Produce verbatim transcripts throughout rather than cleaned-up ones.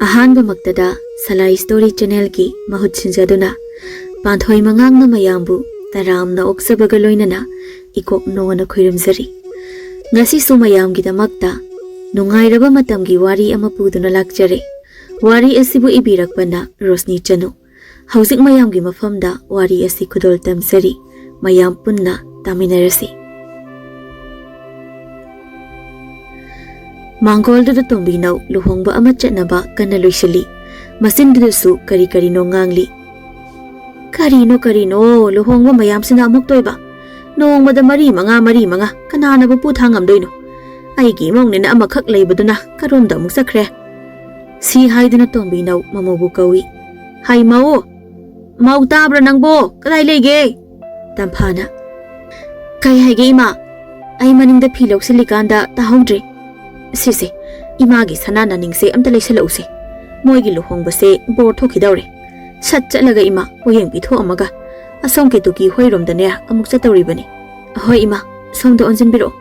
ꯑꯍꯥꯟꯕꯃꯛꯇꯗ ꯁꯂꯥꯏ story ꯆꯦꯅꯦꯜꯒꯤ ꯃꯍꯨꯠ ꯁꯤꯟꯖꯗꯨꯅ ꯄꯥꯟꯊꯣꯏ ꯃꯉꯥꯡꯅ ꯃꯌꯥꯝꯕꯨ ꯇꯔꯥꯝꯅ ꯑꯣꯛꯆꯕꯒ ꯂꯣꯏꯅꯅ ꯏꯀꯣꯛ ꯅꯣꯟꯅ ꯈꯣꯏꯔꯝꯖꯔꯤ꯫ ꯉꯁꯤꯁꯨ ꯃꯌꯥꯝꯒꯤꯗꯃꯛꯇ ꯅꯨꯡꯉꯥꯏꯔꯕ ꯃꯇꯝꯒꯤ ꯋꯥꯔꯤ ꯑꯃ ꯄꯨꯗꯨꯅ ꯂꯥꯛꯆꯔꯦ꯫ ꯋꯥꯔꯤ ꯑꯁꯤꯕꯨ ꯏꯕꯤꯔꯛꯄꯅ ꯔꯣꯁꯅꯤ ꯆꯅꯨ꯫ ꯍꯧꯖꯤꯛ ꯃꯌꯥꯝꯒꯤ ꯃꯐꯝꯗ ꯋꯥꯔꯤ ꯑꯁꯤ ꯈꯨꯗꯣꯜ ꯇꯝꯖꯔꯤ꯫ ꯃꯌꯥꯝ ꯄꯨꯟꯅ ꯇꯥꯃꯤꯟꯅꯔꯁꯤ꯫ ꯃꯥꯡꯒꯣꯜꯗꯨꯗ ꯇꯣꯝꯕꯤꯅꯧ ꯂꯨꯍꯣꯡꯕ ꯑꯃ ꯆꯠꯅꯕ ꯀꯟꯅ ꯂꯣꯏꯁꯤꯜꯂꯤ꯫ ꯃꯆꯤꯟꯗꯨꯗꯁꯨ ꯀꯔꯤ ꯀꯔꯤꯅꯣ ꯉꯥꯡꯂꯤ꯫ "ꯀꯔꯤꯅꯣ, ꯀꯔꯤꯅꯣ, ꯂꯨꯍꯣꯡꯕ ꯃꯌꯥꯝꯁꯤꯅ ꯑꯃꯨꯛꯇꯣꯏꯕ? ꯅꯣꯡꯃꯗ ꯃꯔꯤ ꯃꯉꯥ, ꯃꯔꯤ ꯃꯉꯥ, ꯀꯅꯥꯅꯕꯨ ꯄꯨ ꯊꯥꯡ ꯉꯝꯗꯣꯏꯅꯣ? ꯑꯩꯒꯤ ꯏꯃꯧꯅꯦꯅ ꯑꯃꯈꯛ ꯂꯩꯕꯗꯨꯅ ꯀꯔꯣꯝꯗ ꯑꯃꯨꯛ ꯆꯠꯈ꯭ꯔꯦ?" ꯁꯤ ꯍꯥꯏꯗꯨꯅ ꯇꯣꯝꯕꯤꯅꯧ ꯃꯃꯧꯕꯨ ꯀꯧꯏ꯫ "ꯍꯩ ꯃꯧ! ꯃꯧ ꯇꯥꯕ꯭ꯔꯥ ꯅꯪꯕꯣ? ꯀꯗꯥꯏ ꯂꯩꯒꯦ?" ꯇꯝꯐꯥꯅ, "ꯀꯩ ꯍꯥꯏꯒꯦ ꯏꯃꯥ? ꯑꯩ ꯃꯅꯤꯡꯗ ꯐꯤ ꯂꯧꯁꯤꯜꯂꯤꯀꯥꯟꯗ ꯇꯥꯍꯧꯗ꯭ꯔꯦ꯫ ꯁꯤꯁꯦ, ꯏꯃꯥꯒꯤ ꯁꯅꯥ ꯅꯥꯅꯤꯡꯁꯦ ꯑꯝꯇ ꯂꯩꯁꯜꯂꯛꯎꯁꯦ꯫ ꯃꯣꯏꯒꯤ ꯂꯨꯍꯣꯡꯕꯁꯦ ꯕꯣꯔ ꯊꯣꯛꯈꯤꯗꯧꯔꯦ꯫ ꯁꯠ ꯆꯠꯂꯒ ꯏꯃꯥ ꯄꯣꯌꯦꯡ ꯄꯤꯊꯣꯛꯑꯝꯃꯒ ꯑꯁꯣꯝ ꯀꯦꯇꯨꯀꯤ ꯍꯣꯏꯔꯣꯝꯗꯅꯦ ꯑꯃꯨꯛ ꯆꯠꯇꯧꯔꯤꯕꯅꯤ꯫ ꯑꯍꯣꯏ ꯏꯃꯥ, ꯁꯣꯝꯗ ꯑꯣꯟꯁꯤꯟꯕꯤꯔꯛꯑꯣ꯫"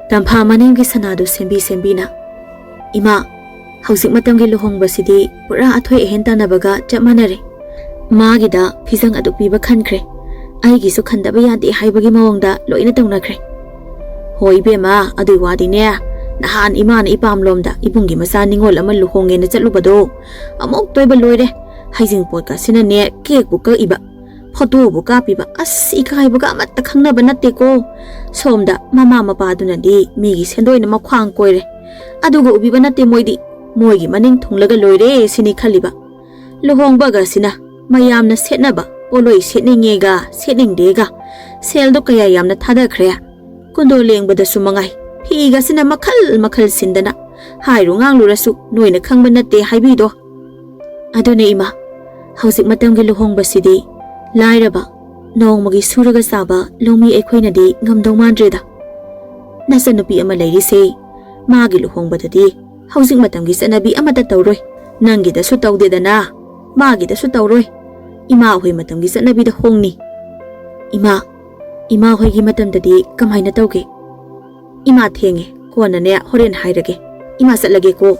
ꯇꯝꯐꯥ ꯃꯅꯦꯝꯒꯤ ꯁꯅꯥꯗꯨ ꯁꯦꯝꯕꯤ ꯁꯦꯝꯕꯤꯅ, "ꯏꯃꯥ, ꯍꯧꯖꯤꯛ ꯃꯇꯝꯒꯤ ꯂꯨꯍꯣꯡꯕꯁꯤꯗꯤ ꯄꯨꯔꯥ ꯑꯊꯣꯏ ꯑꯍꯦꯟ ꯇꯥꯟꯅꯕꯒ ꯆꯞ ꯃꯥꯟꯅꯔꯦ꯫ ꯃꯥꯒꯤꯗ ꯐꯤꯖꯪ ꯑꯗꯨꯛ ꯄꯤꯕ ꯈꯟꯈ꯭ꯔꯦ꯫ ꯑꯩꯒꯤꯁꯨ ꯈꯟꯗꯕ ꯌꯥꯗꯦ ꯍꯥꯏꯕꯒꯤ ꯃꯑꯣꯡꯗ ꯂꯣꯏꯅ ꯇꯧꯅꯈ꯭ꯔꯦ꯫" "ꯍꯣꯏ ꯏꯕꯦꯝꯃ, ꯑꯗꯨꯏ ꯋꯥꯗꯤꯅꯦ, ꯅꯍꯥꯟ ꯏꯃꯥꯅ ꯏꯄꯥꯝꯂꯣꯝꯗ ꯏꯕꯨꯡꯒꯤ ꯃꯆꯥ ꯅꯤꯉꯣꯜ ꯑꯃ ꯂꯨꯍꯣꯡꯉꯦꯅ ꯆꯠꯂꯨꯕꯗꯣ, ꯑꯃꯨꯛꯇꯣꯏꯕ ꯂꯣꯏꯔꯦ꯫ ꯍꯩꯖꯤꯡꯄꯣꯠꯀꯁꯤꯅꯅꯦ ꯀꯦꯛꯄꯨ ꯀꯛꯏꯕ, ꯐꯣꯇꯣꯕꯨ ꯀꯥꯞꯄꯤꯕ, ꯑꯁ, ꯏꯀꯥꯏꯕꯒ ꯑꯃꯠꯇ ꯈꯪꯅꯕ ꯅꯠꯇꯦꯀꯣ꯫ ꯁꯣꯝꯗ ꯃꯃꯥ ꯃꯄꯥꯗꯨꯅꯗꯤ ꯃꯤꯒꯤ ꯁꯦꯟꯗꯣꯏꯅ ꯃꯈ꯭ꯋꯥꯡ ꯀꯣꯏꯔꯦ꯫ ꯑꯗꯨꯒ ꯎꯕꯤꯕ ꯅꯠꯇꯦ ꯃꯣꯏꯗꯤ, ꯃꯣꯏꯒꯤ ꯃꯅꯤꯡ ꯊꯨꯡꯂꯒ ꯂꯣꯏꯔꯦ ꯁꯤꯅꯤ ꯈꯜꯂꯤꯕ꯫ ꯂꯨꯍꯣꯡꯕꯒꯁꯤꯅ ꯃꯌꯥꯝꯅ ꯁꯦꯠꯅꯕ ꯄꯣꯠꯂꯣꯏ ꯁꯦꯠꯅꯤꯡꯉꯦꯒ ꯁꯦꯠꯅꯤꯡꯗꯦꯒ, ꯁꯦꯜꯗꯣ ꯀꯌꯥ ꯌꯥꯝꯅ ꯊꯥꯗꯈ꯭ꯔꯦ꯫ ꯀꯨꯟꯗꯣ ꯂꯦꯡꯕꯗꯁꯨ ꯃꯉꯥꯏ, ꯐꯤꯒꯁꯤꯅ ꯃꯈꯜ ꯃꯈꯜ ꯁꯤꯟꯗꯅ, ꯍꯥꯏꯔꯨ ꯉꯥꯡꯂꯨꯔꯁꯨ ꯅꯣꯏꯅ ꯈꯪꯕ ꯅꯠꯇꯦ ꯍꯥꯏꯕꯤꯗꯣ꯫ ꯑꯗꯨꯅꯦ ꯏꯃꯥ, ꯍꯧꯖꯤꯛ ꯃꯇꯝꯒꯤ ꯂꯨꯍꯣꯡꯕꯁꯤꯗꯤ ꯂꯥꯏꯔꯕ, ꯅꯣꯡꯃꯒꯤ ꯁꯨꯔꯒ ꯆꯥꯕ ꯂꯧꯃꯤ ꯑꯩꯈꯣꯏꯅꯗꯤ ꯉꯝꯗꯧ ꯃꯥꯟꯗ꯭ꯔꯦꯗ꯫ ꯅꯆꯟꯅꯨꯄꯤ ꯑꯃ ꯂꯩꯔꯤꯁꯦ, ꯃꯥꯒꯤ ꯂꯨꯍꯣꯡꯕꯗꯗꯤ ꯍꯧꯖꯤꯛ ꯃꯇꯝꯒꯤ ꯆꯠꯅꯕꯤ ꯑꯃꯠꯇ ꯇꯧꯔꯣꯏ꯫ ꯅꯪꯒꯤꯗꯁꯨ ꯇꯧꯗꯦꯗꯅ, ꯃꯥꯒꯤꯗꯁꯨ ꯇꯧꯔꯣꯏ꯫ ꯏꯃꯥ ꯍꯣꯏ ꯃꯇꯝꯒꯤ ꯆꯠꯅꯕꯤꯗ ꯍꯣꯡꯅꯤ꯫" "ꯏꯃꯥ, ꯏꯃꯥ ꯍꯣꯏꯒꯤ ꯃꯇꯝꯗꯗꯤ ꯀꯃꯥꯏꯅ ꯇꯧꯒꯦ?" "ꯏꯃꯥ ꯊꯦꯡꯉꯦ, ꯀꯣꯟꯅꯅꯦ ꯍꯣꯔꯦꯟ ꯍꯥꯏꯔꯒꯦ꯫ ꯏꯃꯥ ꯆꯠꯂꯒꯦꯀꯣ꯫"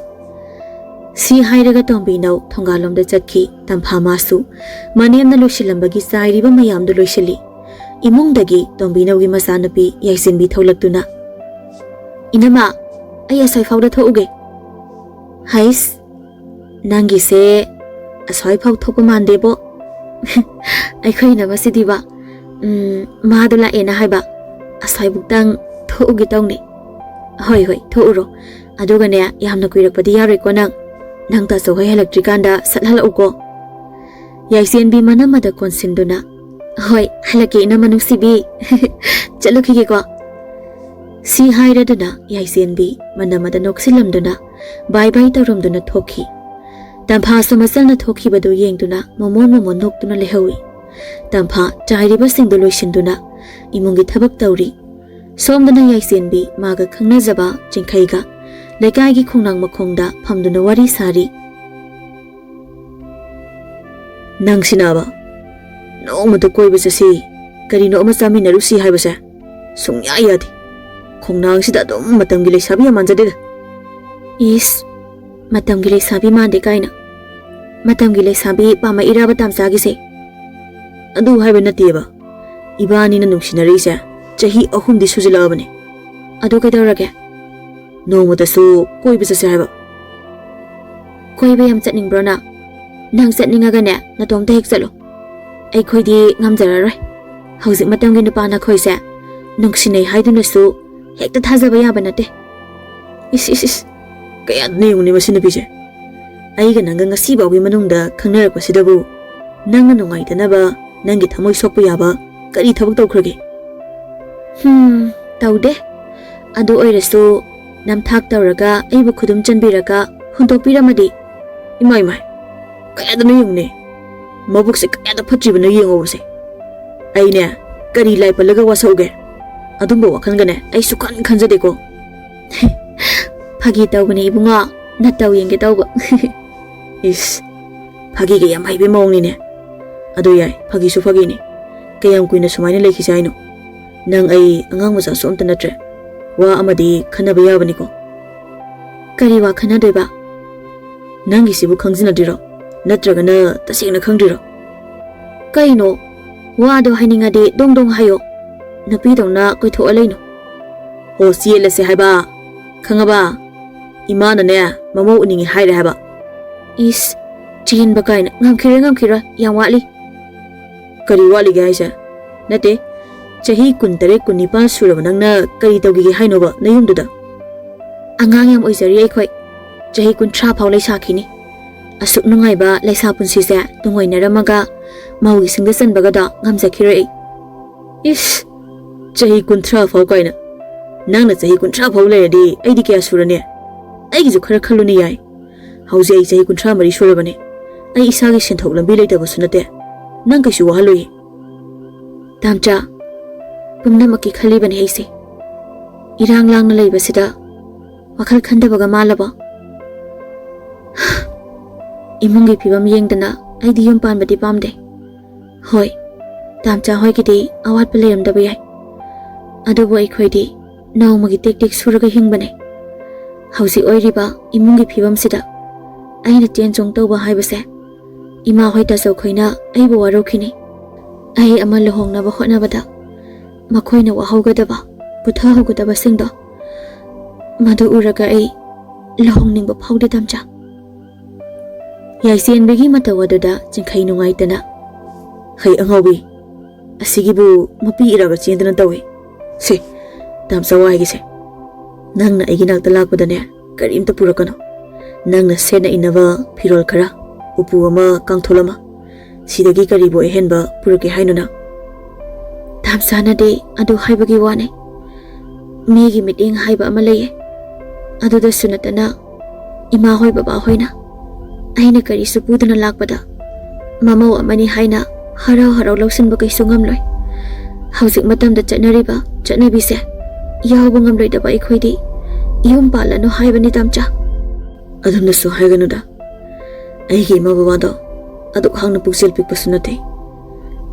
ꯁꯤ ꯍꯥꯏꯔꯒ ꯇꯣꯝꯕꯤꯅꯧ ꯊꯣꯡꯒꯥꯜꯂꯣꯝꯗ ꯆꯠꯈꯤ꯫ ꯇꯝꯐꯥ ꯃꯥꯁꯨ ꯃꯅꯦꯝꯅ ꯂꯣꯏꯁꯤꯜꯂꯝꯕꯒꯤ ꯆꯥꯏꯔꯤꯕ ꯃꯌꯥꯝꯗꯨ ꯂꯣꯏꯁꯤꯜꯂꯤ꯫ ꯏꯃꯨꯡꯗꯒꯤ ꯇꯣꯝꯕꯤꯅꯧꯒꯤ ꯃꯆꯥꯅꯨꯄꯤ ꯌꯥꯏꯁꯦꯟꯕꯤ ꯊꯣꯛꯂꯛꯇꯨꯅ, "ꯏꯅꯝꯃ, ꯑꯩ ꯑꯁ꯭ꯋꯥꯏꯐꯥꯎꯗ ꯊꯣꯛꯎꯒꯦ꯫" "ꯍꯩꯁ, ꯅꯪꯒꯤꯁꯦ ꯑꯁ꯭ꯋꯥꯏꯐꯥꯎ ꯊꯣꯛꯄ ꯃꯥꯟꯗꯦꯕꯣ꯫" "ꯑꯩꯈꯣꯏ ꯏꯅꯝꯃꯁꯤꯗꯤꯕ, ꯎꯝ, ꯃꯥꯗꯣ ꯂꯥꯛꯑꯦꯅ ꯍꯥꯏꯕ, ꯑꯁ꯭ꯋꯥꯏꯕꯨꯛꯇꯪ ꯊꯣꯛꯎꯒꯦ ꯇꯧꯅꯦ꯫" "ꯍꯣꯏ, ꯍꯣꯏ, ꯊꯣꯛꯎꯔꯣ꯫ ꯑꯗꯨꯒꯅꯦ, ꯌꯥꯝꯅ ꯀꯨꯏꯔꯛꯄꯗꯤ ꯌꯥꯔꯣꯏꯀꯣ ꯅꯪ꯫ ꯅꯪ ꯇꯥꯆꯧ ꯍꯣꯏ ꯍꯜꯂꯛꯇ꯭ꯔꯤꯀꯥꯟꯗ ꯁꯠ ꯍꯜꯂꯛꯎꯀꯣ꯫" ꯌꯥꯏꯁꯦꯟꯕꯤ ꯃꯅꯝꯃꯗ ꯀꯣꯟꯁꯤꯟꯗꯨꯅ, "ꯍꯣꯏ, ꯍꯜꯂꯛꯀꯦ, ꯏꯅꯝꯃ ꯅꯨꯡꯁꯤꯕꯤ꯫ ꯆꯠꯂꯨꯈꯤꯒꯦꯀꯣ꯫" ꯁꯤ ꯍꯥꯏꯔꯗꯨꯅ ꯌꯥꯏꯁꯦꯟꯕꯤ ꯃꯅꯝꯃꯗ ꯅꯣꯛꯁꯤꯜꯂꯝꯗꯨꯅ ꯕꯥꯏ ꯕꯥꯏ ꯇꯧꯔꯝꯗꯨꯅ ꯊꯣꯛꯈꯤ꯫ ꯇꯝꯐꯥꯁꯨ ꯃꯆꯜꯅ ꯊꯣꯛꯈꯤꯕꯗꯨ ꯌꯦꯡꯗꯨꯅ ꯃꯣꯃꯣꯟ ꯃꯣꯃꯣꯟ ꯅꯣꯛꯇꯨꯅ ꯂꯩꯍꯧꯏ꯫ ꯇꯝꯐꯥ ꯆꯥꯏꯔꯤꯕꯁꯤꯡꯗꯨ ꯂꯣꯏꯁꯤꯟꯗꯨꯅ ꯏꯃꯨꯡꯒꯤ ꯊꯕꯛ ꯇꯧꯔꯤ꯫ ꯁꯣꯝꯗꯅ ꯌꯥꯏꯁꯦꯟꯕꯤ ꯃꯥꯒ ꯈꯪꯅꯖꯕ ꯆꯤꯡꯈꯩꯒ ꯂꯩꯀꯥꯏꯒꯤ ꯈꯣꯡꯅꯥꯡ ꯃꯈꯣꯡꯗ ꯐꯝꯗꯨꯅ ꯋꯥꯔꯤ ꯁꯥꯔꯤ꯫ "ꯅꯪꯁꯤꯅꯕ ꯅꯣꯡꯃꯇ ꯀꯣꯏꯕ ꯆꯠꯁꯤ, ꯀꯔꯤꯅꯣ ꯑꯃ ꯆꯥꯃꯤꯟꯅꯔꯨꯁꯤ ꯍꯥꯏꯕꯁꯦ ꯁꯨꯡꯌꯥ ꯌꯥꯗꯦ꯫ ꯈꯣꯡꯅꯥꯡꯁꯤꯗ ꯑꯗꯨꯝ ꯃꯇꯝꯒꯤ ꯂꯩꯁꯥꯕꯤ ꯌꯥꯝ ꯃꯥꯟꯖꯗꯦꯗ꯫" "ꯏꯁ, ꯃꯇꯝꯒꯤ ꯂꯩꯁꯥꯕꯤ ꯃꯥꯟꯗꯦ ꯀꯥꯏꯅ꯫ ꯃꯇꯝꯒꯤ ꯂꯩꯁꯥꯕꯤ ꯄꯥꯝꯃꯛꯏꯔꯕ ꯇꯥꯝꯆꯥꯒꯤꯁꯦ?" "ꯑꯗꯨ ꯍꯥꯏꯕ ꯅꯠꯇꯦꯕ꯫ ꯏꯕꯥꯅꯤꯅ ꯅꯨꯡꯁꯤꯅꯔꯛꯏꯁꯦ ꯆꯍꯤ ꯑꯍꯨꯝꯗꯤ ꯁꯨꯖꯤꯜꯂꯛꯑꯕꯅꯦ꯫" "ꯑꯗꯨ ꯀꯩꯗꯧꯔꯒꯦ?" "ꯅꯣꯡꯃꯇꯁꯨ ꯀꯣꯏꯕ ꯆꯠꯁꯦ ꯍꯥꯏꯕ꯫" "ꯀꯣꯏꯕ ꯌꯥꯝ ꯆꯠꯅꯤꯡꯕ꯭ꯔꯣ ꯅꯪ? ꯅꯪ ꯆꯠꯅꯤꯡꯉꯒꯅꯦ, ꯅꯇꯣꯝꯇ ꯍꯦꯛ ꯆꯠꯂꯣ꯫ ꯑꯩꯈꯣꯏꯗꯤ ꯉꯝꯖꯔꯔꯣꯏ꯫ ꯍꯧꯖꯤꯛ ꯃꯇꯝꯒꯤ ꯅꯨꯄꯥ ꯅꯈꯣꯏꯁꯦ ꯅꯨꯡꯁꯤꯅꯩ ꯍꯥꯏꯗꯨꯅꯁꯨ ꯍꯦꯛꯇ ꯊꯥꯖꯕ ꯌꯥꯕ ꯅꯠꯇꯦ꯫" "ꯏꯁ, ꯏꯁ, ꯏꯁ, ꯀꯌꯥꯗꯅꯣ ꯌꯦꯡꯉꯨꯅꯦ ꯃꯁꯤ ꯅꯨꯄꯤꯁꯦ꯫ ꯑꯩꯒ ꯅꯪꯒ ꯉꯁꯤ ꯐꯥꯎꯒꯤ ꯃꯅꯨꯡꯗ ꯈꯪꯅꯔꯛꯄꯁꯤꯗꯕꯨ ꯅꯪꯅ ꯅꯨꯡꯉꯥꯏꯇꯅꯕ, ꯅꯪꯒꯤ ꯊꯃꯣꯏ ꯁꯣꯛꯄ ꯌꯥꯕ ꯀꯔꯤ ꯊꯕꯛ ꯇꯧꯈ꯭ꯔꯒꯦ?" "ꯍꯨꯝ, ꯇꯧꯗꯦ꯫ ꯑꯗꯨ ꯑꯣꯏꯔꯁꯨ ꯅꯝꯊꯥꯛ ꯇꯧꯔꯒ ꯑꯩꯕꯨ ꯈꯨꯗꯨꯝ ꯆꯟꯕꯤꯔꯒ ꯍꯨꯟꯗꯣꯛꯄꯤꯔꯝꯃꯗꯤ?" "ꯏꯃꯥ, ꯏꯃꯥ, ꯀꯌꯥꯗꯅꯣ ꯌꯦꯡꯉꯨꯅꯦ꯫ ꯃꯕꯨꯛꯁꯦ ꯀꯌꯥꯗ ꯐꯠꯇ꯭ꯔꯤꯕꯅꯣ ꯌꯦꯡꯉꯣꯕꯁꯦ꯫ ꯑꯩꯅꯦ ꯀꯔꯤ ꯂꯥꯏ ꯄꯜꯂꯒ ꯋꯥꯁꯛꯎꯒꯦ? ꯑꯗꯨꯝꯕ ꯋꯥꯈꯜꯒꯅꯦ ꯑꯩ ꯁꯨꯛꯈꯟ ꯈꯟꯖꯗꯦꯀꯣ꯫" "ꯐꯥꯒꯤ ꯇꯧꯕꯅꯦ ꯏꯕꯨꯡꯉꯣ, ꯅꯇꯧ ꯌꯦꯡꯒꯦ ꯇꯧꯕ꯫" "ꯏꯁ, ꯐꯥꯒꯤꯒ ꯌꯥꯝ ꯍꯩꯕꯩ ꯃꯑꯣꯡꯅꯤꯅꯦ꯫ ꯑꯗꯨ ꯌꯥꯏ, ꯐꯥꯒꯤꯁꯨ ꯐꯥꯒꯤꯅꯤ꯫ ꯀꯌꯥꯝ ꯀꯨꯏꯅ ꯁꯨꯃꯥꯏꯅ ꯂꯩꯈꯤꯁꯦ ꯍꯥꯏꯅꯣ? ꯅꯪ ꯑꯩ ꯑꯉꯥꯡ ꯃꯆꯥꯁꯨ ꯑꯝꯇ ꯅꯠꯇ꯭ꯔꯦ꯫ ꯋꯥ ꯑꯃꯗꯤ ꯈꯟꯅꯕ ꯌꯥꯕꯅꯤꯀꯣ꯫" "ꯀꯔꯤ ꯋꯥ ꯈꯟꯅꯗꯣꯏꯕ?" ꯅꯪꯒꯤꯁꯤꯕꯨ ꯈꯪꯖꯤꯟꯅꯗ꯭ꯔꯤꯔꯣ? ꯅꯠꯇ꯭ꯔꯒꯅ ꯇꯁꯦꯡꯅ ꯈꯪꯗ꯭ꯔꯤꯔꯣ? ꯀꯩꯅꯣ? ꯋꯥꯗꯣ ꯍꯥꯏꯅꯤꯡꯉꯗꯤ ꯗꯣꯡ ꯗꯣꯡ ꯍꯥꯏꯌꯣ꯫ ꯅꯨꯄꯤꯗꯧꯅ ꯀꯣꯏꯊꯣꯛꯑ ꯂꯩꯅꯨ꯫ ꯑꯣ, ꯆꯦꯜꯂꯁꯦ ꯍꯥꯏꯕ꯫ ꯈꯪꯉꯕ? ꯏꯃꯥꯅꯅꯦ, ꯃꯃꯧ ꯎꯅꯤꯡꯉꯦ ꯍꯥꯏꯔꯦ ꯍꯥꯏꯕ꯫ ꯏꯁ, ꯆꯦꯟꯕ ꯀꯥꯏꯅ꯫ ꯉꯝꯈꯤꯔꯣꯏ, ꯉꯝꯈꯤꯔꯣꯏ, ꯌꯥꯝ ꯋꯥꯠꯂꯤ꯫ ꯀꯔꯤ ꯋꯥꯠꯂꯤꯒꯦ ꯍꯥꯏꯁꯦ? ꯅꯠꯇꯦ, ꯆꯍꯤ ꯀꯨꯟꯇꯔꯦꯠ, ꯀꯨꯟꯅꯤꯄꯥꯜ ꯁꯨꯔꯕ ꯅꯪꯅ ꯀꯔꯤ ꯇꯧꯈꯤꯒꯦ ꯍꯥꯏꯅꯣꯕ ꯅꯌꯨꯝꯗꯨꯗ? ꯑꯉꯥꯡ ꯌꯥꯝ ꯑꯣꯏꯖꯔꯤ ꯑꯩꯈꯣꯏ꯫ ꯆꯍꯤ ꯀꯨꯟꯊ꯭ꯔꯥ ꯐꯥꯎ ꯂꯩꯁꯥꯈꯤꯅꯤ꯫ ꯑꯁꯨꯛ ꯅꯨꯡꯉꯥꯏꯕ ꯂꯩꯁꯥ ꯄꯨꯟꯁꯤꯁꯦ ꯇꯨꯡꯑꯣꯏꯅꯔꯝꯃꯒ ꯃꯧꯒꯤ ꯁꯤꯡꯗ ꯆꯟꯕꯒꯗꯣ ꯉꯝꯖꯈꯤꯔꯣꯏ ꯑꯩ꯫ ꯏꯁ! ꯆꯍꯤ ꯀꯨꯟꯊ꯭ꯔꯥ ꯐꯥꯎ ꯀꯥꯏꯅ꯫ ꯅꯪꯅ ꯆꯍꯤ ꯀꯨꯟꯊ꯭ꯔꯥ ꯐꯥꯎ ꯂꯩꯔꯗꯤ ꯑꯩꯗꯤ ꯀꯌꯥ ꯁꯨꯔꯅꯤ? ꯑꯩꯒꯤꯁꯨ ꯈꯔ ꯈꯜꯂꯨꯅꯦ ꯌꯥꯏ꯫ ꯍꯧꯖꯤꯛ ꯑꯩ ꯆꯍꯤ ꯀꯨꯟꯊ꯭ꯔꯥ ꯃꯔꯤ ꯁꯨꯔꯕꯅꯦ꯫ ꯑꯩ ꯏꯁꯥꯒꯤ ꯁꯦꯟꯊꯣꯛ ꯂꯝꯕꯤ ꯂꯩꯇꯕꯁꯨ ꯅꯠꯇꯦ꯫ ꯅꯪ ꯀꯩꯁꯨ ꯋꯥꯍꯜꯂꯣꯏꯌꯦ꯫ ꯇꯥꯝꯆꯥ, ꯄꯨꯝꯅꯃꯛꯀꯤ ꯈꯜꯂꯤꯕꯅꯦ ꯑꯩꯁꯦ꯫ ꯏꯔꯥꯡ ꯂꯥꯡꯅ ꯂꯩꯕꯁꯤꯗ ꯋꯥꯈꯜ ꯈꯟꯗꯕꯒ ꯃꯥꯜꯂꯕꯣ? ꯏꯃꯨꯡꯒꯤ ꯐꯤꯕꯝ ꯌꯦꯡꯗꯅ ꯑꯩꯗꯤ ꯌꯨꯝ ꯄꯥꯟꯕꯗꯤ ꯄꯥꯝꯗꯦ꯫ ꯍꯣꯏ, ꯇꯥꯝꯆꯥ ꯍꯣꯏꯒꯤꯗꯤ ꯑꯋꯥꯠꯄ ꯂꯩꯔꯝꯗꯕ ꯌꯥꯏ, ꯑꯗꯨꯕꯨ ꯑꯩꯈꯣꯏꯗꯤ ꯅꯣꯡꯃꯒꯤ ꯇꯦꯛ ꯇꯦꯛ ꯁꯨꯔꯒ ꯍꯤꯡꯕꯅꯦ꯫ ꯍꯧꯖꯤꯛ ꯑꯣꯏꯔꯤꯕ ꯏꯃꯨꯡꯒꯤ ꯐꯤꯕꯝꯁꯤꯗ ꯑꯩꯅ ꯆꯦꯟ ꯆꯣꯡ ꯇꯧꯕ ꯍꯥꯏꯕꯁꯦ ꯏꯃꯥ ꯍꯣꯏ ꯇꯥꯆꯧꯈꯣꯏꯅ ꯑꯩꯕꯨ ꯋꯥꯔꯧꯈꯤꯅꯤ꯫ ꯑꯩ ꯑꯃ ꯂꯨꯍꯣꯡꯅꯕ ꯍꯣꯠꯅꯕꯗ ꯃꯈꯣꯏꯅ ꯋꯥꯍꯧꯒꯗꯕ, ꯄꯨꯊꯍꯧꯒꯗꯕꯁꯤꯡꯗꯣ, ꯃꯗꯨ ꯎꯔꯒ ꯑꯩ ꯂꯨꯍꯣꯡꯅꯤꯡꯕ ꯐꯥꯎꯗꯦ, ꯇꯥꯝꯆꯥ꯫ ꯌꯥꯏꯁꯦꯟꯕꯤꯒꯤ ꯃꯇꯧ ꯑꯗꯨꯗ ꯆꯤꯡꯈꯩ ꯅꯨꯡꯉꯥꯏꯇꯅ, "ꯍꯩ ꯑꯉꯥꯎꯕꯤ, ꯑꯁꯤꯒꯤꯕꯨ ꯃꯄꯤ ꯏꯔꯒ ꯆꯦꯟꯗꯅ ꯇꯧꯏ꯫ ꯁꯦ, ꯇꯥꯝꯆꯥ ꯋꯥ ꯍꯥꯏꯒꯦꯁꯦ꯫ ꯅꯪꯅ ꯑꯩꯒꯤ ꯅꯥꯛꯇ ꯂꯥꯛꯄꯗꯅꯦ, ꯀꯔꯤꯝꯇ ꯄꯨꯔꯛꯀꯅꯨ꯫ ꯅꯪꯅ ꯁꯦꯠꯅ ꯏꯅꯕ ꯐꯤꯔꯣꯜ ꯈꯔ, ꯎꯄꯨ ꯑꯃ, ꯀꯥꯡꯊꯣꯜ ꯑꯃ, ꯁꯤꯗꯒꯤ ꯀꯔꯤꯕꯨ ꯑꯍꯦꯟꯕ ꯄꯨꯔꯛꯀꯦ ꯍꯥꯏꯅꯣ ꯅꯪ?" ꯇꯥꯝꯆꯥꯅꯗꯤ ꯑꯗꯨ ꯍꯥꯏꯕꯒꯤ ꯋꯥꯅꯦ꯫ ꯃꯤꯒꯤ ꯃꯤꯠꯌꯦꯡ ꯍꯥꯏꯕ ꯑꯃ ꯂꯩꯌꯦ꯫ ꯑꯗꯨꯗꯁꯨ ꯅꯠꯇꯅ ꯏꯃꯥ ꯍꯣꯏ ꯕꯕꯥ ꯍꯣꯏꯅ ꯑꯩꯅ ꯀꯔꯤꯁꯨ ꯄꯨꯗꯅ ꯂꯥꯛꯄꯗ ꯃꯃꯧ ꯑꯃꯅꯤ ꯍꯥꯏꯅ ꯍꯔꯥꯎ ꯍꯔꯥꯎ ꯂꯧꯁꯤꯟꯕ ꯀꯩꯁꯨ ꯉꯝꯂꯣꯏ꯫ ꯍꯧꯖꯤꯛ ꯃꯇꯝꯗ ꯆꯠꯅꯔꯤꯕ ꯆꯠꯅꯕꯤꯁꯦ ꯌꯥꯎꯕ ꯉꯝꯂꯣꯏꯗꯕ ꯑꯩꯈꯣꯏꯗꯤ ꯌꯨꯝ ꯄꯥꯜꯂꯅꯨ ꯍꯥꯏꯕꯅꯤ, ꯇꯥꯝꯆꯥ꯫ ꯑꯗꯨꯝꯅꯁꯨ ꯍꯥꯏꯒꯅꯨꯗ꯫ ꯑꯩꯒꯤ ꯏꯃꯥ ꯕꯕꯥꯗꯣ ꯑꯗꯨꯛ ꯍꯥꯡꯅ ꯄꯨꯛꯆꯦꯜ ꯄꯤꯛꯄꯁꯨ ꯅꯠꯇꯦ꯫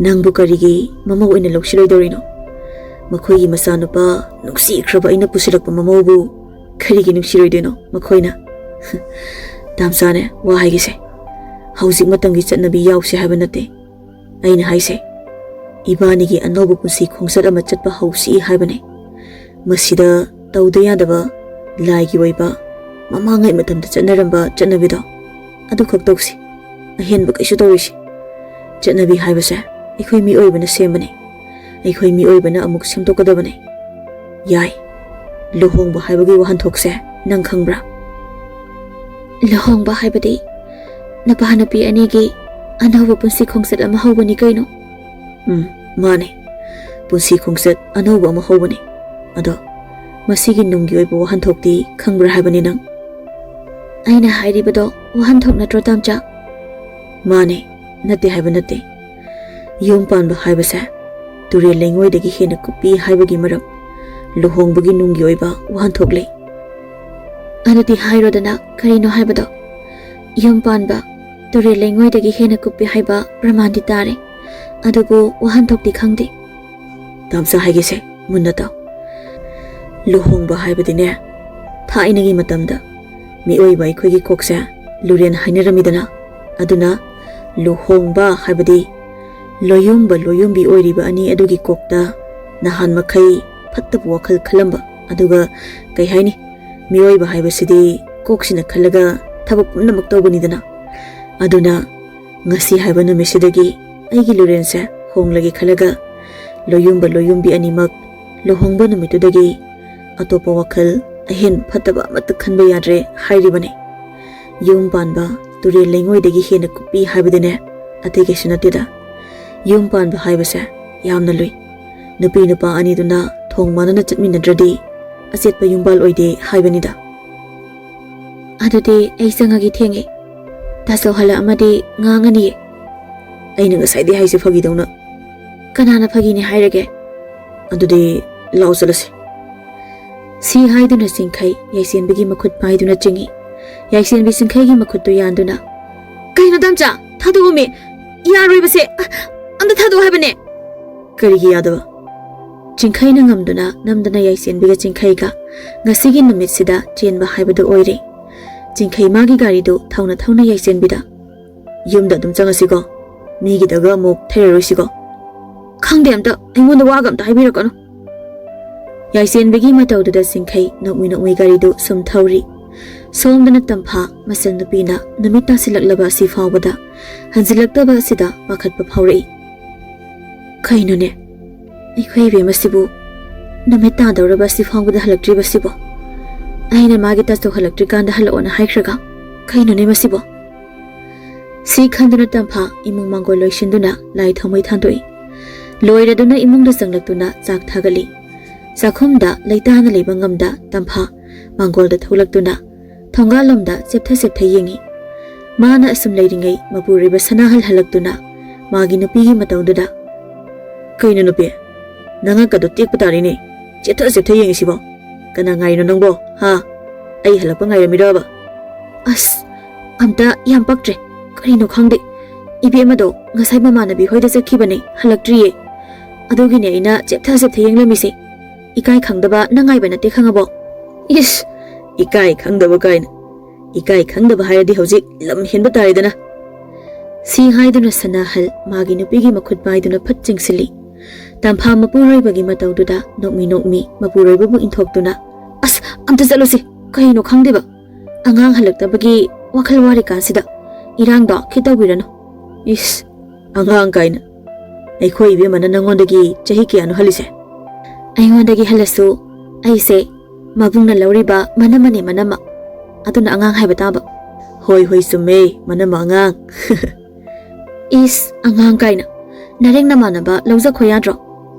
ꯅꯪꯕꯨ ꯀꯔꯤꯒꯤ ꯃꯃꯧ ꯑꯣꯏꯅ ꯂꯧꯁꯤꯜꯂꯣꯏꯗꯧꯔꯤꯅꯣ? ꯃꯈꯣꯏꯒꯤ ꯃꯆꯥꯅꯨꯄꯥ ꯅꯨꯡꯁꯤꯈ꯭ꯔꯕ ꯑꯩꯅ ꯄꯨꯁꯤꯜꯂꯛꯄ ꯃꯃꯧꯕꯨ ꯀꯔꯤꯒꯤ ꯅꯨꯡꯁꯤꯔꯣꯏꯗꯣꯏꯅꯣ ꯃꯈꯣꯏꯅ? ꯇꯥꯝꯆꯥꯅꯦ, ꯋꯥ ꯍꯥꯏꯒꯦꯁꯦ꯫ ꯍꯧꯖꯤꯛ ꯃꯇꯝꯒꯤ ꯆꯠꯅꯕꯤ ꯌꯥꯎꯁꯦ ꯍꯥꯏꯕ ꯅꯠꯇꯦ꯫ ꯑꯩꯅ ꯍꯥꯏꯁꯦ, ꯏꯕꯥꯅꯤꯒꯤ ꯑꯅꯧꯕ ꯄꯨꯟꯁꯤ ꯈꯣꯡꯆꯠ ꯑꯃ ꯆꯠꯄ ꯍꯧꯁꯤ ꯍꯥꯏꯕꯅꯦ꯫ ꯃꯁꯤꯗ ꯇꯧꯗ ꯌꯥꯗꯕ, ꯂꯥꯏꯒꯤ ꯑꯣꯏꯕ, ꯃꯃꯥꯡꯉꯩ ꯃꯇꯝꯗ ꯆꯠꯅꯔꯝꯕ ꯆꯠꯅꯕꯤꯗꯣ, ꯑꯗꯨꯈꯛ ꯇꯧꯁꯤ꯫ ꯑꯍꯦꯟꯕ ꯀꯩꯁꯨ ꯇꯧꯔꯣꯏꯁꯤ꯫ ꯆꯠꯅꯕꯤ ꯍꯥꯏꯕꯁꯦ ꯑꯩꯈꯣꯏ ꯃꯤꯑꯣꯏꯕꯅ ꯁꯦꯝꯕꯅꯤ꯫ ꯑꯩꯈꯣꯏ ꯃꯤꯑꯣꯏꯕꯅ ꯑꯃꯨꯛ ꯁꯦꯝꯗꯣꯛꯀꯗꯕꯅꯤ꯫ ꯌꯥꯏ꯫ ꯂꯨꯍꯣꯡꯕ ꯍꯥꯏꯕꯒꯤ ꯋꯥꯍꯟꯊꯣꯛꯁꯦ ꯅꯪ ꯈꯪꯕ꯭ꯔꯥ? ꯂꯨꯍꯣꯡꯕ ꯍꯥꯏꯕꯗꯤ ꯅꯨꯄꯥ ꯅꯨꯄꯤ ꯑꯅꯤꯒꯤ ꯑꯅꯧꯕ ꯄꯨꯟꯁꯤ ꯈꯣꯡꯆꯠ ꯑꯃ ꯍꯧꯕꯅꯤ ꯀꯩꯅꯣ꯫ ꯎꯝ, ꯃꯥꯅꯦ꯫ ꯄꯨꯟꯁꯤ ꯈꯣꯡꯆꯠ ꯑꯅꯧꯕ ꯑꯃ ꯍꯧꯕꯅꯤ꯫ ꯑꯗꯣ, ꯃꯁꯤꯒꯤ ꯅꯨꯡꯒꯤ ꯑꯣꯏꯕ ꯋꯥꯍꯟꯊꯣꯛꯇꯤ ꯈꯪꯕ꯭ꯔꯥ ꯍꯥꯏꯕꯅꯤ ꯅꯪ? ꯑꯩꯅ ꯍꯥꯏꯔꯤꯕꯗꯣ ꯋꯥꯍꯟꯊꯣꯛ ꯅꯠꯇ꯭ꯔꯣ, ꯇꯥꯝꯆꯥ? ꯃꯥꯅꯦ, ꯅꯠꯇꯦ ꯍꯥꯏꯕ ꯅꯠꯇꯦ꯫ ꯌꯨꯝ ꯄꯥꯟꯕ ꯍꯥꯏꯕꯁꯦ ꯇꯨꯔꯦꯜ ꯂꯩꯉꯣꯏꯗꯒꯤ ꯍꯦꯟꯅ ꯀꯨꯞꯄꯤ ꯍꯥꯏꯕꯒꯤ ꯃꯔꯝ ꯂꯨꯍꯣꯡꯕꯒꯤ ꯅꯨꯡꯒꯤ ꯑꯣꯏꯕ ꯋꯥꯍꯟꯊꯣꯛ ꯂꯩ꯫ ꯑꯗꯨꯗꯤ ꯍꯥꯏꯔꯣꯗꯅ, ꯀꯔꯤꯅꯣ ꯍꯥꯏꯕꯗꯣ? ꯌꯨꯝ ꯄꯥꯟꯕ ꯇꯨꯔꯦꯜ ꯂꯩꯉꯣꯏꯗꯒꯤ ꯍꯦꯟꯅ ꯀꯨꯞꯄꯤ ꯍꯥꯏꯕ ꯄ꯭ꯔꯃꯥꯟꯗꯤ ꯇꯥꯔꯦ, ꯑꯗꯨꯕꯨ ꯋꯥꯍꯟꯊꯣꯛꯇꯤ ꯈꯪꯗꯦ꯫ ꯇꯥꯝꯆꯥ, ꯍꯥꯏꯒꯦꯁꯦ, ꯃꯨꯟꯅ ꯇꯥꯎ꯫ ꯂꯨꯍꯣꯡꯕ ꯍꯥꯏꯕꯗꯤꯅꯦ, ꯊꯥꯏꯅꯒꯤ ꯃꯇꯝꯗ ꯃꯤꯑꯣꯏꯕ ꯑꯩꯈꯣꯏꯒꯤ ꯀꯣꯛꯁꯦ ꯂꯨꯔꯦꯟ ꯍꯥꯏꯅꯔꯝꯃꯤꯗꯅ, ꯑꯗꯨꯅ ꯂꯨꯍꯣꯡꯕ ꯍꯥꯏꯕꯗꯤ ꯂꯣꯌꯨꯝꯕ ꯂꯣꯌꯨꯝꯕꯤ ꯑꯣꯏꯔꯤꯕ ꯑꯅꯤ ꯑꯗꯨꯒꯤ ꯀꯣꯛꯇ ꯅꯍꯥꯟ ꯃꯈꯩ ꯐꯠꯇꯕ ꯋꯥꯈꯜ ꯈꯜꯂꯝꯕ, ꯑꯗꯨꯒ, ꯀꯩ ꯍꯥꯏꯅꯤ, ꯃꯤꯑꯣꯏꯕ ꯍꯥꯏꯕꯁꯤꯗꯤ ꯀꯣꯛꯁꯤꯅ ꯈꯜꯂꯒ ꯊꯕꯛ ꯄꯨꯝꯅꯃꯛ ꯇꯧꯕꯅꯤꯗꯅ꯫ ꯑꯗꯨꯅ ꯉꯁꯤ ꯍꯥꯏꯕ ꯅꯨꯃꯤꯠꯁꯤꯗꯒꯤ ꯑꯩꯒꯤ ꯂꯨꯔꯦꯟꯁꯦ ꯍꯣꯡꯂꯒꯦ ꯈꯜꯂꯒ, ꯂꯣꯌꯨꯝꯕ ꯂꯣꯌꯨꯝꯕꯤ ꯑꯅꯤꯃꯛ ꯂꯨꯍꯣꯡꯕ ꯅꯨꯃꯤꯠꯇꯨꯗꯒꯤ ꯑꯇꯣꯞꯄ ꯋꯥꯈꯜ ꯑꯍꯦꯟꯕ ꯐꯠꯇꯕ ꯑꯃꯠꯇ ꯈꯟꯕ ꯌꯥꯗ꯭ꯔꯦ ꯍꯥꯏꯔꯤꯕꯅꯤ꯫ ꯌꯨꯝ ꯄꯥꯟꯕ ꯇꯨꯔꯦꯜ ꯂꯩꯉꯣꯏꯗꯒꯤ ꯍꯦꯟꯅ ꯀꯨꯞꯄꯤ ꯍꯥꯏꯕꯗꯨꯅꯦ, ꯑꯇꯩ ꯀꯩꯁꯨ ꯅꯠꯇꯦꯗ꯫ ꯌꯨꯝ ꯄꯥꯟꯕ ꯍꯥꯏꯕꯁꯦ ꯌꯥꯝꯅ ꯂꯨꯏ꯫ ꯅꯨꯄꯤ ꯅꯨꯄꯥ ꯑꯅꯤꯗꯨꯅ ꯊꯣꯡ ꯃꯥꯟꯅꯅ ꯆꯠꯃꯤꯟꯅꯗ꯭ꯔꯗꯤ ꯑꯆꯦꯠꯄ ꯌꯨꯝꯕꯥꯜ ꯑꯣꯏꯗꯦ ꯍꯥꯏꯕꯅꯤꯗ꯫ ꯑꯗꯨꯗꯤ ꯑꯩ ꯆꯪꯉꯒꯦ, ꯊꯦꯡꯉꯦ꯫ ꯇꯥꯆꯧ ꯍꯜꯂꯛꯑꯝꯃꯗꯤ ꯉꯥꯡꯉꯅꯤꯌꯦ꯫ ꯑꯩꯅ ꯉꯁꯥꯏꯗꯩ ꯍꯥꯏꯁꯦ ꯐꯥꯒꯤꯗꯧꯅ꯫ ꯀꯅꯥꯅ ꯐꯥꯒꯤꯅꯦ ꯍꯥꯏꯔꯒꯦ? ꯑꯗꯨꯗꯤ ꯂꯥꯛꯑꯣ ꯆꯠꯂꯁꯤ꯫ ꯁꯤ ꯍꯥꯏꯗꯨꯅ ꯆꯤꯡꯈꯩ ꯌꯥꯏꯁꯦꯟꯕꯤꯒꯤ ꯃꯈꯨꯠ ꯄꯥꯏꯗꯨꯅ ꯆꯤꯡꯏ꯫ ꯌꯥꯏꯁꯦꯟꯕꯤ ꯆꯤꯡꯈꯩꯒꯤ ꯃꯈꯨꯠꯇꯨ ꯌꯥꯟꯗꯨꯅ, "ꯀꯩꯅꯣ ꯇꯥꯝꯆꯥ? ꯊꯥꯗꯣꯛꯑꯣꯃꯤ! ꯌꯥꯔꯣꯏꯕꯁꯦ! ꯑ, ꯑꯝꯇ ꯊꯥꯗꯣꯛꯑꯣ ꯍꯥꯏꯕꯅꯦ!" "ꯀꯔꯤꯒꯤ ꯌꯥꯗꯕ?" ꯆꯤꯡꯈꯩꯅ ꯉꯝꯗꯨꯅ ꯅꯝꯗꯨꯅ ꯌꯥꯏꯁꯦꯟꯕꯤꯒ ꯆꯤꯡꯈꯩꯒ ꯉꯁꯤꯒꯤ ꯅꯨꯃꯤꯠꯁꯤꯗ ꯆꯦꯟꯕ ꯍꯥꯏꯕꯗꯨ ꯑꯣꯏꯔꯦ꯫ ꯆꯤꯡꯈꯩ ꯃꯥꯒꯤ ꯒꯥꯔꯤꯗꯨ ꯊꯧꯅ ꯊꯧꯅ ꯌꯥꯏꯁꯦꯟꯕꯤꯗ, "ꯌꯨꯝꯗ ꯑꯗꯨꯝ ꯆꯪꯉꯁꯤꯀꯣ, ꯃꯤꯒꯤꯗꯒ ꯑꯃꯨꯛ ꯊꯩꯔꯔꯣꯏꯁꯤꯀꯣ?" "ꯈꯪꯗꯦ, ꯑꯝꯇ ꯑꯩꯉꯣꯟꯗ ꯋꯥꯒ ꯑꯝꯇ ꯍꯥꯏꯕꯤꯔꯛꯀꯅꯨ꯫" ꯌꯥꯏꯁꯦꯟꯕꯤꯒꯤ ꯃꯇꯧꯗꯨꯗ ꯆꯤꯡꯈꯩ ꯅꯣꯛꯃꯤ ꯅꯣꯛꯃꯤ ꯒꯥꯔꯤꯗꯨ ꯁꯨꯝ ꯊꯧꯔꯤ꯫ ꯁꯣꯝꯗꯅ ꯇꯝꯐꯥ ꯃꯆꯟꯅꯨꯄꯤꯅ ꯅꯨꯃꯤꯠ ꯇꯥꯁꯤꯜꯂꯛꯂꯕ ꯑꯁꯤ ꯐꯥꯎꯕꯗ ꯍꯟꯖꯤꯜꯂꯛꯇꯕ ꯑꯁꯤꯗ ꯄꯥꯈꯠꯄ ꯐꯥꯎꯔꯛꯏ꯫ "ꯀꯩꯅꯣꯅꯦ, ꯑꯩꯈꯣꯏ ꯏꯕꯦꯝꯃꯁꯤꯕꯨ ꯅꯨꯃꯤꯠ ꯇꯥꯗꯧꯔꯕ ꯑꯁꯤ ꯐꯥꯎꯕꯗ ꯍꯜꯂꯛꯇ꯭ꯔꯤꯕꯁꯤꯕꯣ? ꯑꯩꯅ ꯃꯥꯒꯤ ꯇꯥꯆꯧ ꯍꯜꯂꯛꯇ꯭ꯔꯤꯀꯥꯟꯗ ꯍꯜꯂꯛꯑꯣꯅ ꯍꯥꯏꯈ꯭ꯔꯒ, ꯀꯩꯅꯣꯅꯦ ꯃꯁꯤꯕꯣ?" ꯁꯤ ꯈꯟꯗꯨꯅ ꯇꯝꯐꯥ ꯏꯃꯨꯡ ꯃꯪꯒꯣꯜ ꯂꯣꯏꯁꯤꯟꯗꯨꯅ ꯂꯥꯏ ꯊꯥꯎꯃꯩ ꯊꯥꯟꯗꯣꯛꯏ꯫ ꯂꯣꯏꯔꯗꯨꯅ ꯏꯃꯨꯡꯗ ꯆꯪꯂꯛꯇꯨꯅ ꯆꯥꯛ ꯊꯥꯒꯠꯂꯤ꯫ ꯆꯥꯛꯈꯨꯝꯗ ꯂꯩꯇꯥꯅ ꯂꯩꯕ ꯉꯝꯗ ꯇꯝꯐꯥ ꯃꯪꯒꯣꯜꯗ ꯊꯣꯛꯂꯛꯇꯨꯅ ꯊꯣꯡꯒꯥꯜꯂꯣꯝꯗ ꯆꯦꯞꯊ ꯆꯦꯞꯊ ꯌꯦꯡꯉꯤ꯫ ꯃꯥꯅ ꯑꯁꯨꯝ ꯂꯩꯔꯤꯉꯩ ꯃꯄꯨꯔꯣꯏꯕ ꯁꯅꯥꯍꯜ ꯍꯜꯂꯛꯇꯨꯅ ꯃꯥꯒꯤ ꯅꯨꯄꯤꯒꯤ ꯃꯇꯧꯗꯨꯗ, "ꯀꯩꯅꯣ ꯅꯨꯄꯤ, ꯅꯉꯛꯀꯗꯣ ꯇꯦꯛꯄ ꯇꯥꯔꯦꯅꯦ, ꯆꯦꯞꯊ ꯆꯦꯞꯊ ꯌꯦꯡꯉꯤꯁꯤꯕꯣ? ꯀꯅꯥ ꯉꯥꯏꯔꯤꯅꯣ ꯅꯪꯕꯣ, ꯍꯥ? ꯑꯩ ꯍꯜꯂꯛꯄ ꯉꯥꯏꯔꯝꯃꯤꯔꯕ?" "ꯑꯁ, ꯑꯝꯇ ꯌꯥꯝ ꯄꯛꯇ꯭ꯔꯦ꯫ ꯀꯔꯤꯅꯣ ꯈꯪꯗꯦ, ꯏꯕꯦꯝꯃꯗꯣ ꯉꯁꯥꯏ ꯃꯃꯥꯟꯅꯕꯤ ꯍꯣꯏꯗ ꯆꯠꯈꯤꯕꯅꯦ, ꯍꯜꯂꯛꯇ꯭ꯔꯤꯌꯦ꯫ ꯑꯗꯨꯒꯤꯅꯦ ꯑꯩꯅ ꯆꯦꯞꯊ ꯆꯦꯞꯊ ꯌꯦꯡꯂꯝꯃꯤꯁꯦ꯫ ꯏꯀꯥꯏ ꯈꯪꯗꯕ ꯅꯪ ꯉꯥꯏꯕ ꯅꯠꯇꯦ, ꯈꯪꯉꯕꯣ?" "ꯏꯁ, ꯏꯀꯥꯏ ꯈꯪꯗꯕ ꯀꯥꯏꯅ꯫ ꯏꯀꯥꯏ ꯈꯪꯗꯕ ꯍꯥꯏꯔꯗꯤ ꯍꯧꯖꯤꯛ ꯂꯝ ꯍꯦꯟꯕ ꯇꯥꯔꯦꯗꯅ꯫" ꯁꯤ ꯍꯥꯏꯗꯨꯅ ꯁꯅꯥꯍꯜ ꯃꯥꯒꯤ ꯅꯨꯄꯤꯒꯤ ꯃꯈꯨꯠ ꯄꯥꯏꯗꯨꯅ ꯐꯠ ꯆꯤꯡꯁꯤꯜꯂꯤ꯫ ꯇꯝꯐꯥ ꯃꯄꯨꯔꯣꯏꯕꯒꯤ ꯃꯇꯧꯗꯨꯗ ꯅꯣꯛꯃꯤ ꯅꯣꯛꯃꯤ ꯃꯄꯨꯔꯣꯏꯕꯕꯨ ꯏꯟꯊꯣꯛꯇꯨꯅ, "ꯑꯁ, ꯑꯝꯇ ꯆꯠꯂꯨꯁꯤ, ꯀꯩꯅꯣ ꯈꯪꯗꯦꯕ꯫ ꯑꯉꯥꯡ ꯍꯜꯂꯛꯇꯕꯒꯤ ꯋꯥꯈꯜ ꯋꯥꯔꯤꯀꯥꯟꯁꯤꯗ ꯏꯔꯥꯡꯗꯣ ꯈꯤꯠ ꯇꯧꯕꯤꯔꯅꯨ꯫" "ꯏꯁ, ꯑꯉꯥꯡ ꯀꯥꯏꯅ꯫ ꯑꯩꯈꯣꯏ ꯏꯕꯦꯝꯃꯅ ꯅꯪꯉꯣꯟꯗꯒꯤ ꯆꯍꯤ ꯀꯌꯥꯅꯣ ꯍꯜꯂꯤꯁꯦ?" "ꯑꯩꯉꯣꯟꯗꯒꯤ ꯍꯜꯂꯁꯨ ꯑꯩꯁꯦ ꯃꯕꯨꯡꯅ ꯂꯧꯔꯤꯕ ꯃꯅꯝꯃꯅꯦ, ꯃꯅꯝꯃ꯫ ꯑꯗꯨꯅ ꯑꯉꯥꯡ ꯍꯥꯏꯕ ꯇꯥꯕ꯫" "ꯍꯣꯏ, ꯍꯣꯏ, ꯆꯨꯝꯃꯦ, ꯃꯅꯝꯃ ꯑꯉꯥꯡ꯫" "ꯏꯁ, ꯑꯉꯥꯡ ꯀꯥꯏꯅ꯫ ꯅꯔꯦꯡ ꯅꯃꯥꯟꯅꯕ ꯂꯧꯖꯈꯣ ꯌꯥꯗ꯭ꯔꯣ?"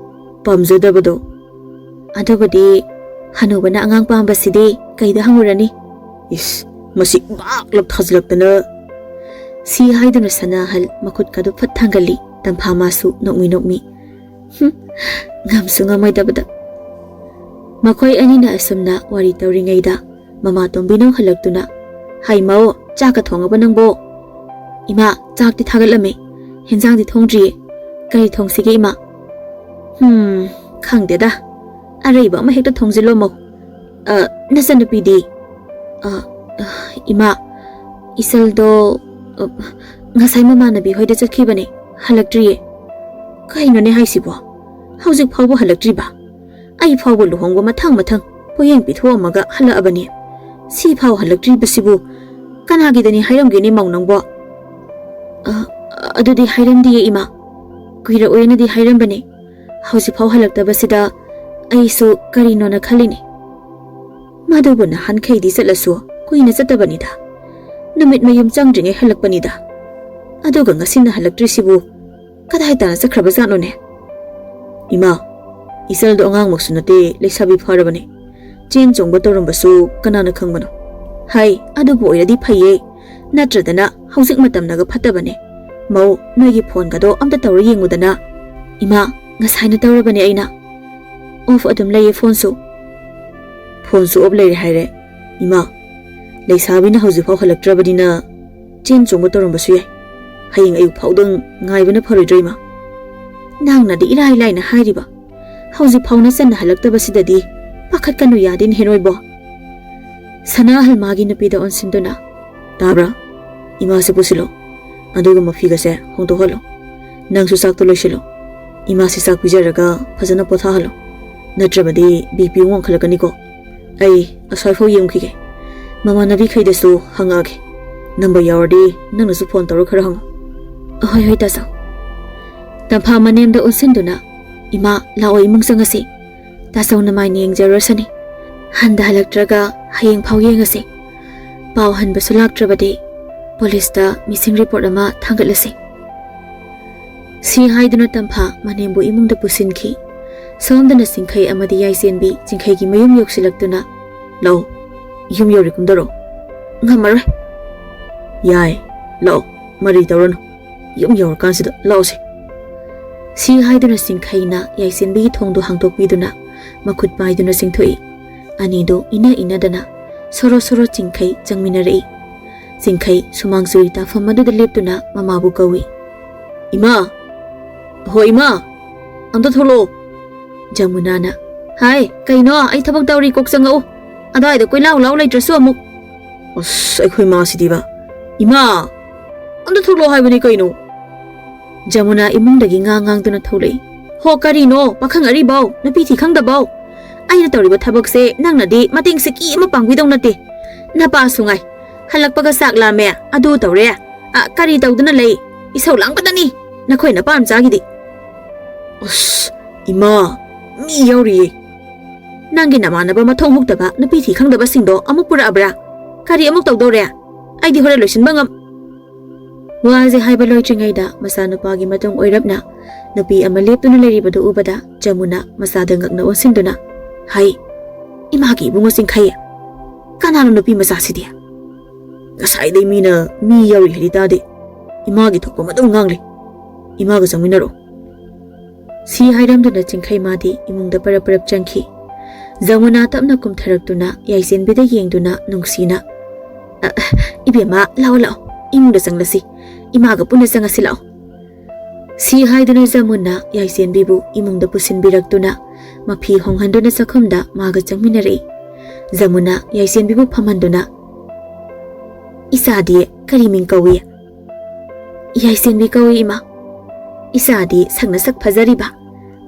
"ꯄꯥꯝꯖꯗꯕꯗꯣ꯫" "ꯑꯗꯨꯕꯨꯗꯤ ꯍꯅꯨꯕꯅ ꯑꯉꯥꯡ ꯄꯥꯝꯕꯁꯤꯗꯤ ꯀꯩꯗ ꯍꯪꯉꯨꯔꯅꯤ?" "ꯏꯁ, ꯃꯁꯤ ꯕꯥꯛꯂꯞ ꯊꯥꯖꯤꯜꯂꯛꯇꯅ꯫" ꯁꯤ ꯍꯥꯏꯗꯨꯅ ꯁꯅꯥꯍꯜ ꯃꯈꯨꯠꯀꯗꯨ ꯐꯠ ꯊꯥꯡꯒꯠꯂꯤ꯫ ꯇꯝꯐꯥ ꯃꯥꯁꯨ ꯅꯣꯛꯃꯤ ꯅꯣꯛꯃꯤ꯫ ꯍꯨꯝ, ꯉꯝꯁꯨ ꯉꯝꯃꯣꯏꯗꯕꯗ꯫ ꯃꯈꯣꯏ ꯑꯅꯤꯅ ꯑꯁꯨꯝꯅ ꯋꯥꯔꯤ ꯇꯧꯔꯤꯉꯩꯗ ꯃꯃꯥ ꯇꯣꯝꯕꯤꯅꯧ ꯍꯜꯂꯛꯇꯨꯅ, "ꯍꯥꯏ ꯃꯧ, ꯆꯥꯛꯀ ꯊꯣꯡꯉꯕ ꯅꯪꯕꯣ?" "ꯏꯃꯥ, ꯆꯥꯛꯇꯤ ꯊꯥꯒꯠꯂꯝꯃꯦ, ꯍꯦꯟꯖꯥꯡꯗꯤ ꯊꯣꯡꯗ꯭ꯔꯤꯌꯦ꯫ ꯀꯔꯤ ꯊꯣꯡꯁꯤꯒꯦ ꯏꯃꯥ?" "ꯍꯨꯝ, ꯈꯪꯗꯦꯗ, ꯑꯔꯩꯕ ꯑꯃ ꯍꯦꯛꯇ ꯊꯣꯡꯖꯤꯜꯂꯣ ꯃꯧ꯫ ꯑ, ꯅꯆꯟꯅꯨꯄꯤꯗꯤ?" "ꯑ, ꯏꯃꯥ, ꯏꯆꯜꯗꯣ, ꯑ, ꯉꯁꯥꯏ ꯃꯃꯥꯟꯅꯕꯤ ꯍꯣꯏꯗ ꯆꯠꯈꯤꯕꯅꯦ, ꯍꯜꯂꯛꯇ꯭ꯔꯤꯌꯦ꯫ ꯀꯩꯅꯣꯅꯦ ꯍꯥꯏꯁꯤꯕꯣ? ꯍꯧꯖꯤꯛ ꯐꯥꯎꯕ ꯍꯜꯂꯛꯇ꯭ꯔꯤꯕ? ꯑꯩ ꯐꯥꯎꯕ ꯂꯨꯍꯣꯡꯕ ꯃꯊꯪ ꯃꯊꯪ ꯄꯣꯌꯦꯡ ꯄꯤꯊꯣꯛꯑꯝꯃꯒ ꯍꯜꯂꯛꯑꯕꯅꯦ꯫ ꯁꯤ ꯐꯥꯎ ꯍꯜꯂꯛꯇ꯭ꯔꯤꯕꯁꯤꯕꯨ ꯀꯅꯥꯒꯤꯗꯅꯤ ꯍꯥꯏꯔꯝꯒꯦꯅꯦ, ꯃꯧ ꯅꯪꯕꯣ? ꯑ, ꯑꯗꯨꯗꯤ ꯍꯥꯏꯔꯝꯗꯤꯌꯦ, ꯏꯃꯥ꯫ ꯀꯨꯏꯔꯛꯑꯣꯏꯅꯗꯤ ꯍꯥꯏꯔꯝꯕꯅꯦ꯫ ꯍꯧꯖꯤꯛꯐꯥꯎ ꯍꯜꯂꯛꯇꯕꯁꯤꯗ ꯑꯩꯁꯨ ꯀꯔꯤꯅꯣꯅ ꯈꯜꯂꯤꯅꯦ꯫ ꯃꯗꯨꯕꯨ ꯅꯍꯥꯟꯈꯩꯗꯤ ꯆꯠꯂꯁꯨ ꯀꯨꯏꯅ ꯆꯠꯇꯕꯅꯤꯗ꯫ ꯅꯨꯃꯤꯠ ꯃꯌꯨꯝ ꯆꯪꯗ꯭ꯔꯤꯉꯩ ꯍꯜꯂꯛꯄꯅꯤꯗ꯫ ꯑꯗꯨꯒ ꯉꯁꯤꯅ ꯍꯜꯂꯛꯇ꯭ꯔꯤꯁꯤꯕꯨ ꯀꯗꯥꯏ ꯇꯥꯅ ꯆꯠꯈ꯭ꯔꯕꯖꯥꯠꯅꯣꯅꯦ? ꯏꯃꯥ, ꯏꯆꯜꯗꯣ ꯑꯉꯥꯡꯃꯛꯁꯨ ꯅꯠꯇꯦ, ꯂꯩꯁꯥꯕꯤ ꯐꯥꯔꯕꯅꯦ꯫ ꯆꯦꯟ ꯆꯣꯡꯕ ꯇꯧꯔꯝꯕꯁꯨ ꯀꯅꯥꯅ ꯈꯪꯕꯅꯣ? ꯍꯥꯏ, ꯑꯗꯨꯕꯨ ꯑꯣꯏꯔꯗꯤ ꯐꯩꯌꯦ꯫ ꯅꯠꯇ꯭ꯔꯗꯅ ꯍꯧꯖꯤꯛ ꯃꯇꯝꯅꯒ ꯐꯠꯇꯕꯅꯦ꯫ ꯃꯧ, ꯅꯣꯏꯒꯤ ꯐꯣꯟꯒꯗꯣ ꯑꯝꯇ ꯇꯧꯔ ꯌꯦꯡꯉꯨꯗꯅ꯫ ꯏꯃꯥ, ꯉꯁꯥꯏꯅ ꯇꯧꯔꯕꯅꯦ ꯑꯩꯅ꯫ ꯑꯣꯐ ꯑꯗꯨꯝ ꯂꯩꯌꯦ ꯐꯣꯟꯁꯨ꯫ ꯐꯣꯟꯁꯨ ꯑꯣꯐ ꯂꯩꯔꯦ ꯍꯥꯏꯔꯦ? ꯏꯃꯥ, ꯂꯩꯁꯥꯕꯤꯅ ꯍꯧꯖꯤꯛꯐꯥꯎ ꯍꯜꯂꯛꯇ꯭ꯔꯕꯅꯤꯅ ꯆꯦꯟ ꯆꯣꯡꯕ ꯇꯧꯔꯝꯕꯁꯨ ꯌꯥꯏ꯫ ꯍꯌꯦꯡ ꯑꯌꯨꯛ ꯐꯥꯎꯗꯪ ꯉꯥꯏꯕꯅ ꯐꯔꯣꯏꯗ꯭ꯔꯣ, ꯏꯃꯥ? ꯅꯪꯅꯗꯤ ꯏꯔꯥꯏ ꯂꯥꯏꯅ ꯍꯥꯏꯔꯤꯕ꯫ ꯍꯧꯖꯤꯛ ꯐꯥꯎꯅ ꯆꯟꯅ ꯍꯜꯂꯛꯇꯕꯁꯤꯗꯗꯤ ꯄꯥꯈꯠꯀꯅꯨ ꯌꯥꯗꯦꯅꯦ ꯍꯦꯔꯣꯏꯕꯣ꯫ ꯁꯅꯥꯍꯜ ꯃꯥꯒꯤ ꯅꯨꯄꯤꯗ ꯑꯣꯟꯁꯤꯟꯗꯨꯅ, "ꯇꯥꯕ꯭ꯔꯥ? ꯏꯃꯥꯁꯦ ꯄꯨꯁꯤꯜꯂꯣ꯫ ꯑꯗꯨꯒ ꯃꯐꯤꯒꯁꯦ ꯍꯣꯡꯗꯣꯛꯍꯜꯂꯣ꯫ ꯅꯪꯁꯨ ꯆꯥꯛꯇꯣ ꯂꯣꯏꯁꯤꯜꯂꯣ꯫ ꯏꯃꯥꯁꯦ ꯆꯥꯛ ꯄꯤꯖꯔꯒ ꯐꯖꯅ ꯄꯣꯊꯥꯍꯜꯂꯣ꯫ ꯅꯠꯇ꯭ꯔꯕꯗꯤ ꯕꯤ ꯄꯤ ꯋꯥꯡꯈꯠꯂꯛꯀꯅꯤꯀꯣ꯫ ꯑꯩ ꯑꯁ꯭ꯋꯥꯏꯐꯥꯎ ꯌꯦꯡꯈꯤꯒꯦ꯫ ꯃꯃꯥꯟꯅꯕꯤꯈꯩꯗꯁꯨ ꯍꯪꯉꯛꯑꯒꯦ꯫ ꯅꯝꯕꯔ ꯌꯥꯎꯔꯗꯤ ꯅꯪꯅꯁꯨ ꯐꯣꯟ ꯇꯧꯔ ꯈꯔ ꯍꯪꯉꯣ꯫" "ꯑꯍꯣꯏ, ꯍꯣꯏ, ꯇꯥꯆꯧ꯫" ꯇꯝꯐꯥ ꯃꯅꯦꯝꯗ ꯑꯣꯟꯁꯤꯟꯗꯨꯅ, "ꯏꯃꯥ, ꯂꯥꯛꯑꯣ, ꯏꯃꯨꯡ ꯆꯪꯉꯁꯤ꯫ ꯇꯥꯆꯧꯅ ꯃꯥꯏꯅ ꯌꯦꯡꯖꯔꯨꯔꯁꯅꯤ꯫ ꯍꯟꯗ ꯍꯜꯂꯛꯇ꯭ꯔꯒ ꯍꯌꯦꯡ ꯐꯥꯎ ꯌꯦꯡꯉꯁꯤ꯫ ꯄꯥꯎ ꯍꯟꯕꯁꯨ ꯂꯥꯛꯇ꯭ꯔꯕꯗꯤ ꯄꯨꯂꯤꯁꯇ ꯃꯤꯁꯤꯡ ꯔꯤꯄꯣꯔꯠ ꯑꯃ ꯊꯥꯡꯒꯠꯂꯁꯤ꯫" ꯁꯤ ꯍꯥꯏꯗꯨꯅ ꯇꯝꯐꯥ ꯃꯅꯦꯝꯕꯨ ꯏꯃꯨꯡꯗ ꯄꯨꯁꯤꯟꯈꯤ꯫ ꯁꯣꯝꯗꯅ ꯆꯤꯡꯈꯩ ꯑꯃꯗꯤ ꯌꯥꯏꯁꯦꯟꯕꯤ ꯆꯤꯡꯈꯩꯒꯤ ꯃꯌꯨꯝ ꯌꯧꯁꯤꯜꯂꯛꯇꯨꯅ, "ꯂꯥꯛꯑꯣ, ꯌꯨꯝ ꯌꯧꯔꯦ, ꯀꯨꯝꯗꯔꯣ꯫" "ꯉꯝꯃꯔꯣꯏ꯫" "ꯌꯥꯏ, ꯂꯥꯛꯑꯣ, ꯃꯔꯩ ꯇꯧꯔꯅꯨ꯫ ꯌꯨꯝ ꯌꯧꯔꯀꯥꯟꯁꯤꯗ ꯂꯥꯛꯑꯣꯁꯦ꯫" ꯁꯤ ꯍꯥꯏꯗꯨꯅ ꯆꯤꯡꯈꯩꯅ ꯌꯥꯏꯁꯦꯟꯕꯤꯒꯤ ꯊꯣꯡꯗꯣ ꯍꯥꯡꯗꯣꯛꯄꯤꯗꯨꯅ ꯃꯈꯨꯠ ꯄꯥꯏꯗꯨꯅ ꯆꯤꯡꯊꯣꯛꯏ꯫ ꯑꯅꯤꯗꯨ ꯏꯅ ꯏꯅꯗꯅ ꯁꯣꯔꯣ ꯁꯣꯔꯣ ꯆꯤꯡꯈꯩ ꯆꯪꯃꯤꯟꯅꯔꯛꯏ꯫ ꯆꯤꯡꯈꯩ ꯁꯨꯃꯥꯡ ꯆꯨꯔꯤ ꯇꯥꯐꯝ ꯑꯗꯨꯗ ꯂꯦꯞꯇꯨꯅ ꯃꯃꯥꯕꯨ ꯀꯧꯏ꯫ "ꯏꯃꯥ! ꯍꯣ ꯏꯃꯥ! ꯑꯝꯇ ꯊꯣꯛꯂꯛꯑꯣ꯫" ꯖꯃꯨꯅꯥꯅ, "ꯍꯥꯏ, ꯀꯩꯅꯣ? ꯑꯩ ꯊꯕꯛ ꯇꯧꯔꯤ, ꯀꯣꯛ ꯆꯪꯉꯛꯎ꯫ ꯑꯗꯨꯋꯥꯏꯗ ꯀꯣꯏꯂꯥꯎ ꯂꯥꯎ ꯂꯩꯇ꯭ꯔꯁꯨ ꯑꯃꯨꯛ꯫" ꯑꯁ, ꯑꯩꯈꯣꯏ ꯃꯥꯁꯤꯗꯤꯕ꯫ ꯏꯃꯥ! ꯑꯝꯇ ꯊꯣꯛꯂꯛꯑꯣ ꯍꯥꯏꯕꯅꯤ ꯀꯩꯅꯣ꯫ ꯖꯃꯨꯅꯥ ꯏꯃꯨꯡꯗꯒꯤ ꯉꯥꯡ ꯉꯥꯡꯗꯨꯅ ꯊꯣꯛꯂꯛꯏ꯫ ꯍꯣ, ꯀꯔꯤꯅꯣ? ꯄꯥꯈꯪ ꯑꯔꯤꯕꯧ, ꯅꯨꯄꯤ ꯊꯤ ꯈꯪꯗꯕꯧ꯫ ꯑꯩꯅ ꯇꯧꯔꯤꯕ ꯊꯕꯛꯁꯦ ꯅꯪꯅꯗꯤ ꯃꯇꯦꯡ ꯁꯤꯀꯤ ꯑꯃ ꯄꯥꯡꯕꯤꯗꯧ ꯅꯠꯇꯦ꯫ ꯅꯄꯥꯁꯨ ꯉꯥꯏ꯫ ꯍꯜꯂꯛꯄꯒ ꯆꯥꯛ ꯂꯥꯝꯃꯦ, ꯑꯗꯨ ꯇꯧꯔꯦ꯫ ꯑ, ꯀꯔꯤ ꯇꯧꯗꯨꯅ ꯂꯩ? ꯏꯁꯧ ꯂꯥꯡꯕꯗꯅꯤ ꯅꯈꯣꯏ ꯅꯄꯥ ꯃꯆꯥꯒꯤꯗꯤ꯫ ꯑꯁ, ꯏꯃꯥ, ꯃꯤ ꯌꯥꯎꯔꯤꯌꯦ꯫ ꯅꯪꯒꯤ ꯅꯃꯥꯟꯅꯕ ꯃꯊꯣꯡ ꯍꯨꯛꯇꯕ ꯅꯨꯄꯤ ꯊꯤ ꯈꯪꯗꯕꯁꯤꯡꯗꯣ ꯑꯃꯨꯛ ꯄꯨꯔꯛꯑꯕ꯭ꯔꯥ? ꯀꯔꯤ ꯑꯃꯨꯛ ꯇꯧꯗꯧꯔꯦ? ꯑꯩꯗꯤ ꯍꯣꯔꯦꯟ ꯂꯣꯏꯁꯤꯟꯕ ꯉꯝ-, ꯋꯥꯁꯦ ꯍꯥꯏꯕ ꯂꯣꯏꯗ꯭ꯔꯤꯉꯩꯗ ꯃꯆꯥꯅꯨꯄꯥꯒꯤ ꯃꯇꯨꯡ ꯑꯣꯏꯔꯞꯅ ꯅꯨꯄꯤ ꯑꯃ ꯂꯦꯞꯇꯨꯅ ꯂꯩꯔꯤꯕꯗꯨ ꯎꯕꯗ ꯖꯃꯨꯅꯥ ꯃꯆꯥꯗ ꯉꯛꯅ ꯑꯣꯟꯁꯤꯟꯗꯨꯅ, "ꯍꯩ, ꯏꯃꯥꯒꯤ ꯏꯕꯨꯡꯉꯣ ꯆꯤꯡꯈꯩ, ꯀꯅꯥꯅꯣ ꯅꯨꯄꯤ ꯃꯆꯥꯁꯤꯗꯤ? ꯉꯁꯥꯏꯗꯩ ꯃꯤꯅ ꯃꯤ ꯌꯥꯎꯔꯤ ꯍꯥꯏꯗꯤ ꯇꯥꯗꯦ꯫ ꯏꯃꯥꯒꯤ ꯊꯣꯛꯄ ꯑꯗꯨꯝ ꯉꯥꯡꯂꯦ꯫ ꯏꯃꯥꯒ ꯆꯪꯃꯤꯟꯅꯔꯣ꯫" ꯁꯤ ꯍꯥꯏꯔꯝꯗꯨꯅ ꯆꯤꯡꯈꯩ ꯃꯥꯗꯤ ꯏꯃꯨꯡꯗ ꯄꯔꯞ ꯄꯔꯞ ꯆꯪꯈꯤ꯫ ꯖꯃꯨꯅꯥ ꯇꯞꯅ ꯀꯨꯝꯊꯔꯛꯇꯨꯅ ꯌꯥꯏꯁꯦꯟꯕꯤꯗ ꯌꯦꯡꯗꯨꯅ ꯅꯨꯡꯁꯤꯅ, "ꯑ, ꯑ, ꯏꯕꯦꯝꯃ, ꯂꯥꯛꯑꯣ, ꯂꯥꯛꯑꯣ, ꯏꯃꯨꯡꯗ ꯆꯪꯂꯁꯤ꯫ ꯏꯃꯥꯒ ꯄꯨꯟꯅ ꯆꯪꯉꯁꯤ, ꯂꯥꯛꯑꯣ꯫" ꯁꯤ ꯍꯥꯏꯗꯨꯅ ꯖꯃꯨꯅꯥ ꯌꯥꯏꯁꯦꯟꯕꯤꯕꯨ ꯏꯃꯨꯡꯗ ꯄꯨꯁꯤꯟꯕꯤꯔꯛꯇꯨꯅ ꯃꯐꯤ ꯍꯣꯡꯍꯟꯗꯨꯅ ꯆꯥꯛꯈꯨꯝꯗ ꯃꯥꯒ ꯆꯪꯃꯤꯟꯅꯔꯛꯏ꯫ ꯖꯃꯨꯅꯥ ꯌꯥꯏꯁꯦꯟꯕꯤꯕꯨ ꯐꯝꯍꯟꯗꯨꯅ, "ꯏꯆꯥꯗꯤ ꯀꯔꯤ ꯃꯤꯡ ꯀꯧꯏ?" "ꯌꯥꯏꯁꯦꯟꯕꯤ ꯀꯧꯏ, ꯏꯃꯥ꯫" "ꯏꯆꯥꯗꯤ ꯁꯛꯅ ꯁꯛ ꯐꯖꯔꯤꯕ,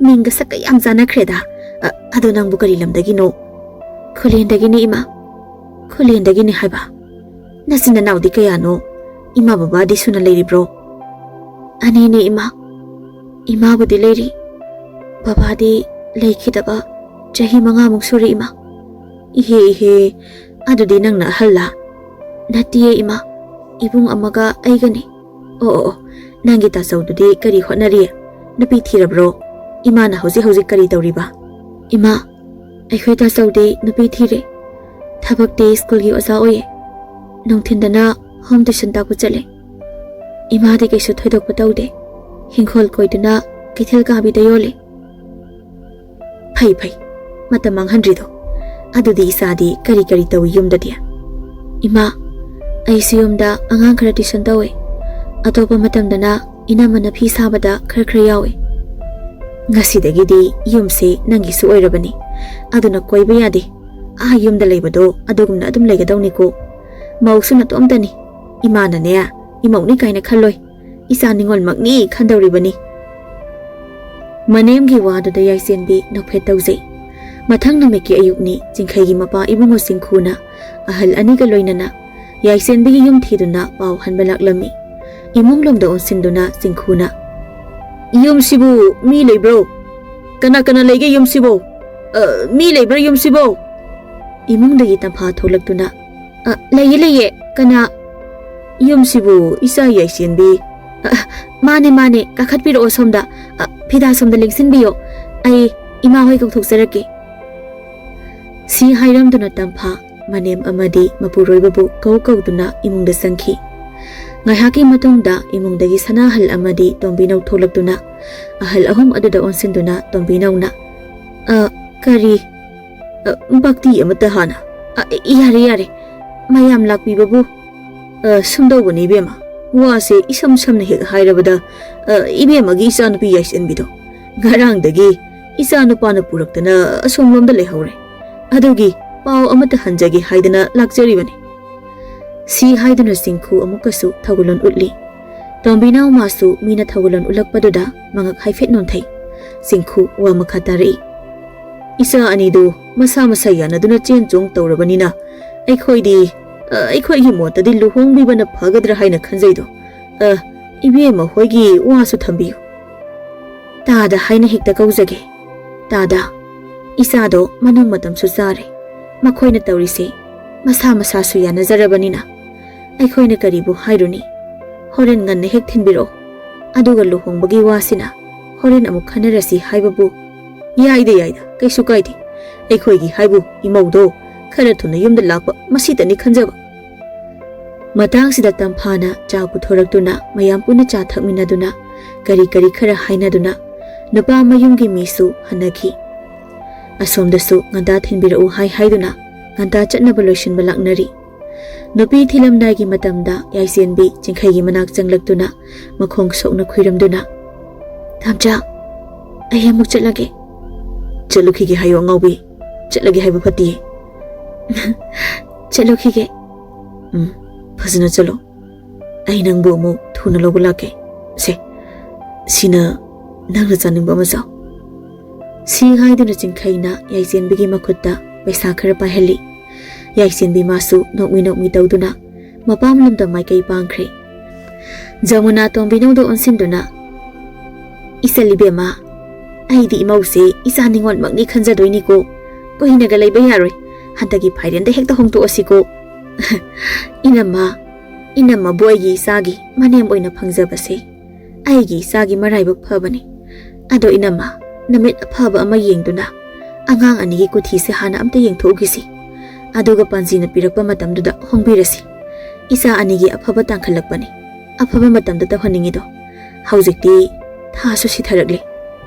ꯃꯤꯡꯒ ꯁꯛꯀ ꯌꯥꯝ ꯆꯥꯟꯅꯈ꯭ꯔꯦꯗ꯫ ꯑ, ꯑꯗꯣ ꯅꯪꯕꯨ ꯀꯔꯤ ꯂꯝꯗꯒꯤꯅꯣ?" "ꯈꯨꯂꯦꯟꯗꯒꯤꯅꯤ, ꯏꯃꯥ꯫" "ꯈꯨꯂꯦꯟꯗꯒꯤꯅꯤ ꯍꯥꯏꯕ? ꯅꯆꯤꯟ ꯅꯅꯥꯎꯗꯤ ꯀꯌꯥꯅꯣ? ꯏꯃꯥ ꯕꯕꯥꯗꯤ ꯁꯨꯅ ꯂꯩꯔꯤꯕ꯭ꯔꯣ?" "ꯑꯅꯤꯅꯦ, ꯏꯃꯥ꯫ ꯏꯃꯥꯕꯨꯗꯤ ꯂꯩꯔꯤ꯫ ꯕꯕꯥꯗꯤ ꯂꯩꯈꯤꯗꯕ ꯆꯍꯤ ꯃꯉꯥꯃꯨꯛ ꯁꯨꯔꯦ, ꯏꯃꯥ꯫" "ꯏꯍꯦ, ꯏꯍꯦ, ꯑꯗꯨꯗꯤ ꯅꯪꯅ ꯑꯍꯜꯂꯥ?" "ꯅꯠꯇꯤꯌꯦ, ꯏꯃꯥ꯫ ꯏꯕꯨꯡ ꯑꯃꯒ ꯑꯩꯒꯅꯤ꯫" "ꯑꯣ, ꯑꯣ, ꯑꯣ, ꯅꯪꯒꯤ ꯇꯥꯆꯧꯗꯨꯗꯤ ꯀꯔꯤ ꯍꯣꯠꯅꯔꯤ? ꯅꯨꯄꯤ ꯊꯤꯔꯕ꯭ꯔꯣ? ꯏꯃꯥꯅ ꯍꯧꯖꯤꯛ ꯍꯧꯖꯤꯛ ꯀꯔꯤ ꯇꯧꯔꯤꯕ?" "ꯏꯃꯥ, ꯑꯩꯈꯣꯏ ꯇꯥꯆꯧꯗꯤ ꯅꯨꯄꯤ ꯊꯤꯔꯦ꯫ ꯊꯕꯛꯇꯤ ꯁ꯭ꯀꯨꯜꯒꯤ ꯑꯣꯖꯥ ꯑꯣꯏꯌꯦ꯫ ꯅꯨꯡꯊꯤꯟꯗꯅ ꯍꯣꯝ ꯇ꯭ꯌꯨꯁꯟ ꯇꯥꯛꯄ ꯆꯠꯂꯦ꯫ ꯏꯃꯥꯗꯤ ꯀꯩꯁꯨ ꯊꯣꯏꯗꯣꯛꯄ ꯇꯧꯗꯦ꯫ ꯍꯤꯡꯈꯣꯜ ꯀꯣꯏꯗꯨꯅ ꯀꯩꯊꯦꯜ ꯀꯥꯕꯤꯗ ꯌꯣꯜꯂꯦ꯫" "ꯐꯩ, ꯐꯩ, ꯃꯇꯝ ꯃꯥꯡꯍꯟꯗ꯭ꯔꯤꯗꯣ꯫ ꯑꯗꯨꯗꯤ ꯏꯆꯥꯗꯤ ꯀꯔꯤ ꯀꯔꯤ ꯇꯧꯏ ꯌꯨꯝꯗꯗꯤ?" "ꯏꯃꯥ, ꯑꯩꯁꯨ ꯌꯨꯝꯗ ꯑꯉꯥꯡ ꯈꯔ ꯇ꯭ꯌꯨꯁꯟ ꯇꯧꯋꯦ꯫ ꯑꯇꯣꯞꯄ ꯃꯇꯝꯗꯅ ꯏꯅꯝꯃꯅ ꯐꯤ ꯁꯥꯕꯗ ꯈꯔ ꯈꯔ ꯌꯥꯎꯋꯦ꯫" "ꯉꯁꯤꯗꯒꯤꯗꯤ ꯌꯨꯝꯁꯦ ꯅꯪꯒꯤꯁꯨ ꯑꯣꯏꯔꯕꯅꯤ꯫ ꯑꯗꯨꯅ ꯀꯣꯏꯕ ꯌꯥꯗꯦ꯫ ꯑꯥ ꯌꯨꯝꯗ ꯂꯩꯕꯗꯣ ꯑꯗꯨꯒꯨꯝꯅ ꯑꯗꯨꯝ ꯂꯩꯒꯗꯧꯅꯤꯀꯣ꯫ ꯃꯧꯁꯨ ꯅꯇꯣꯝꯇꯅꯤ꯫ ꯏꯃꯥꯅꯅꯦ, ꯏꯃꯧꯅꯤ ꯀꯥꯏꯅ ꯈꯜꯂꯣꯏ꯫ ꯏꯆꯥ ꯅꯤꯉꯣꯜꯃꯛꯅꯤ ꯈꯟꯗꯧꯔꯤꯕꯅꯤ꯫ ꯃꯅꯦꯝꯒꯤ ꯋꯥꯗꯨꯗ ꯌꯥꯏꯁꯦꯟꯕꯤ ꯅꯣꯛꯐꯦꯠ ꯇꯧꯖꯩ꯫ ꯃꯊꯪ ꯅꯨꯃꯤꯠꯀꯤ ꯑꯌꯨꯛꯅꯤ꯫ ꯆꯤꯡꯈꯩꯒꯤ ꯃꯄꯥ ꯏꯕꯨꯡꯉꯣ ꯆꯤꯡꯈꯨꯅ ꯑꯍꯜ ꯑꯅꯤꯒ ꯂꯣꯏꯅꯅ ꯌꯥꯏꯁꯦꯟꯕꯤꯒꯤ ꯌꯨꯝ ꯊꯤꯗꯨꯅ ꯄꯥꯎ ꯍꯟꯕ ꯂꯥꯛꯂꯝꯃꯤ꯫ ꯏꯃꯨꯡ ꯂꯣꯝꯗ ꯑꯣꯟꯁꯤꯟꯗꯨꯅ ꯆꯤꯡꯈꯨꯅ, "ꯌꯨꯝꯁꯤꯕꯨ ꯃꯤ ꯂꯩꯕ꯭ꯔꯣ? ꯀꯅꯥ ꯀꯅꯥ ꯂꯩꯒꯦ ꯌꯨꯝꯁꯤꯕꯨ? ꯑ, ꯃꯤ ꯂꯩꯕ꯭ꯔꯥ ꯌꯨꯝꯁꯤꯕꯨ?" ꯏꯃꯨꯡꯗꯒꯤ ꯇꯝꯐꯥ ꯊꯣꯛꯂꯛꯇꯨꯅ, "ꯑ, ꯂꯩꯌꯦ, ꯂꯩꯌꯦ꯫ ꯀꯅꯥ?" "ꯌꯨꯝꯁꯤꯕꯨ ꯏꯆꯥ ꯌꯥꯏꯁꯦꯟꯕꯤ?" "ꯑ, ꯃꯥꯅꯦ, ꯃꯥꯅꯦ꯫ ꯀꯥꯈꯠꯄꯤꯔꯛꯑꯣ ꯁꯣꯝꯗ꯫ ꯑ, ꯐꯤꯗꯥ ꯁꯣꯝꯗ ꯂꯦꯡꯁꯤꯟꯕꯤꯌꯣ꯫ ꯑꯩ ꯏꯃꯥ ꯍꯣꯏ ꯀꯧꯊꯣꯛꯆꯔꯛꯀꯦ꯫" ꯁꯤ ꯍꯥꯏꯔꯝꯗꯨꯅ ꯇꯝꯐꯥ ꯃꯅꯦꯝ ꯑꯃꯗꯤ ꯃꯄꯨꯔꯣꯏꯕꯕꯨ ꯀꯧ ꯀꯧꯗꯨꯅ ꯏꯃꯨꯡꯗ ꯆꯪꯈꯤ꯫ ꯉꯥꯏꯍꯥꯛꯀꯤ ꯃꯇꯨꯡꯗ ꯏꯃꯨꯡꯗꯒꯤ ꯁꯅꯥꯍꯜ ꯑꯃꯗꯤ ꯇꯣꯝꯕꯤꯅꯧ ꯊꯣꯛꯂꯛꯇꯨꯅ ꯑꯍꯜ ꯑꯍꯨꯝ ꯑꯗꯨꯗ ꯑꯣꯟꯁꯤꯟꯗꯨꯅ ꯇꯣꯝꯕꯤꯅꯧꯅ, "ꯑ, ꯀꯔꯤ? ꯑ, ꯚꯛꯇꯤ ꯑꯃꯠꯇ ꯍꯥꯟꯅ꯫ ꯑ, ꯌꯥꯔꯦ, ꯌꯥꯔꯦ꯫ ꯃꯌꯥꯝ ꯂꯥꯛꯄꯤꯕꯕꯨ, ꯑ, ꯁꯨꯝꯗꯧꯕꯅꯤ ꯏꯕꯦꯝꯃ꯫ ꯋꯥꯁꯦ ꯏꯁꯝ ꯁꯝꯅ ꯍꯦꯛ ꯍꯥꯏꯔꯕꯗ, ꯑ, ꯏꯕꯦꯝꯃꯒꯤ ꯏꯆꯥꯅꯨꯄꯤ ꯌꯥꯏꯁꯟꯕꯤꯗꯣ ꯉꯔꯥꯡꯗꯒꯤ ꯏꯆꯥ ꯅꯨꯄꯥꯅ ꯄꯨꯔꯛꯇꯅ ꯑꯁꯣꯝꯂꯣꯝꯗ ꯂꯩꯍꯧꯔꯦ꯫ ꯑꯗꯨꯒꯤ ꯄꯥꯎ ꯑꯃꯠꯇ ꯍꯟꯖꯒꯦ ꯍꯥꯏꯗꯅ ꯂꯥꯛꯆꯔꯤꯕꯅꯤ꯫" ꯁꯤ ꯍꯥꯏꯗꯨꯅ ꯆꯤꯡꯈꯨ ꯑꯃꯨꯛꯀꯁꯨ ꯊꯧꯒꯜꯂꯣꯟ ꯎꯠꯂꯤ꯫ ꯇꯣꯝꯕꯤꯅꯧ ꯃꯥꯁꯨ ꯃꯤꯅ ꯊꯧꯒꯜꯂꯣꯟ ꯎꯠꯂꯛꯄꯗꯨꯗ ꯃꯉꯛ ꯍꯥꯏꯐꯦꯠ ꯅꯣꯟꯊꯩ꯫ ꯆꯤꯡꯈꯨ ꯋꯥ ꯃꯈꯥ ꯇꯥꯔꯛꯏ꯫ "ꯏꯆꯥ ꯑꯅꯤꯗꯨ ꯃꯁꯥ ꯃꯁꯥ ꯌꯥꯅꯗꯨꯅ ꯆꯦꯟ ꯆꯣꯡ ꯇꯧꯔꯕꯅꯤꯅ ꯑꯩꯈꯣꯏꯗꯤ, ꯑ, ꯑꯩꯈꯣꯏꯒꯤ ꯃꯣꯠꯇꯗꯤ ꯂꯨꯍꯣꯡꯕꯤꯕꯅ ꯐꯒꯗ꯭ꯔꯥ ꯍꯥꯏꯅ ꯈꯟꯖꯩꯗꯣ꯫ ꯑ, ꯏꯕꯦꯝꯃ ꯍꯣꯏꯒꯤ ꯋꯥꯁꯨ ꯊꯝꯕꯤꯌꯨ꯫" "ꯇꯥꯗ ꯍꯥꯏꯅ ꯍꯦꯛꯇ ꯀꯧꯖꯒꯦ꯫ ꯇꯥꯗ, ꯏꯆꯥꯗꯣ ꯃꯅꯨꯡ ꯃꯇꯝꯁꯨ ꯆꯥꯔꯦ꯫ ꯃꯈꯣꯏꯅ ꯇꯧꯔꯤꯁꯦ ꯃꯁꯥ ꯃꯁꯥꯁꯨ ꯌꯥꯅꯖꯔꯕꯅꯤꯅ ꯑꯩꯈꯣꯏꯅ ꯀꯔꯤꯕꯨ ꯍꯥꯏꯔꯨꯅꯤ? ꯍꯣꯔꯦꯟ ꯉꯟꯅ ꯍꯦꯛ ꯊꯤꯟꯕꯤꯔꯛꯑꯣ꯫ ꯑꯗꯨꯒ ꯂꯨꯍꯣꯡꯕꯒꯤ ꯋꯥꯁꯤꯅ ꯍꯣꯔꯦꯟ ꯑꯃꯨꯛ ꯈꯟꯅꯔꯁꯤ ꯍꯥꯏꯕꯕꯨ꯫" "ꯌꯥꯏꯗ, ꯌꯥꯏꯗ, ꯀꯩꯁꯨ ꯀꯥꯏꯗꯦ꯫ ꯑꯩꯈꯣꯏꯒꯤ ꯍꯥꯏꯕꯨ ꯏꯃꯧꯗꯣ ꯈꯔ ꯊꯨꯅ ꯌꯨꯝꯗ ꯂꯥꯛꯄ, ꯃꯁꯤꯇꯅꯤ ꯈꯟꯖꯕ꯫" ꯃꯇꯥꯡꯁꯤꯗ ꯇꯝꯐꯥꯅ ꯆꯥ ꯄꯨꯊꯣꯔꯛꯇꯨꯅ ꯃꯌꯥꯝ ꯄꯨꯟꯅ ꯆꯥ ꯊꯛꯃꯤꯟꯅꯗꯨꯅ ꯀꯔꯤ ꯀꯔꯤ ꯈꯔ ꯍꯥꯏꯅꯗꯨꯅ ꯅꯨꯄꯥ ꯃꯌꯨꯝꯒꯤ ꯃꯤꯁꯨ ꯍꯟꯅꯈꯤ꯫ ꯑꯁꯣꯝꯗꯁꯨ ꯉꯟꯇꯥ ꯊꯤꯟꯕꯤꯔꯛꯎ ꯍꯥꯏ ꯍꯥꯏꯗꯨꯅ ꯉꯟꯇꯥ ꯆꯠꯅꯕ ꯂꯣꯏꯁꯤꯟꯕ ꯂꯥꯛꯅꯔꯤ꯫ ꯅꯨꯄꯤ ꯊꯤꯜꯂꯝꯗꯥꯏꯒꯤ ꯃꯇꯝꯗ ꯌꯥꯏꯁꯦꯟꯕꯤ ꯆꯤꯡꯈꯩꯒꯤ ꯃꯅꯥꯛ ꯆꯪꯂꯛꯇꯨꯅ ꯃꯈꯣꯡ ꯁꯣꯛꯅ ꯈꯨꯏꯔꯝꯗꯨꯅ, "ꯇꯥꯝꯆꯥ, ꯑꯩ ꯑꯃꯨꯛ ꯆꯠꯂꯒꯦ꯫" "ꯆꯠꯂꯨꯈꯤꯒꯦ ꯍꯥꯏꯌꯣ ꯑꯉꯥꯎꯕꯤ꯫ ꯆꯠꯂꯒꯦ ꯍꯥꯏꯕ ꯐꯠꯇꯤꯌꯦ꯫" "ꯆꯠꯂꯨꯈꯤꯒꯦ꯫" "ꯎꯝ, ꯐꯖꯅ ꯆꯠꯂꯣ꯫ ꯑꯩ ꯅꯪꯕꯨ ꯑꯃꯨꯛ ꯊꯨꯅ ꯂꯧꯕ ꯂꯥꯛꯀꯦ꯫ ꯁꯦ, ꯁꯤꯅ ꯅꯪꯅ ꯆꯥꯅꯤꯡꯕ ꯑꯃ ꯆꯥꯎ꯫" ꯁꯤ ꯍꯥꯏꯗꯨꯅ ꯆꯤꯡꯈꯩꯅ ꯌꯥꯏꯁꯦꯟꯕꯤꯒꯤ ꯃꯈꯨꯠꯇ ꯄꯩꯁꯥ ꯈꯔ ꯄꯥꯏꯍꯜꯂꯤ꯫ ꯌꯥꯏꯁꯦꯟꯕꯤ ꯃꯥꯁꯨ ꯅꯣꯛꯃꯤ ꯅꯣꯛꯃꯤ ꯇꯧꯗꯨꯅ ꯃꯄꯥꯝ ꯂꯝꯗꯝ ꯃꯥꯏꯀꯩ ꯄꯥꯡꯈ꯭ꯔꯦ꯫ ꯖꯃꯨꯅꯥ ꯇꯣꯝꯕꯤꯅꯧꯗ ꯑꯣꯟꯁꯤꯟꯗꯨꯅ, "ꯏꯆꯜ ꯏꯕꯦꯝꯃ, ꯑꯩꯗꯤ ꯏꯃꯧꯁꯦ ꯏꯆꯥ ꯅꯤꯉꯣꯜꯃꯛꯅꯤ ꯈꯟꯖꯗꯣꯏꯅꯤꯀꯣ꯫ ꯀꯨꯏꯅꯒ ꯂꯩꯕ ꯌꯥꯔꯣꯏ꯫ ꯍꯟꯗꯛꯀꯤ ꯐꯥꯏꯔꯦꯟꯗ ꯍꯦꯛꯇ ꯍꯣꯡꯗꯣꯛꯑꯁꯤꯀꯣ꯫" "ꯏꯅꯝꯃ, ꯏꯅꯝꯃꯕꯨ ꯑꯩꯒꯤ ꯏꯆꯥꯒꯤ ꯃꯅꯦꯝ ꯑꯣꯏꯅ ꯐꯪꯖꯕꯁꯦ ꯑꯩꯒꯤ ꯏꯆꯥꯒꯤ ꯃꯔꯥꯏꯕꯛ ꯐꯕꯅꯤ꯫ ꯑꯗꯣ ꯏꯅꯝꯃ, ꯅꯨꯃꯤꯠ ꯑꯐꯕ ꯑꯃ ꯌꯦꯡꯗꯨꯅ ꯑꯉꯥꯡ ꯑꯅꯤꯒꯤ ꯀꯨꯊꯤꯁꯦ ꯍꯥꯟꯅ ꯑꯝꯇ ꯌꯦꯡꯊꯣꯛꯎꯈꯤꯁꯤ꯫ ꯑꯗꯨꯒ ꯄꯥꯟꯖꯤꯅ ꯄꯤꯔꯛꯄ ꯃꯇꯝꯗꯨꯗ ꯍꯣꯡꯕꯤꯔꯁꯤ꯫ ꯏꯆꯥ ꯑꯅꯤꯒꯤ ꯑꯐꯕ ꯇꯥꯡꯈꯠꯂꯛꯄꯅꯤ꯫ ꯑꯐꯕ ꯃꯇꯝꯗ ꯇꯧꯍꯟꯅꯤꯡꯉꯤꯗꯣ꯫ ꯍꯧꯖꯤꯛꯇꯤ ꯊꯥꯁꯨ ꯁꯤꯊꯔꯛꯂꯦ꯫"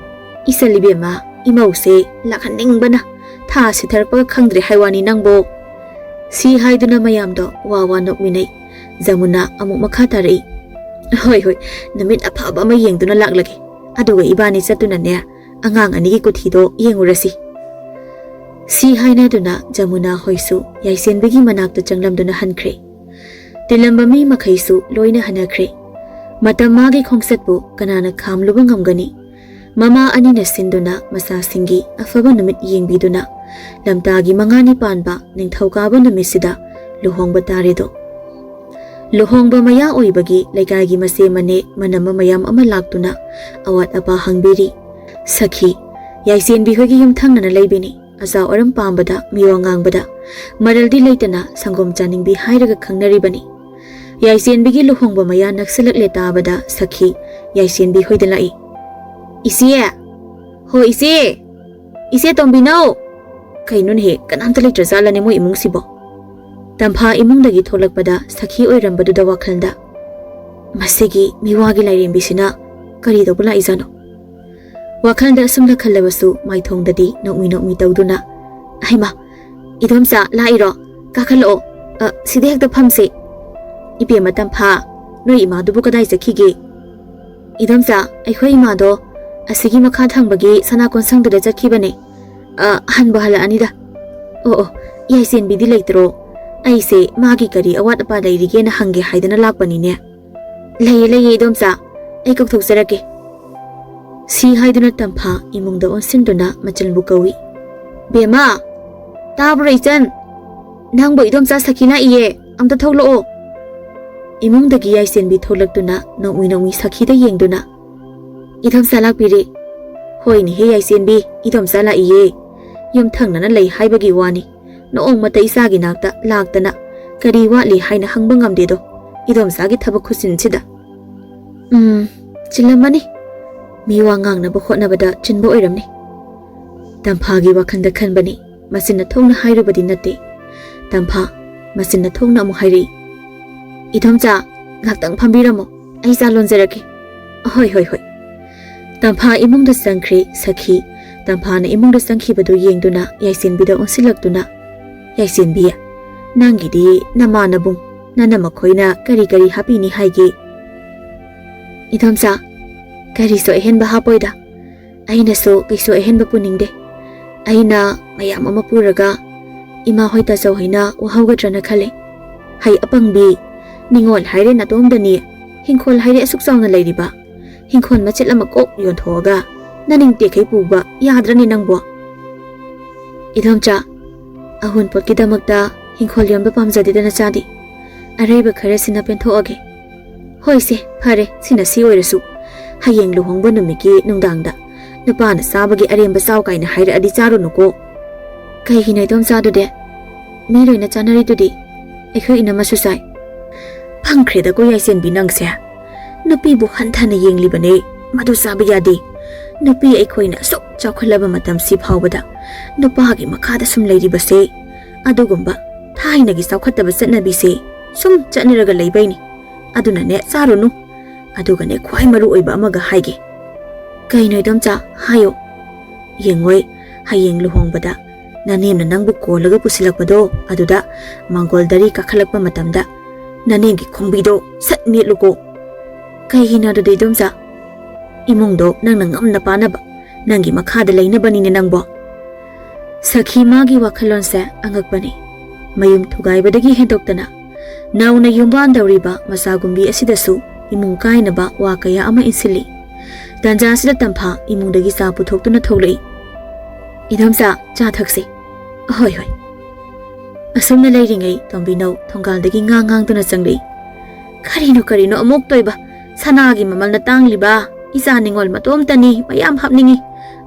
"ꯏꯆꯜ ꯏꯕꯦꯝꯃ, ꯏꯃꯧꯁꯦ ꯂꯥꯛꯍꯟꯅꯤꯡꯕꯅ ꯊꯥ ꯁꯤꯊꯔꯛꯄꯒ ꯈꯪꯗ꯭ꯔꯦ ꯍꯥꯏ ꯋꯥꯅꯤ ꯅꯪꯕꯣ꯫" ꯁꯤ ꯍꯥꯏꯗꯨꯅ ꯃꯌꯥꯝꯗꯣ ꯋꯥ ꯋꯥ ꯅꯣꯛꯃꯤꯟꯅꯩ꯫ ꯖꯃꯨꯅꯥ ꯑꯃꯨꯛ ꯃꯈꯥ ꯇꯥꯔꯛꯏ, "ꯍꯣꯏ, ꯍꯣꯏ, ꯅꯨꯃꯤꯠ ꯑꯐꯕ ꯑꯃ ꯌꯦꯡꯗꯨꯅ ꯂꯥꯛꯂꯒꯦ꯫ ꯑꯗꯨꯒ ꯏꯕꯥꯅꯤ ꯆꯠꯇꯨꯅꯅꯦ ꯑꯉꯥꯡ ꯑꯅꯤꯒꯤ ꯀꯨꯊꯤꯗꯣ ꯌꯦꯡꯉꯨꯔꯁꯤ꯫" ꯁꯤ ꯍꯥꯏꯅꯗꯨꯅ ꯖꯃꯨꯅꯥ ꯍꯣꯏꯁꯨ ꯌꯥꯏꯁꯦꯟꯕꯤꯒꯤ ꯃꯅꯥꯛꯇ ꯆꯪꯂꯝꯗꯨꯅ ꯍꯟꯈ꯭ꯔꯦ꯫ ꯇꯤꯜꯂꯝꯕ ꯃꯤ ꯃꯈꯩꯁꯨ ꯂꯣꯏꯅ ꯍꯟꯅꯈ꯭ꯔꯦ꯫ ꯃꯇꯝ ꯃꯥꯒꯤ ꯈꯣꯡꯆꯠꯄꯨ ꯀꯅꯥꯅ ꯈꯥꯝꯂꯨꯕ ꯉꯝꯒꯅꯤ? ꯃꯃꯥ ꯑꯅꯤꯅ ꯁꯤꯟꯗꯨꯅ ꯃꯆꯥꯁꯤꯡꯒꯤ ꯑꯐꯕ ꯅꯨꯃꯤꯠ ꯌꯦꯡꯕꯤꯗꯨꯅ ꯂꯝꯇꯥꯒꯤ ꯃꯉꯥꯅꯤ ꯄꯥꯟꯕ ꯅꯤꯡꯊꯧꯀꯥꯕ ꯅꯨꯃꯤꯠꯁꯤꯗ ꯂꯨꯍꯣꯡꯕ ꯇꯥꯔꯦꯗꯣ꯫ ꯂꯨꯍꯣꯡꯕ ꯃꯌꯥ ꯑꯣꯏꯕꯒꯤ ꯂꯩꯀꯥꯏꯒꯤ ꯃꯆꯦ ꯃꯅꯦ ꯃꯅꯝꯃ ꯃꯌꯥꯝ ꯑꯃ ꯂꯥꯛꯇꯨꯅ ꯑꯋꯥꯠ ꯑꯄꯥ ꯍꯪꯕꯤꯔꯤ꯫ "ꯁꯈꯤ, ꯌꯥꯏꯁꯦꯟꯕꯤ ꯍꯣꯏꯒꯤ ꯌꯨꯝ ꯊꯪꯅꯅ ꯂꯩꯕꯤꯅꯤ꯫ ꯑꯆꯥ ꯑꯔꯝ ꯄꯥꯝꯕꯗ, ꯃꯤꯋꯥ ꯉꯥꯡꯕꯗ ꯃꯔꯜꯗꯤ ꯂꯩꯇꯅ ꯁꯪꯒꯣꯝ ꯆꯥꯅꯤꯡꯕꯤ ꯍꯥꯏꯔꯒ ꯈꯪꯅꯔꯤꯕꯅꯤ꯫" ꯌꯥꯏꯁꯦꯟꯕꯤꯒꯤ ꯂꯨꯍꯣꯡꯕ ꯃꯌꯥ ꯅꯛꯁꯤꯜꯂꯛꯂꯦ ꯇꯥꯕꯗ ꯁꯈꯤ ꯌꯥꯏꯁꯦꯟꯕꯤ ꯍꯣꯏꯗ ꯂꯥꯛꯏ꯫ "ꯏꯆꯦ! ꯍꯣ ꯏꯆꯦ! ꯏꯆꯦ ꯇꯣꯝꯕꯤꯅꯧ!" "ꯀꯩꯅꯣꯅꯦꯍꯦ, ꯀꯅꯥꯝꯇ ꯂꯩꯇ꯭ꯔꯖꯥꯠꯂꯅꯦ ꯃꯣꯏ ꯏꯃꯨꯡꯁꯤꯕꯣ?" ꯇꯝꯐꯥ ꯏꯃꯨꯡꯗꯒꯤ ꯊꯣꯛꯂꯛꯄꯗ ꯁꯈꯤ ꯑꯣꯏꯔꯝꯕꯗꯨꯗ ꯋꯥꯈꯜꯗ, "ꯃꯁꯤꯒꯤ ꯃꯤꯋꯥꯒꯤ ꯂꯥꯏꯔꯦꯝꯕꯤꯁꯤꯅ ꯀꯔꯤ ꯇꯧꯕ ꯂꯥꯛꯏꯖꯥꯠꯅꯣ?" ꯋꯥꯈꯜꯗ ꯑꯁꯨꯝꯅ ꯈꯜꯂꯕꯁꯨ ꯃꯥꯏꯊꯣꯡꯗꯗꯤ ꯅꯣꯛꯃꯤ ꯅꯣꯛꯃꯤ ꯇꯧꯗꯨꯅ, "ꯍꯩꯃꯥ, ꯏꯗꯣꯝꯆꯥ ꯂꯥꯛꯏꯔꯣ? ꯀꯥꯈꯠꯂꯛꯑꯣ꯫ ꯑ, ꯁꯤꯗ ꯍꯦꯛꯇ ꯐꯝꯁꯦ꯫ ꯏꯕꯦꯝꯃ ꯇꯝꯐꯥ, ꯅꯣꯏ ꯏꯃꯥꯗꯨꯕꯨ ꯀꯗꯥꯏ ꯆꯠꯈꯤꯒꯦ?" "ꯏꯗꯣꯝꯆꯥ, ꯑꯩꯈꯣꯏ ꯏꯃꯥꯗꯣ ꯑꯁꯤꯒꯤ ꯃꯈꯥ ꯊꯪꯕꯒꯤ ꯁꯅꯥ ꯀꯣꯟꯁꯪꯗꯨꯗ ꯆꯠꯈꯤꯕꯅꯦ꯫ ꯑ, ꯍꯟꯕꯨ ꯍꯜꯂꯛꯑꯅꯤꯗ꯫ ꯑꯣ, ꯑꯣ, ꯌꯥꯏꯁꯦꯟꯕꯤꯗꯤ ꯂꯩꯇ꯭ꯔꯣ? ꯑꯩꯁꯦ ꯃꯥꯒꯤ ꯀꯔꯤ ꯑꯋꯥꯠ ꯑꯄꯥ ꯂꯩꯔꯤꯒꯦꯅ ꯍꯪꯒꯦ ꯍꯥꯏꯗꯅ ꯂꯥꯛꯄꯅꯤꯅꯦ꯫ "ꯂꯩꯌꯦ, ꯂꯩꯌꯦ, ꯏꯗꯣꯝꯆꯥ, ꯑꯩ ꯀꯧꯊꯣꯛꯆꯔꯛꯀꯦ"꯫ ꯁꯤ ꯍꯥꯏꯗꯨꯅ ꯇꯝꯐꯥ ꯏꯃꯨꯡꯗ ꯑꯣꯟꯁꯤꯟꯗꯨꯅ ꯃꯆꯜꯕꯨ ꯀꯧꯏ꯫ "ꯕꯦꯝꯃ, ꯇꯥꯕ꯭ꯔꯣ ꯏꯆꯟ? ꯅꯪꯕꯨ ꯏꯗꯣꯝꯆꯥ ꯁꯈꯤ ꯂꯥꯛꯏꯌꯦ, ꯑꯝꯇ ꯊꯣꯛꯂꯛꯑꯣ"꯫ ꯏꯃꯨꯡꯗꯒꯤ ꯌꯥꯏꯁꯦꯟꯕꯤ ꯊꯣꯛꯂꯛꯇꯨꯅ ꯅꯣꯡꯎꯏ ꯅꯣꯡꯎꯏ ꯁꯈꯤꯗ ꯌꯦꯡꯗꯨꯅ, "ꯏꯗꯣꯝꯆꯥ ꯂꯥꯛꯄꯤꯔꯦ"꯫ "ꯍꯣꯏꯅꯦꯍꯦ ꯌꯥꯏꯁꯦꯟꯕꯤ, ꯏꯗꯣꯝꯆꯥ ꯂꯥꯛꯏꯌꯦ꯫ ꯌꯨꯝꯊꯪꯅꯅ ꯂꯩ ꯍꯥꯏꯕꯒꯤ ꯋꯥꯅꯤ꯫ ꯅꯣꯡꯃꯇ ꯏꯆꯥꯒꯤ ꯅꯥꯛꯇ ꯂꯥꯛꯇꯅ ꯀꯔꯤ ꯋꯥꯠꯂꯤ ꯍꯥꯏꯅ ꯍꯪꯕ ꯉꯝꯗꯦꯗꯣ, ꯏꯗꯣꯝꯆꯥꯒꯤ ꯊꯕꯛ ꯈꯨꯠꯆꯤꯟꯁꯤꯗ"꯫ "ꯎꯝ, ꯆꯤꯜꯂꯝꯃꯅꯤ꯫ ꯃꯤ ꯋꯥ ꯉꯥꯡꯅꯕ ꯍꯣꯠꯅꯕꯗ ꯆꯤꯟꯕ ꯑꯣꯏꯔꯝꯅꯤ"꯫ ꯇꯝꯐꯥꯒꯤ ꯋꯥꯈꯜꯗ ꯈꯟꯕꯅꯤ꯫ ꯃꯆꯤꯟꯅ ꯊꯣꯡꯅ ꯍꯥꯏꯔꯨꯕꯗꯤ ꯅꯠꯇꯦ꯫ ꯇꯝꯐꯥ ꯃꯆꯤꯟꯅ ꯊꯣꯡꯅ ꯑꯃꯨꯛ ꯍꯥꯏꯔꯛꯏ, "ꯏꯗꯣꯝꯆꯥ, ꯉꯥꯛꯇꯪ ꯐꯝꯕꯤꯔꯝꯃꯣ, ꯑꯩ ꯆꯥ ꯂꯣꯟꯖꯔꯛꯀꯦ"꯫ "ꯍꯣꯏ, ꯍꯣꯏ, ꯍꯣꯏ"꯫ ꯇꯝꯐꯥ ꯏꯃꯨꯡꯗ ꯆꯪꯈ꯭ꯔꯦ꯫ ꯁꯈꯤ ꯇꯝꯐꯥꯅ ꯏꯃꯨꯡꯗ ꯆꯪꯈꯤꯕꯗꯨ ꯌꯦꯡꯗꯨꯅ ꯌꯥꯏꯁꯦꯟꯕꯤꯗ ꯑꯣꯟꯁꯤꯜꯂꯛꯇꯨꯅ, "ꯌꯥꯏꯁꯦꯟꯕꯤ, ꯅꯪꯒꯤꯗꯤ ꯅꯃꯥꯟꯅꯕꯨꯡ ꯅꯅꯝꯃꯈꯣꯏꯅ ꯀꯔꯤ ꯀꯔꯤ ꯍꯥꯞꯄꯤꯅꯤ ꯍꯥꯏꯒꯦ?" "ꯏꯗꯣꯝꯆꯥ, ꯀꯔꯤꯁꯨ ꯑꯍꯦꯟꯕ ꯍꯥꯞꯄꯣꯏꯗ꯫ ꯑꯩꯅꯁꯨ ꯀꯩꯁꯨ ꯑꯍꯦꯟꯕ ꯄꯨꯅꯤꯡꯗꯦ꯫ ꯑꯩꯅ ꯃꯌꯥꯝ ꯑꯃ ꯄꯨꯔꯒ ꯏꯃꯥ ꯍꯣꯏ ꯇꯥꯆꯧ ꯍꯣꯏꯅ ꯋꯥꯍꯧꯒꯗ꯭ꯔꯅ ꯈꯜꯂꯦ꯫ ꯍꯩ ꯑꯄꯪꯕꯤ, ꯅꯤꯉꯣꯜ ꯍꯥꯏꯔꯦ ꯅꯥꯇꯣꯝꯗꯅꯤ, ꯍꯤꯡꯈꯣꯜ ꯍꯥꯏꯔꯦ ꯑꯁꯨꯛ ꯆꯥꯎꯅ ꯂꯩꯔꯤꯕ, ꯍꯤꯡꯈꯣꯜ ꯃꯆꯦꯠ ꯑꯃ ꯀꯣꯛ ꯌꯣꯟꯊꯣꯛꯑꯒ ꯅꯅꯤꯡ ꯇꯦꯛꯈꯩ ꯄꯨꯕ ꯌꯥꯗ꯭ꯔꯅꯤ ꯅꯪꯕꯣ?" "ꯏꯗꯣꯝꯆꯥ, ꯑꯍꯨꯟꯄꯣꯠꯀꯤꯗꯃꯛꯇ ꯍꯤꯡꯈꯣꯜ ꯌꯣꯟꯕ ꯄꯥꯝꯖꯗꯦꯗ ꯅꯆꯥꯗꯤ꯫ ꯑꯔꯩꯕ ꯈꯔꯁꯤꯅ ꯄꯦꯟꯊꯣꯛꯑꯒꯦ"꯫ "ꯍꯣꯏꯁꯦ, ꯐꯔꯦ, ꯁꯤꯅ ꯁꯤ ꯑꯣꯏꯔꯁꯨ, ꯍꯌꯦꯡ ꯂꯨꯍꯣꯡꯕ ꯅꯨꯃꯤꯠꯀꯤ ꯅꯨꯡꯗꯥꯡꯗ ꯅꯨꯄꯥꯅ ꯆꯥꯕꯒꯤ ꯑꯔꯦꯝꯕ ꯆꯥꯎ ꯀꯥꯏꯅ ꯍꯥꯏꯔꯛꯑꯗꯤ ꯆꯥꯔꯨꯅꯨꯀꯣ"꯫ "ꯀꯩꯒꯤꯅꯣ ꯏꯗꯣꯝꯆꯥ ꯑꯗꯨꯗꯤ? ꯃꯤ ꯂꯣꯏꯅ ꯆꯥꯅꯔꯤꯗꯨꯗꯤ, ꯑꯩꯈꯣꯏ ꯏꯅꯝꯃꯁꯨ ꯆꯥꯏ"꯫ "ꯐꯪꯈ꯭ꯔꯦꯗꯀꯣ ꯌꯥꯏꯁꯦꯟꯕꯤ ꯅꯪꯁꯦ꯫ ꯅꯨꯄꯤꯕꯨ ꯍꯟꯊꯅ ꯌꯦꯡꯂꯤꯕꯅꯦ꯫ ꯃꯗꯨ ꯆꯥꯕ ꯌꯥꯗꯦ꯫ ꯅꯨꯄꯤ ꯑꯩꯈꯣꯏꯅ ꯑꯁꯨꯛ ꯆꯥꯎꯈꯠꯂꯕ ꯃꯇꯝꯁꯤ ꯐꯥꯎꯕꯗ ꯅꯨꯄꯥꯒꯤ ꯃꯈꯥꯗ ꯁꯨꯝ ꯂꯩꯔꯤꯕꯁꯦ, ꯑꯗꯨꯒꯨꯝꯕ ꯊꯥꯏꯅꯒꯤ ꯆꯥꯎꯈꯠꯇꯕ ꯆꯠꯅꯕꯤꯁꯦ ꯁꯨꯝ ꯆꯠꯅꯔꯒ ꯂꯩꯕꯩꯅꯤ꯫ ꯑꯗꯨꯅꯅꯦ, ꯆꯥꯔꯨꯅꯨ꯫ ꯑꯗꯨꯒꯅꯦ, ꯈ꯭ꯋꯥꯏ ꯃꯔꯨ ꯑꯣꯏꯕ ꯑꯃꯒ ꯍꯥꯏꯒꯦ"꯫ "ꯀꯩꯅꯣ ꯏꯗꯣꯝꯆꯥ? ꯍꯥꯏꯌꯣ"꯫ "ꯌꯦꯡꯉꯣꯏ, ꯍꯌꯦꯡ ꯂꯨꯍꯣꯡꯕꯗ ꯅꯅꯦꯝꯅ ꯅꯪꯕꯨ ꯀꯣꯜꯂꯒ ꯄꯨꯁꯤꯜꯂꯛꯄꯗꯣ, ꯑꯗꯨꯗ ꯃꯥꯡꯒꯣꯜ ꯗꯔꯤ ꯀꯥꯈꯠꯂꯛꯄ ꯃꯇꯝꯗ ꯅꯅꯦꯝꯒꯤ ꯈꯣꯡꯕꯤꯗꯣ ꯁꯠ ꯅꯦꯠꯂꯨꯀꯣ"꯫ "ꯀꯩꯒꯤꯅꯣ ꯑꯗꯨꯗꯤ ꯏꯗꯣꯝꯆꯥ?" "ꯏꯃꯨꯡꯗꯣ ꯅꯪꯅ ꯉꯝꯅ ꯄꯥꯅꯕ, ꯅꯪꯒꯤ ꯃꯈꯥꯗ ꯂꯩꯅꯕꯅꯤꯅꯦ ꯅꯪꯕꯣ"꯫ ꯁꯈꯤ ꯃꯥꯒꯤ ꯋꯥꯈꯜꯂꯣꯟꯁꯦ ꯑꯉꯛꯄꯅꯤ꯫ ꯃꯌꯨꯝ ꯊꯨꯒꯥꯏꯕꯗꯒꯤ ꯍꯦꯟꯗꯣꯛꯇꯅ ꯅꯧꯅ ꯌꯨꯝꯕꯥꯟꯗꯧꯔꯤꯕ ꯃꯆꯥꯒꯨꯝꯕꯤ ꯑꯁꯤꯗꯁꯨ ꯏꯃꯨꯡ ꯀꯥꯏꯅꯕ ꯋꯥ ꯀꯌꯥ ꯑꯃ ꯏꯟꯁꯤꯜꯂꯤ꯫ ꯇꯥꯟꯖꯥ ꯑꯁꯤꯗ ꯇꯝꯐꯥ ꯏꯃꯨꯡꯗꯒꯤ ꯆꯥ ꯄꯨꯊꯣꯛꯇꯨꯅ ꯊꯣꯛꯂꯛꯏ꯫ "ꯏꯗꯣꯝꯆꯥ, ꯆꯥ ꯊꯛꯁꯤ꯫" "ꯑꯍꯣꯏ, ꯍꯣꯏ꯫" ꯑꯁꯨꯝꯅ ꯂꯩꯔꯤꯉꯩ ꯇꯣꯝꯕꯤꯅꯧ ꯊꯣꯡꯒꯥꯜꯗꯒꯤ ꯉꯥꯡ ꯉꯥꯡꯗꯨꯅ ꯆꯪꯂꯛꯏ꯫ "ꯀꯔꯤꯅꯣ, ꯀꯔꯤꯅꯣ ꯑꯃꯨꯛ ꯇꯣꯏꯕ? ꯁꯅꯥꯒꯤ ꯃꯃꯜꯅ ꯇꯥꯡꯂꯤꯕ? ꯏꯆꯥ ꯅꯤꯉꯣꯜ ꯃꯇꯣꯝꯇꯅꯤ, ꯃꯌꯥꯝ ꯍꯥꯞꯅꯤꯡꯉꯤ,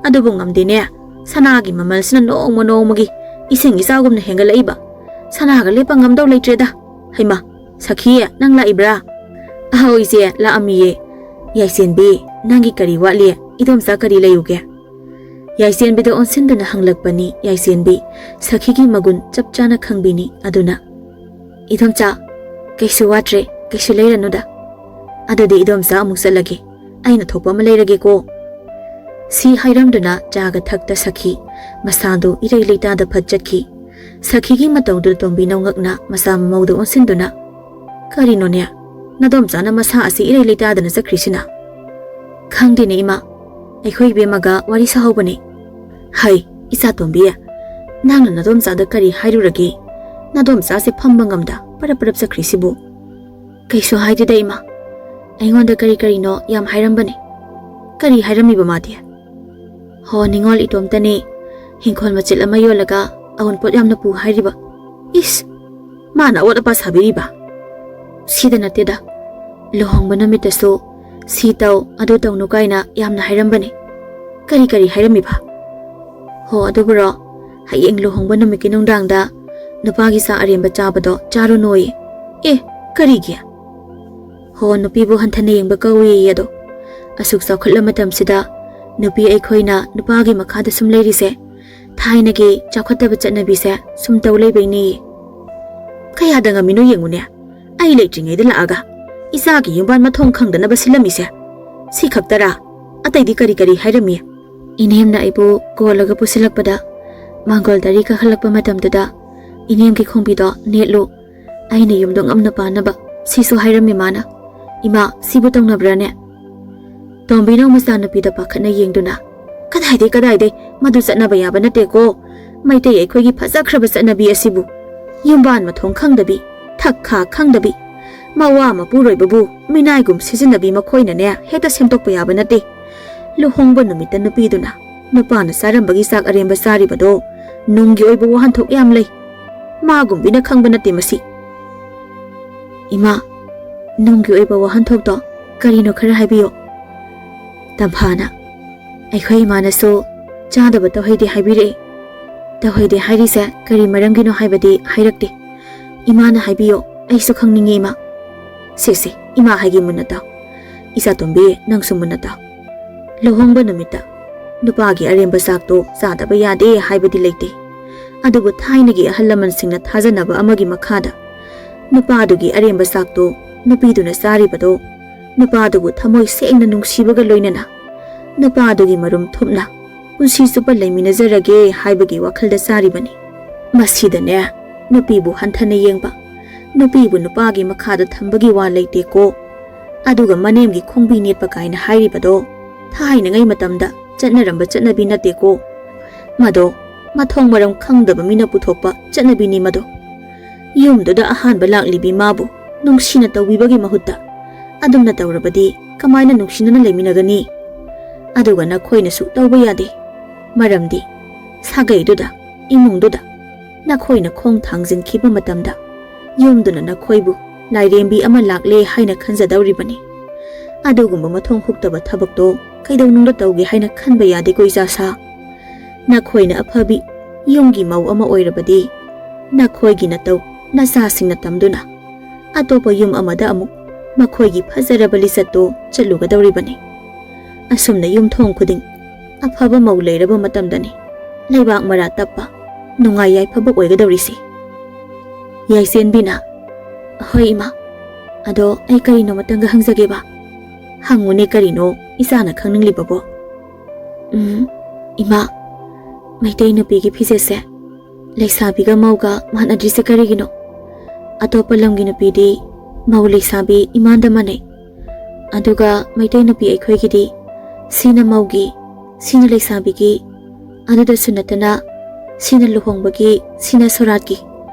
ꯑꯗꯨꯕꯨ ꯉꯝꯗꯦꯅꯦ꯫ ꯁꯅꯥꯒꯤ ꯃꯃꯜꯁꯤꯅ ꯅꯣꯡꯃ ꯅꯣꯡꯃꯒꯤ ꯏꯁꯤꯡ ꯏꯆꯥꯎꯒꯨꯝꯅ ꯍꯦꯟꯒꯠꯂꯛꯏꯕ꯫ ꯁꯅꯥꯒ ꯂꯦꯞꯄ ꯉꯝꯗꯧ ꯂꯩꯇ꯭ꯔꯦꯗ꯫ ꯍꯩꯃꯥ, ꯁꯈꯤ, ꯅꯪ ꯂꯥꯛꯏꯕ꯭ꯔꯥ?" "ꯑꯍꯧ ꯏꯆꯦ, ꯂꯥꯛꯑꯝꯃꯤꯌꯦ꯫" "ꯌꯥꯏꯁꯦꯟꯕꯤ, ꯅꯪꯒꯤ ꯀꯔꯤ ꯋꯥꯠꯂꯤ? ꯏꯗꯣꯝꯆꯥ ꯀꯔꯤ ꯂꯩꯌꯨꯒꯦ?" ꯌꯥꯏꯁꯦꯟꯕꯤꯗ ꯑꯣꯟꯁꯤꯟꯗꯨꯅ ꯍꯪꯂꯛꯄꯅꯤ꯫ ꯌꯥꯏꯁꯦꯟꯕꯤ ꯁꯈꯤꯒꯤ ꯃꯒꯨꯟ ꯆꯞ ꯆꯥꯅ ꯈꯪꯕꯤꯅꯤ꯫ ꯑꯗꯨꯅ, "ꯏꯗꯣꯝꯆꯥ, ꯀꯩꯁꯨ ꯋꯥꯠꯇ꯭ꯔꯦ, ꯀꯩꯁꯨ ꯂꯩꯔꯅꯨꯗ꯫" "ꯑꯗꯨꯗꯤ ꯏꯗꯣꯝꯆꯥ ꯑꯃꯨꯛ ꯆꯠꯂꯒꯦ, ꯑꯩꯅ ꯊꯣꯛꯄ ꯑꯃ ꯂꯩꯔꯒꯦꯀꯣ꯫" ꯁꯤ ꯍꯥꯏꯔꯝꯗꯨꯅ ꯆꯥꯒ ꯊꯛꯇ ꯁꯈꯤ ꯃꯁꯥꯗꯨ ꯏꯔꯩ ꯂꯩꯇꯥꯗ ꯐꯠ ꯆꯠꯈꯤ꯫ ꯁꯈꯤꯒꯤ ꯃꯇꯧꯗꯨꯗ ꯇꯣꯝꯕꯤꯅꯧ ꯉꯛꯅ ꯃꯆꯥ ꯃꯃꯧꯗ ꯑꯣꯟꯁꯤꯟꯗꯨꯅ, "ꯀꯔꯤꯅꯣꯅꯦ, ꯅꯗꯣꯝꯆꯥꯅ ꯃꯁꯥ ꯑꯁꯤ ꯏꯔꯩ ꯂꯩꯇꯥꯗꯅ ꯆꯠꯈ꯭ꯔꯤꯁꯤꯅ?" "ꯈꯪꯗꯦꯅꯦ ꯏꯃꯥ, ꯑꯩꯈꯣꯏ ꯏꯕꯦꯝꯃꯒ ꯋꯥꯔꯤ ꯁꯥꯍꯧꯕꯅꯦ꯫" "ꯍꯩ, ꯏꯆꯥꯇꯣꯝꯕꯤ, ꯅꯪꯅ ꯅꯗꯣꯝꯆꯥꯗ ꯀꯔꯤ ꯍꯥꯏꯔꯨꯔꯒꯦ? ꯅꯗꯣꯝꯆꯥꯁꯦ ꯐꯝꯕ ꯉꯝꯗ ꯄꯔꯞ ꯄꯔꯞ ꯆꯠꯈ꯭ꯔꯤꯁꯤꯕꯨ?" "ꯀꯩꯁꯨ ꯍꯥꯏꯗꯦꯗ ꯏꯃꯥ, ꯑꯩꯉꯣꯟꯗ ꯀꯔꯤ ꯀꯔꯤꯅꯣ ꯌꯥꯝ ꯍꯥꯏꯔꯝꯕꯅꯦ꯫" "ꯀꯔꯤ ꯍꯥꯏꯔꯝꯃꯤꯕ ꯃꯥꯗꯤ?" "ꯍꯣ, ꯅꯤꯉꯣꯜ ꯏꯇꯣꯝꯇꯅꯦ ꯍꯤꯡꯈꯣꯜ ꯃꯆꯦꯠ ꯑꯃ ꯌꯣꯜꯂꯒ ꯑꯋꯨꯟꯄꯣꯠ ꯌꯥꯝꯅ ꯄꯨ ꯍꯥꯏꯔꯤꯕ꯫" "ꯏꯁ, ꯃꯥꯅ ꯑꯋꯣꯠ ꯑꯄꯥ ꯁꯥꯕꯤꯔꯤꯕ?" "ꯁꯤꯗ ꯅꯠꯇꯦꯗ, ꯂꯨꯍꯣꯡꯕ ꯅꯨꯃꯤꯠꯇꯁꯨ ꯁꯤ ꯇꯧ, ꯑꯗꯨ ꯇꯧꯅꯨ ꯀꯥꯏꯅ ꯌꯥꯝꯅ ꯍꯥꯏꯔꯝꯕꯅꯦ꯫" "ꯀꯔꯤ ꯀꯔꯤ ꯍꯥꯏꯔꯝꯃꯤꯕ?" "ꯍꯣ, ꯑꯗꯨꯕꯨꯔꯣ, ꯍꯌꯦꯡ ꯂꯨꯍꯣꯡꯕ ꯅꯨꯃꯤꯠꯀꯤ ꯅꯨꯡꯗꯥꯡꯗ ꯅꯨꯄꯥꯒꯤ ꯆꯥꯛ ꯑꯔꯦꯝꯕ ꯆꯥꯕꯗꯣ ꯆꯥꯔꯨꯅꯣꯌꯦ꯫" "ꯑꯦ, ꯀꯔꯤꯒꯤ?" "ꯍꯣ, ꯅꯨꯄꯤꯕꯨ ꯍꯟꯊꯅ ꯌꯦꯡꯕ ꯀꯧꯏꯌꯦ ꯑꯗꯣ꯫ ꯑꯁꯨꯛ ꯆꯥꯎꯈꯠꯂ ꯃꯇꯝꯁꯤꯗ ꯅꯨꯄꯤ ꯑꯩꯈꯣꯏꯅ ꯅꯨꯄꯥꯒꯤ ꯃꯈꯥꯗ ꯁꯨꯝ ꯂꯩꯔꯤꯁꯦ ꯊꯥꯏꯅꯒꯤ ꯆꯥꯎꯈꯠꯇꯕ ꯆꯠꯅꯕꯤꯁꯦ ꯁꯨꯝ ꯇꯧ ꯂꯩꯕꯩꯅꯦꯌꯦ꯫" "ꯀꯌꯥꯗ ꯉꯝꯃꯤꯅꯣ ꯌꯦꯡꯉꯨꯅꯦ, ꯑꯩ ꯂꯩꯇ꯭ꯔꯤꯉꯩꯗ ꯂꯥꯛꯑꯒ ꯏꯆꯥꯒꯤ ꯌꯨꯝꯕꯥꯟ ꯃꯊꯣꯡ ꯈꯪꯗꯅꯕ ꯁꯤꯜꯂꯝꯃꯤꯁꯦ꯫ ꯁꯤ ꯈꯛꯇꯔꯥ? ꯑꯇꯩꯗꯤ ꯀꯔꯤ ꯀꯔꯤ ꯍꯥꯏꯔꯝꯃꯤ?" "ꯏꯅꯦꯝꯅ ꯑꯩꯕꯨ ꯀꯣꯜꯂꯒ ꯄꯨꯁꯤꯜꯂꯛꯄꯗ, ꯃꯥꯡꯒꯣꯜ ꯗꯥꯔꯤ ꯀꯥꯈꯠꯂꯛꯄ ꯃꯇꯝꯗꯨꯗ, ꯏꯅꯦꯝꯒꯤ ꯈꯣꯡꯕꯤꯗꯣ ꯅꯦꯠꯂꯨ, ꯑꯩꯅ ꯌꯨꯝꯗꯣ ꯉꯝꯅ ꯄꯥꯟꯅꯕ, ꯁꯤꯁꯨ ꯍꯥꯏꯔꯝꯃꯤ ꯃꯥꯅ꯫ ꯏꯃꯥ, ꯁꯤꯕꯨ ꯇꯧꯅꯕ꯭ꯔꯥꯅꯦ?" ꯇꯣꯝꯕꯤꯅꯧ ꯃꯆꯥꯅꯨꯄꯤꯗ ꯄꯥꯈꯠꯅ ꯌꯦꯡꯗꯨꯅ, "ꯀꯗꯥꯏꯗꯩ, ꯀꯗꯥꯏꯗꯩ? ꯃꯗꯨ ꯆꯠꯅꯕ ꯌꯥꯕ ꯅꯠꯇꯦꯀꯣ꯫ ꯃꯩꯇꯩ ꯑꯩꯈꯣꯏꯒꯤ ꯐꯖꯈ꯭ꯔꯕ ꯆꯠꯅꯕꯤ ꯑꯁꯤꯕꯨ꯫ ꯌꯨꯝꯕꯥꯟ ꯃꯊꯣꯡ ꯈꯪꯗꯕꯤ, ꯊꯛ ꯈꯥ ꯈꯪꯗꯕꯤ, ꯃꯋꯥ ꯃꯄꯨꯔꯣꯏꯕꯕꯨ ꯃꯤꯅꯥꯏꯒꯨꯝ ꯁꯤꯖꯤꯟꯅꯕꯤ ꯃꯈꯣꯏꯅꯅꯦ ꯍꯦꯛꯇ ꯁꯦꯝꯗꯣꯛꯄ ꯌꯥꯕ ꯅꯠꯇꯦ꯫ ꯂꯨꯍꯣꯡꯕ ꯅꯨꯃꯤꯠꯇ ꯅꯨꯄꯤꯗꯨꯅ ꯅꯨꯄꯥꯅ ꯆꯥꯔꯝꯕꯒꯤ ꯆꯥꯛ ꯑꯔꯦꯝꯕ ꯆꯥꯔꯤꯕꯗꯣ ꯅꯨꯡꯒꯤ ꯑꯣꯏꯕ ꯋꯥꯍꯟꯊꯣꯛ ꯌꯥꯝ ꯂꯩ꯫ ꯃꯥꯒꯨꯝꯕꯤꯅ ꯈꯪꯕ ꯅꯠꯇꯦ ꯃꯁꯤ꯫ ꯏꯃꯥ, ꯅꯨꯡꯒꯤ ꯑꯣꯏꯕ ꯋꯥꯍꯟꯊꯣꯛꯇꯣ ꯀꯔꯤꯅꯣ ꯈꯔ ꯍꯥꯏꯕꯤꯌꯣ꯫ ꯇꯝꯐꯥꯅ, ꯑꯩꯈꯣꯏ ꯏꯃꯥꯅꯁꯨ ꯆꯥꯗꯕ ꯇꯧꯍꯩꯗꯦ ꯍꯥꯏꯕꯤꯔꯛꯑꯦ꯫ ꯇꯧꯍꯩꯗꯦ ꯍꯥꯏꯔꯤꯁꯦ ꯀꯔꯤ ꯃꯔꯝꯒꯤꯅꯣ ꯍꯥꯏꯕꯗꯤ ꯍꯥꯏꯔꯛꯇꯦ꯫ ꯏꯃꯥꯅ ꯍꯥꯏꯕꯤꯌꯣ, ꯑꯩꯁꯨ ꯈꯪꯅꯤꯡꯉꯦ ꯏꯃꯥ꯫ ꯁꯦ ꯁꯦ, ꯏꯃꯥ ꯍꯥꯏꯒꯦ ꯃꯨꯟꯅ ꯇꯥꯎ꯫ ꯏꯆꯥꯇꯣꯝꯕꯤ, ꯅꯪꯁꯨ ꯃꯨꯟꯅ ꯇꯥꯎ꯫ ꯂꯨꯍꯣꯡꯕ ꯅꯨꯃꯤꯠꯇ ꯅꯨꯄꯥꯒꯤ ꯑꯔꯦꯝꯕ ꯆꯥꯛꯇꯣ ꯆꯥꯗꯕ ꯌꯥꯗꯦ ꯍꯥꯏꯕꯗꯤ ꯂꯩꯇꯦ꯫ ꯑꯗꯨꯕꯨ ꯊꯥꯏꯅꯒꯤ ꯑꯍꯜ ꯂꯃꯟꯁꯤꯡꯅ ꯊꯥꯖꯅꯕ ꯑꯃꯒꯤ ꯃꯈꯥꯗ ꯅꯨꯄꯥꯗꯨꯒꯤ ꯑꯔꯦꯝꯕ ꯆꯥꯛꯇꯣ ꯅꯨꯄꯤꯗꯨꯅ ꯆꯥꯔꯤꯕꯗꯣ ꯅꯨꯄꯥꯗꯨꯕꯨ ꯊꯃꯣꯏ ꯁꯦꯡꯅ ꯅꯨꯡꯁꯤꯕꯒ ꯂꯣꯏꯅꯅ ꯅꯨꯄꯥꯗꯨꯒꯤ ꯃꯔꯨꯝ ꯊꯨꯞꯅ ꯄꯨꯟꯁꯤ ꯆꯨꯞꯄ ꯂꯩꯃꯤꯟꯅꯖꯔꯒꯦ ꯍꯥꯏꯕꯒꯤ ꯋꯥꯈꯜꯗ ꯆꯥꯔꯤꯕꯅꯤ꯫ ꯃꯁꯤꯗꯅꯦ ꯅꯨꯄꯤꯕꯨ ꯍꯟꯊꯅ ꯌꯦꯡꯕ, ꯅꯨꯄꯤꯕꯨ ꯅꯨꯄꯥꯒꯤ ꯃꯈꯥꯗ ꯊꯝꯕꯒꯤ ꯋꯥ ꯂꯩꯇꯦꯀꯣ꯫ ꯑꯗꯨꯒ ꯃꯅꯦꯝꯒꯤ ꯈꯣꯡꯕꯤ ꯅꯦꯠꯄ ꯀꯥꯏꯅ ꯍꯥꯏꯔꯤꯕꯗꯣ ꯊꯥꯏꯅꯉꯩ ꯃꯇꯝꯗ ꯆꯠꯅꯔꯝꯕ ꯆꯠꯅꯕꯤ ꯅꯠꯇꯦꯀꯣ꯫ ꯃꯗꯣ ꯃꯊꯣꯡ ꯃꯔꯝ ꯈꯪꯗꯕ ꯃꯤꯅ ꯄꯨꯊꯣꯛꯄ ꯆꯠꯅꯕꯤꯅꯤ ꯃꯗꯣ꯫ ꯌꯨꯝꯗꯨꯗ ꯑꯍꯥꯟꯕ ꯂꯥꯛꯂꯤꯕꯤ ꯃꯥꯕꯨ ꯅꯨꯡꯁꯤꯅ ꯇꯧꯕꯤꯕꯒꯤ ꯃꯍꯨꯠꯇ ꯑꯗꯨꯝꯅ ꯇꯧꯔꯕꯗꯤ ꯀꯃꯥꯏꯅ ꯅꯨꯡꯁꯤꯅꯅ ꯂꯩꯃꯤꯟꯅꯒꯅꯤ? ꯑꯗꯨꯒ ꯅꯈꯣꯏꯅꯁꯨ ꯇꯧꯕ ꯌꯥꯗꯦ꯫ ꯃꯔꯝꯗꯤ ꯁꯥꯒꯩꯗꯨꯗ, ꯏꯃꯨꯡꯗꯨꯗ ꯅꯈꯣꯏꯅ ꯈꯣꯡ ꯊꯥꯡꯖꯤꯟꯈꯤꯕ ꯃꯇꯝꯗ ꯌꯨꯝꯗꯨꯅ ꯅꯈꯣꯏꯕꯨ ꯂꯥꯏꯔꯦꯝꯕꯤ ꯑꯃ ꯂꯥꯛꯂꯦ ꯍꯥꯏꯅ ꯈꯟꯖꯗꯧꯔꯤꯕꯅꯤ꯫ ꯑꯗꯨꯒꯨꯝꯕ ꯃꯊꯣꯡ ꯍꯨꯛꯇꯕ ꯊꯕꯛꯇꯣ ꯀꯩꯗꯧꯅꯨꯡꯗ ꯇꯧꯒꯦ ꯍꯥꯏꯅ ꯈꯟꯕ ꯌꯥꯗꯦꯀꯣ ꯏꯆꯥꯁꯥ꯫ ꯅꯈꯣꯏꯅ ꯑꯐꯕꯤ ꯌꯨꯝꯒꯤ ꯃꯧ ꯑꯃ ꯑꯣꯏꯔꯕꯗꯤ ꯅꯈꯣꯏꯒꯤ ꯅꯇꯧ ꯅꯆꯥꯁꯤꯡꯅ ꯇꯝꯗꯨꯅ ꯑꯇꯣꯞꯄ ꯌꯨꯝ ꯑꯃꯗ ꯑꯃꯨꯛ ꯃꯈꯣꯏꯒꯤ ꯐꯖꯔꯕ ꯂꯤꯆꯠꯇꯣ ꯆꯠꯂꯨꯒꯗꯧꯔꯤꯕꯅꯤ꯫ ꯑꯁꯨꯝꯅ ꯌꯨꯝꯊꯣꯡ ꯈꯨꯗꯤꯡ ꯑꯐꯕ ꯃꯧ ꯂꯩꯔꯕ ꯃꯇꯝꯗꯅꯤ ꯂꯩꯕꯥꯛ ꯃꯔꯥ ꯇꯞꯄ, ꯅꯨꯡꯉꯥꯏ ꯌꯥꯏꯐꯕ ꯑꯣꯏꯒꯗꯧꯔꯤꯁꯤ꯫ ꯌꯥꯏꯁꯦꯟꯕꯤꯅ, "ꯍꯣꯏ ꯏꯃꯥ, ꯑꯗꯣ ꯑꯩ ꯀꯔꯤꯅꯣ ꯃꯇꯪꯒ ꯍꯪꯖꯒꯦꯕ?" "ꯍꯪꯉꯨꯅꯦ, ꯀꯔꯤꯅꯣ ꯏꯆꯥꯅ ꯈꯪꯅꯤꯡꯂꯤꯕꯕꯣ?" "ꯎꯝ, ꯏꯃꯥ, ꯃꯩꯇꯩ ꯅꯨꯄꯤꯒꯤ ꯐꯤꯖꯦꯠꯁꯦ ꯂꯩꯁꯥꯕꯤꯒ ꯃꯧꯒ ꯃꯥꯟꯅꯗ꯭ꯔꯤꯁꯦ ꯀꯔꯤꯒꯤꯅꯣ? ꯑꯇꯣꯞꯄ ꯂꯝꯒꯤ ꯅꯨꯄꯤꯗꯤ ꯃꯧ ꯂꯩꯁꯥꯕꯤ ꯏꯃꯥꯟꯗ ꯃꯥꯟꯅꯩ, ꯑꯗꯨꯒ ꯃꯩꯇꯩ ꯅꯨꯄꯤ ꯑꯩꯈꯣꯏꯒꯤꯗꯤ ꯁꯤꯅ ꯃꯧꯒꯤ, ꯁꯤꯅ ꯂꯩꯁꯥꯕꯤꯒꯤ, ꯑꯗꯨꯗꯁꯨ ꯅꯠꯇꯅ ꯁꯤꯅ ꯂꯨꯍꯣꯡꯕꯒꯤ, ꯁꯤꯅ ꯁꯣꯔꯥꯠꯀꯤ,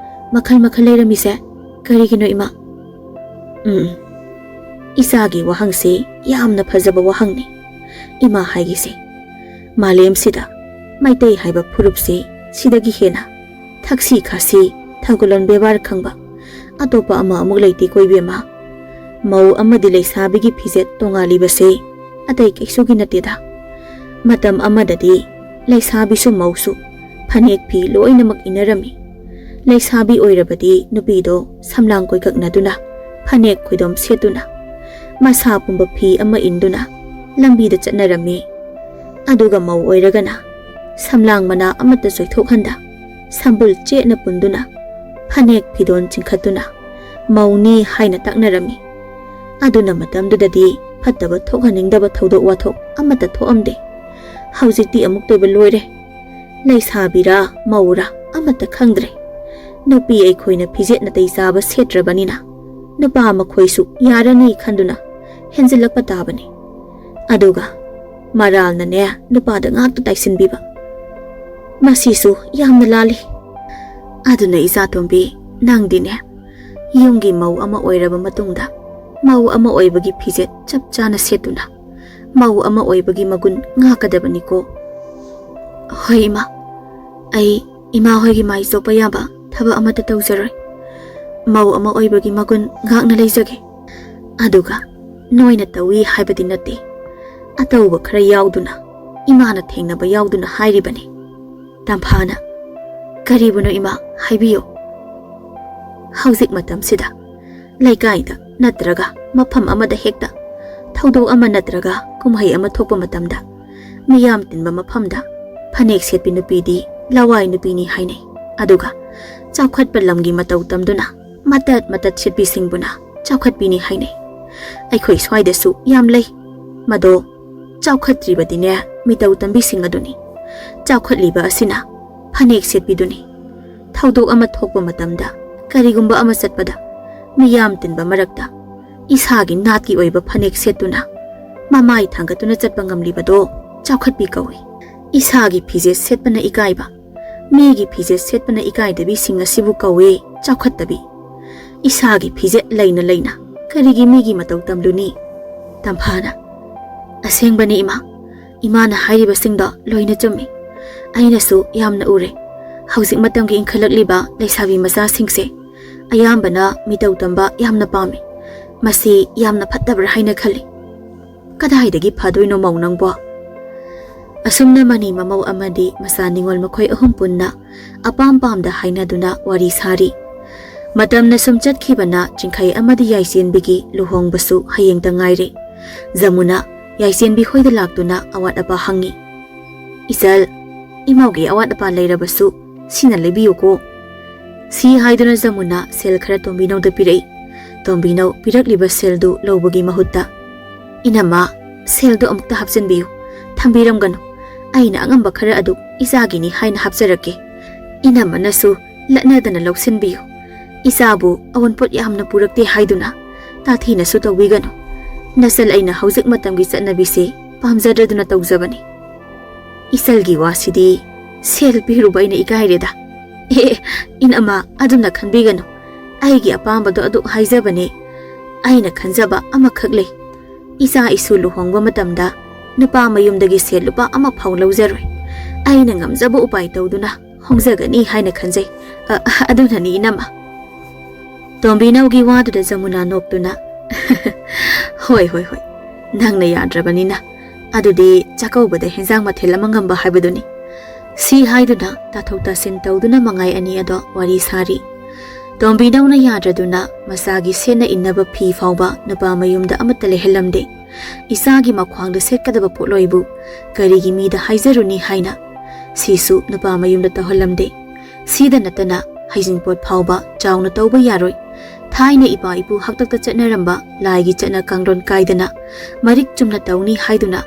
ꯃꯈꯜ ꯃꯈꯜ ꯂꯩꯔꯝꯃꯤꯁꯦ ꯀꯔꯤꯒꯤꯅꯣ, ꯏꯃꯥ? ꯎꯝ, ꯎꯝ꯫ ꯏꯆꯥꯒꯤ ꯋꯥꯍꯪꯁꯦ ꯌꯥꯝꯅ ꯐꯖꯕ ꯋꯥꯍꯪꯅꯤ, ꯏꯃꯥ ꯍꯥꯏꯒꯤꯁꯦ꯫ ꯃꯥꯂꯦꯝꯁꯤꯗ ꯃꯩꯇꯩ ꯍꯥꯏꯕ ꯐꯨꯔꯨꯞꯁꯦ ꯁꯤꯗꯒꯤ ꯍꯦꯟꯅ ꯊꯛꯁꯤ ꯈꯥꯁꯤ, ꯊꯧꯒꯜꯂꯣꯟ ꯕꯦꯕꯥꯔ ꯈꯪꯕ ꯑꯇꯣꯞꯄ ꯑꯃ ꯑꯃꯨꯛ ꯂꯩꯇꯦꯀꯣ, ꯏꯕꯦꯝꯃ꯫ ꯃꯧ ꯑꯃꯗꯤ ꯂꯩꯁꯥꯕꯤꯒꯤ ꯐꯤꯖꯦꯠ ꯇꯣꯉꯥꯜꯂꯤꯕꯁꯦ ꯑꯇꯩ ꯀꯩꯁꯨꯒꯤ ꯅꯠꯇꯦꯗ꯫ ꯃꯇꯝ ꯑꯃꯗꯗꯤ ꯂꯩꯁꯥꯕꯤꯁꯨ ꯃꯧꯁꯨ ꯐꯅꯦꯛ ꯐꯤ ꯂꯣꯏꯅꯃꯛ ꯏꯟꯅꯔꯝꯃꯤ꯫ ꯂꯩꯁꯥꯕꯤ ꯑꯣꯏꯔꯕꯗꯤ ꯅꯨꯄꯤꯗꯣ ꯁꯝꯂꯥꯡ ꯀꯣꯏꯀꯛꯅꯗꯨꯅ, ꯐꯅꯦꯛ ꯈꯣꯏꯗꯣꯝ ꯁꯦꯠꯇꯨꯅ, ꯃꯁꯥ ꯄꯨꯝꯕ ꯐꯤ ꯑꯃ ꯏꯟꯗꯨꯅ ꯂꯝꯕꯤꯗ ꯆꯠꯅꯔꯝꯃꯤ꯫ ꯑꯗꯨꯒ ꯃꯧ ꯑꯣꯏꯔꯒꯅ ꯁꯝꯂꯥꯡ ꯃꯅꯥ ꯑꯃꯠꯇ ꯆꯣꯏꯊꯣꯛꯍꯟꯗ, ꯁꯝꯕꯨꯜ ꯆꯦꯠꯅ ꯄꯨꯟꯗꯨꯅ, ꯐꯅꯦꯛ ꯐꯤꯗꯣꯟ ꯆꯤꯡꯈꯠꯇꯨꯅ ꯃꯧꯅꯤ ꯍꯥꯏꯅ ꯇꯥꯛꯅꯔꯝꯃꯤ꯫ ꯑꯗꯨꯅ ꯃꯇꯝꯗꯨꯗꯗꯤ ꯐꯠꯇꯕ ꯊꯣꯛꯍꯟꯅꯤꯡꯗꯕ ꯊꯧꯗꯣꯛ ꯋꯥꯊꯣꯛ ꯑꯃꯠꯇ ꯊꯣꯛꯑꯝꯗꯦ꯫ ꯍꯧꯖꯤꯛꯇꯤ ꯑꯃꯨꯛꯇꯣꯏꯕ ꯂꯣꯏꯔꯦ꯫ ꯂꯩꯁꯥꯕꯤꯔꯥ ꯃꯧꯔꯥ ꯑꯃꯠꯇ ꯈꯪꯗ꯭ꯔꯦ꯫ ꯅꯨꯄꯤ ꯑꯩꯈꯣꯏꯅ ꯐꯤꯖꯦꯠ ꯅꯥꯇꯩ ꯆꯥꯕ ꯁꯦꯠꯇ꯭ꯔꯕꯅꯤꯅ ꯅꯨꯄꯥ ꯃꯈꯣꯏꯁꯨ ꯌꯥꯔꯅꯤ ꯈꯟꯗꯨꯅ ꯍꯦꯟꯖꯤꯜꯂꯛꯄ ꯇꯥꯕꯅꯤ꯫ ꯑꯗꯨꯒ ꯃꯔꯥꯜꯅꯅꯦ ꯅꯨꯄꯥꯗ ꯉꯥꯛꯇ ꯇꯥꯏꯁꯤꯟꯕꯤꯕ꯫ ꯃꯁꯤꯁꯨ ꯌꯥꯝꯅ ꯂꯥꯜꯂꯤ꯫ ꯑꯗꯨꯅ ꯏꯆꯥꯇꯣꯝꯕꯤ, ꯅꯪꯗꯤꯅꯦ ꯌꯨꯝꯒꯤ ꯃꯧ ꯑꯃ ꯑꯣꯏꯔꯕ ꯃꯇꯨꯡꯗ ꯃꯧ ꯑꯃ ꯑꯣꯏꯕꯒꯤ ꯐꯤꯖꯦꯠ ꯆꯞ ꯆꯥꯅ ꯁꯦꯠꯇꯨꯅ ꯃꯧ ꯑꯃ ꯑꯣꯏꯕꯒꯤ ꯃꯒꯨꯟ ꯉꯥꯛꯀꯗꯕꯅꯤꯀꯣ꯫ ꯍꯣꯏ ꯏꯃꯥ, ꯑꯩ ꯏꯃꯥ ꯍꯣꯏꯒꯤ ꯃꯥꯏ ꯆꯣꯞꯄ ꯌꯥꯕ ꯊꯕꯛ ꯑꯃꯠꯇ ꯇꯧꯖꯔꯣꯏ꯫ ꯃꯧ ꯑꯃ ꯑꯣꯏꯕꯒꯤ ꯃꯒꯨꯟ ꯉꯥꯛꯅ ꯂꯩꯖꯒꯦ꯫ ꯑꯗꯨꯒ ꯅꯣꯏꯅ ꯇꯧꯏ ꯍꯥꯏꯕꯗꯤ ꯅꯠꯇꯦ, ꯑꯇꯧꯕ ꯈꯔ ꯌꯥꯎꯗꯨꯅ, ꯏꯃꯥꯅ ꯊꯦꯡꯅꯕ ꯌꯥꯎꯗꯨꯅ ꯍꯥꯏꯔꯤꯕꯅꯤ꯫ ꯇꯝꯐꯥꯅ, "ꯀꯔꯤꯕꯨꯅꯣ ꯏꯃꯥ? ꯍꯥꯏꯕꯤꯌꯨ꯫" ꯍꯧꯖꯤꯛ ꯃꯇꯝꯁꯤꯗ ꯂꯩꯀꯥꯏꯗ ꯅꯠꯇ꯭ꯔꯒ ꯃꯐꯝ ꯑꯃꯗ ꯍꯦꯛꯇ ꯊꯧꯗꯣꯛ ꯑꯃ ꯅꯠꯇ꯭ꯔꯒ ꯀꯨꯝꯍꯩ ꯑꯃ ꯊꯣꯛꯄ ꯃꯇꯝꯗ ꯃꯤꯌꯥꯝ ꯇꯤꯟꯕ ꯃꯐꯝꯗ ꯐꯅꯦꯛ ꯁꯦꯠꯄꯤ ꯅꯨꯄꯤꯗꯤ ꯂꯋꯥꯏ ꯅꯨꯄꯤꯅꯤ ꯍꯥꯏꯅꯩ꯫ ꯑꯗꯨꯒ ꯆꯥꯎꯈꯠꯄ ꯂꯝꯒꯤ ꯃꯇꯧ ꯇꯝꯗꯨꯅ ꯃꯇꯠ ꯃꯇꯠ ꯁꯦꯠꯄꯤꯁꯤꯡꯕꯨꯅ ꯆꯥꯎꯈꯠꯄꯤꯅꯤ ꯍꯥꯏꯅꯩ꯫ ꯑꯩꯈꯣꯏ ꯁ꯭ꯋꯥꯏꯗꯁꯨ ꯌꯥꯝ ꯂꯩ꯫ ꯃꯗꯣ ꯆꯥꯎꯈꯠꯇ꯭ꯔꯤꯕꯗꯤꯅꯦ ꯃꯤꯇꯧ ꯇꯝꯕꯤꯁꯤꯡ ꯑꯗꯨꯅꯤ꯫ ꯆꯥꯎꯈꯠꯂꯤꯕ ꯑꯁꯤꯅ ꯐꯅꯦꯛ ꯁꯦꯠꯄꯤꯗꯨꯅꯤ꯫ ꯊꯧꯗꯣꯛ ꯑꯃ ꯊꯣꯛꯄ ꯃꯇꯝꯗ, ꯀꯔꯤꯒꯨꯝꯕ ꯑꯃ ꯆꯠꯄꯗ, ꯃꯤꯌꯥꯝ ꯇꯤꯟꯕ ꯃꯔꯛꯇ ꯏꯁꯥꯒꯤ ꯅꯥꯠꯀꯤ ꯑꯣꯏꯕ ꯐꯅꯦꯛ ꯁꯦꯠꯇꯨꯅ ꯃꯃꯥꯏ ꯊꯥꯡꯒꯠꯇꯨꯅ ꯆꯠꯄ ꯉꯝꯂꯤꯕꯗꯣ ꯆꯥꯎꯈꯠꯄꯤ ꯀꯧꯏ꯫ ꯏꯁꯥꯒꯤ ꯐꯤꯖꯦꯠ ꯁꯦꯠꯄꯅ ꯏꯀꯥꯏꯕ, ꯃꯤꯒꯤ ꯐꯤꯖꯦꯠ ꯁꯦꯠꯄꯅ ꯏꯀꯥꯏꯗꯕꯤꯁꯤꯡ ꯑꯁꯤꯕꯨ ꯀꯧꯏ ꯆꯥꯎꯈꯠꯇꯕꯤ꯫ ꯏꯁꯥꯒꯤ ꯐꯤꯖꯦꯠ ꯂꯩꯅ ꯂꯩꯅ ꯀꯔꯤꯒꯤ ꯃꯤꯒꯤ ꯃꯇꯧ ꯇꯝꯂꯨꯅꯤ? ꯇꯝꯐꯥꯅ, "ꯑꯁꯦꯡꯕꯅꯤ ꯏꯃꯥ, ꯏꯃꯥꯅ ꯍꯥꯏꯔꯤꯕꯁꯤꯡꯗꯣ ꯂꯣꯏꯅ ꯆꯨꯝꯃꯤ꯫ ꯑꯩꯅꯁꯨ ꯌꯥꯝꯅ ꯎꯔꯦ꯫ ꯍꯧꯖꯤꯛ ꯃꯇꯝꯒꯤ ꯏꯟꯈꯠꯂꯛꯂꯤꯕ ꯂꯩꯁꯥꯕꯤ ꯃꯆꯥꯁꯤꯡꯁꯦ ꯑꯌꯥꯝꯕꯅ ꯃꯤꯇꯧ ꯇꯝꯕ ꯌꯥꯝꯅ ꯄꯥꯝꯃꯤ꯫ ꯃꯁꯤ ꯌꯥꯝꯅ ꯐꯠꯇꯕ꯭ꯔꯥ ꯍꯥꯏꯅ ꯈꯜꯂꯤ꯫ ꯀꯗꯥꯏꯗꯒꯤ ꯐꯗꯣꯏꯅꯣ ꯃꯧ ꯅꯪꯕꯣ?" ꯑꯁꯨꯝꯅ ꯃꯅꯤ ꯃꯃꯧ ꯑꯃꯗꯤ ꯃꯆꯥ ꯅꯤꯉꯣꯜ ꯃꯈꯣꯏ ꯑꯍꯨꯝ ꯄꯨꯟꯅ ꯑꯄꯥꯝ ꯄꯥꯝꯗ ꯍꯥꯏꯅꯗꯨꯅ ꯋꯥꯔꯤ ꯁꯥꯔꯤ꯫ ꯃꯇꯝꯅ ꯁꯨꯝ ꯆꯠꯈꯤꯕꯅ ꯆꯤꯡꯈꯩ ꯑꯃꯗꯤ ꯌꯥꯏꯆꯦꯟꯕꯤꯒꯤ ꯂꯨꯍꯣꯡꯕꯁꯨ ꯍꯌꯦꯡꯇ ꯉꯥꯏꯔꯦ꯫ ꯖꯃꯨꯅꯥ ꯌꯥꯏꯆꯦꯟꯕꯤ ꯍꯣꯏꯗ ꯂꯥꯛꯇꯨꯅ ꯑꯋꯥꯠ ꯑꯄꯥ ꯍꯪꯉꯤ꯫ "ꯏꯆꯜ, ꯏꯃꯧꯒꯤ ꯑꯋꯥꯠ ꯑꯄꯥ ꯂꯩꯔꯕꯁꯨ ꯁꯤꯅ ꯂꯩꯕꯤꯌꯨꯀꯣ꯫" ꯁꯤ ꯍꯥꯏꯗꯨꯅ ꯖꯃꯨꯅꯥ ꯁꯦꯜ ꯈꯔ ꯇꯣꯝꯕꯤꯅꯧꯗ ꯄꯤꯔꯛꯏ꯫ ꯇꯣꯝꯕꯤꯅꯧ ꯄꯤꯔꯛꯂꯤꯕ ꯁꯦꯜꯗꯨ ꯂꯧꯕꯒꯤ ꯃꯍꯨꯠꯇ, "ꯏꯅꯝꯃ, ꯁꯦꯜꯗꯨ ꯑꯃꯨꯛꯇ ꯍꯥꯞꯆꯤꯟꯕꯤꯌꯨ, ꯊꯝꯕꯤꯔꯝꯒꯅꯨ꯫ ꯑꯩꯅ ꯑꯉꯝꯕ ꯈꯔ ꯑꯗꯨ ꯏꯆꯥꯒꯤꯅꯤ ꯍꯥꯏꯅ ꯍꯥꯞꯆꯔꯛꯀꯦ꯫ ꯏꯅꯝꯃꯅꯁꯨ ꯂꯠꯅꯗꯅ ꯂꯧꯁꯤꯟꯕꯤꯌꯨ꯫ ꯏꯆꯥꯕꯨ ꯑꯋꯨꯟꯄꯣꯠ ꯌꯥꯝꯅ ꯄꯨꯔꯛꯇꯦ ꯍꯥꯏꯗꯨꯅ ꯇꯥꯊꯤꯅꯁꯨ ꯇꯧꯕꯤꯒꯅꯨ꯫ ꯅꯆꯜ ꯑꯩꯅ ꯍꯧꯖꯤꯛ ꯃꯇꯝꯒꯤ ꯆꯠꯅꯕꯤꯁꯤ ꯄꯥꯝꯖꯗ꯭ꯔꯗꯨꯅ ꯇꯧꯖꯕꯅꯤ꯫" "ꯏꯆꯜꯒꯤ ꯋꯥꯁꯤꯗꯤ ꯁꯦꯜ ꯄꯤꯔꯨꯕ ꯑꯩꯅ ꯏꯀꯥꯏꯔꯦꯗ꯫" "ꯑꯦ, ꯑꯦ, ꯏꯅꯝꯃ, ꯑꯗꯨꯝꯅ ꯈꯟꯕꯤꯒꯅꯨ꯫ ꯑꯩꯒꯤ ꯑꯄꯥꯝꯕꯗꯣ ꯑꯗꯨ ꯍꯥꯏꯖꯕꯅꯦ꯫ ꯑꯩꯅ ꯈꯟꯖꯕ ꯑꯃꯈꯛ ꯂꯩ꯫ ꯏꯆꯥ ꯏꯁꯨ ꯂꯨꯍꯣꯡꯕ ꯃꯇꯝꯗ ꯅꯨꯄꯥ ꯃꯌꯨꯝꯗꯒꯤ ꯁꯦꯜ ꯂꯨꯄꯥ ꯑꯃ ꯐꯥꯎ ꯂꯧꯖꯔꯣꯏ꯫ ꯑꯩꯅ ꯉꯝꯖꯕ ꯎꯄꯥꯏ ꯇꯧꯗꯨꯅ ꯍꯣꯡꯖꯒꯅꯤ ꯍꯥꯏꯅ ꯈꯟꯖꯩ꯫ ꯑ, ꯑꯗꯨꯅꯅꯤ ꯏꯅꯝꯃ꯫" ꯇꯣꯝꯕꯤꯅꯧꯒꯤ ꯋꯥꯗꯨꯗ ꯖꯃꯨꯅꯥ ꯅꯣꯛꯇꯨꯅ, "ꯍꯣꯏ, ꯍꯣꯏ, ꯍꯣꯏ, ꯅꯪꯅ ꯌꯥꯗ꯭ꯔꯕꯅꯤꯅ꯫ ꯑꯗꯨꯗꯤ ꯆꯥꯛꯀꯧꯕꯗ ꯍꯦꯟꯖꯥꯡ ꯃꯊꯦꯜ ꯑꯃ ꯉꯝꯕ ꯍꯥꯏꯕꯗꯨꯅꯤ꯫" ꯁꯤ ꯍꯥꯏꯗꯨꯅ ꯇꯥꯊꯣꯛ ꯇꯥꯁꯤꯟ ꯇꯧꯗꯨꯅ ꯃꯉꯥꯏ ꯑꯅꯤ ꯑꯗꯣ ꯋꯥꯔꯤ ꯁꯥꯔꯤ꯫ ꯇꯣꯝꯕꯤꯅꯧꯅ ꯌꯥꯗ꯭ꯔꯗꯨꯅ ꯃꯆꯥꯒꯤ ꯁꯦꯠꯅ ꯏꯟꯅꯕ ꯐꯤ ꯐꯥꯎꯕ ꯅꯨꯄꯥ ꯃꯌꯨꯝꯗ ꯑꯃꯠꯇ ꯂꯩꯍꯜꯂꯝꯗꯦ꯫ ꯏꯆꯥꯒꯤ ꯃꯈ꯭ꯋꯥꯡꯗ ꯁꯦꯠꯀꯗꯕ ꯄꯣꯠꯂꯣꯏꯕꯨ ꯀꯔꯤꯒꯤ ꯃꯤꯗ ꯍꯥꯏꯖꯔꯨꯅꯤ ꯍꯥꯏꯅ ꯁꯤꯁꯨ ꯅꯨꯄꯥ ꯃꯌꯨꯝꯗ ꯇꯧꯍꯜꯂꯝꯗꯦ꯫ ꯁꯤꯗ ꯅꯠꯇꯅ ꯍꯩꯖꯤꯡꯄꯣꯠ ꯐꯥꯎꯕ ꯆꯥꯎꯅ ꯇꯧꯕ ꯌꯥꯔꯣꯏ꯫ ꯊꯥꯏꯅ ꯏꯄꯥ ꯏꯄꯨ ꯍꯥꯛꯇꯛꯇ ꯆꯠꯅꯔꯝꯕ ꯂꯥꯏꯒꯤ ꯆꯠꯅ ꯀꯥꯡꯂꯣꯟ ꯀꯥꯏꯗꯅ ꯃꯔꯤꯛ ꯆꯨꯝꯅ ꯇꯧꯅꯤ ꯍꯥꯏꯗꯨꯅ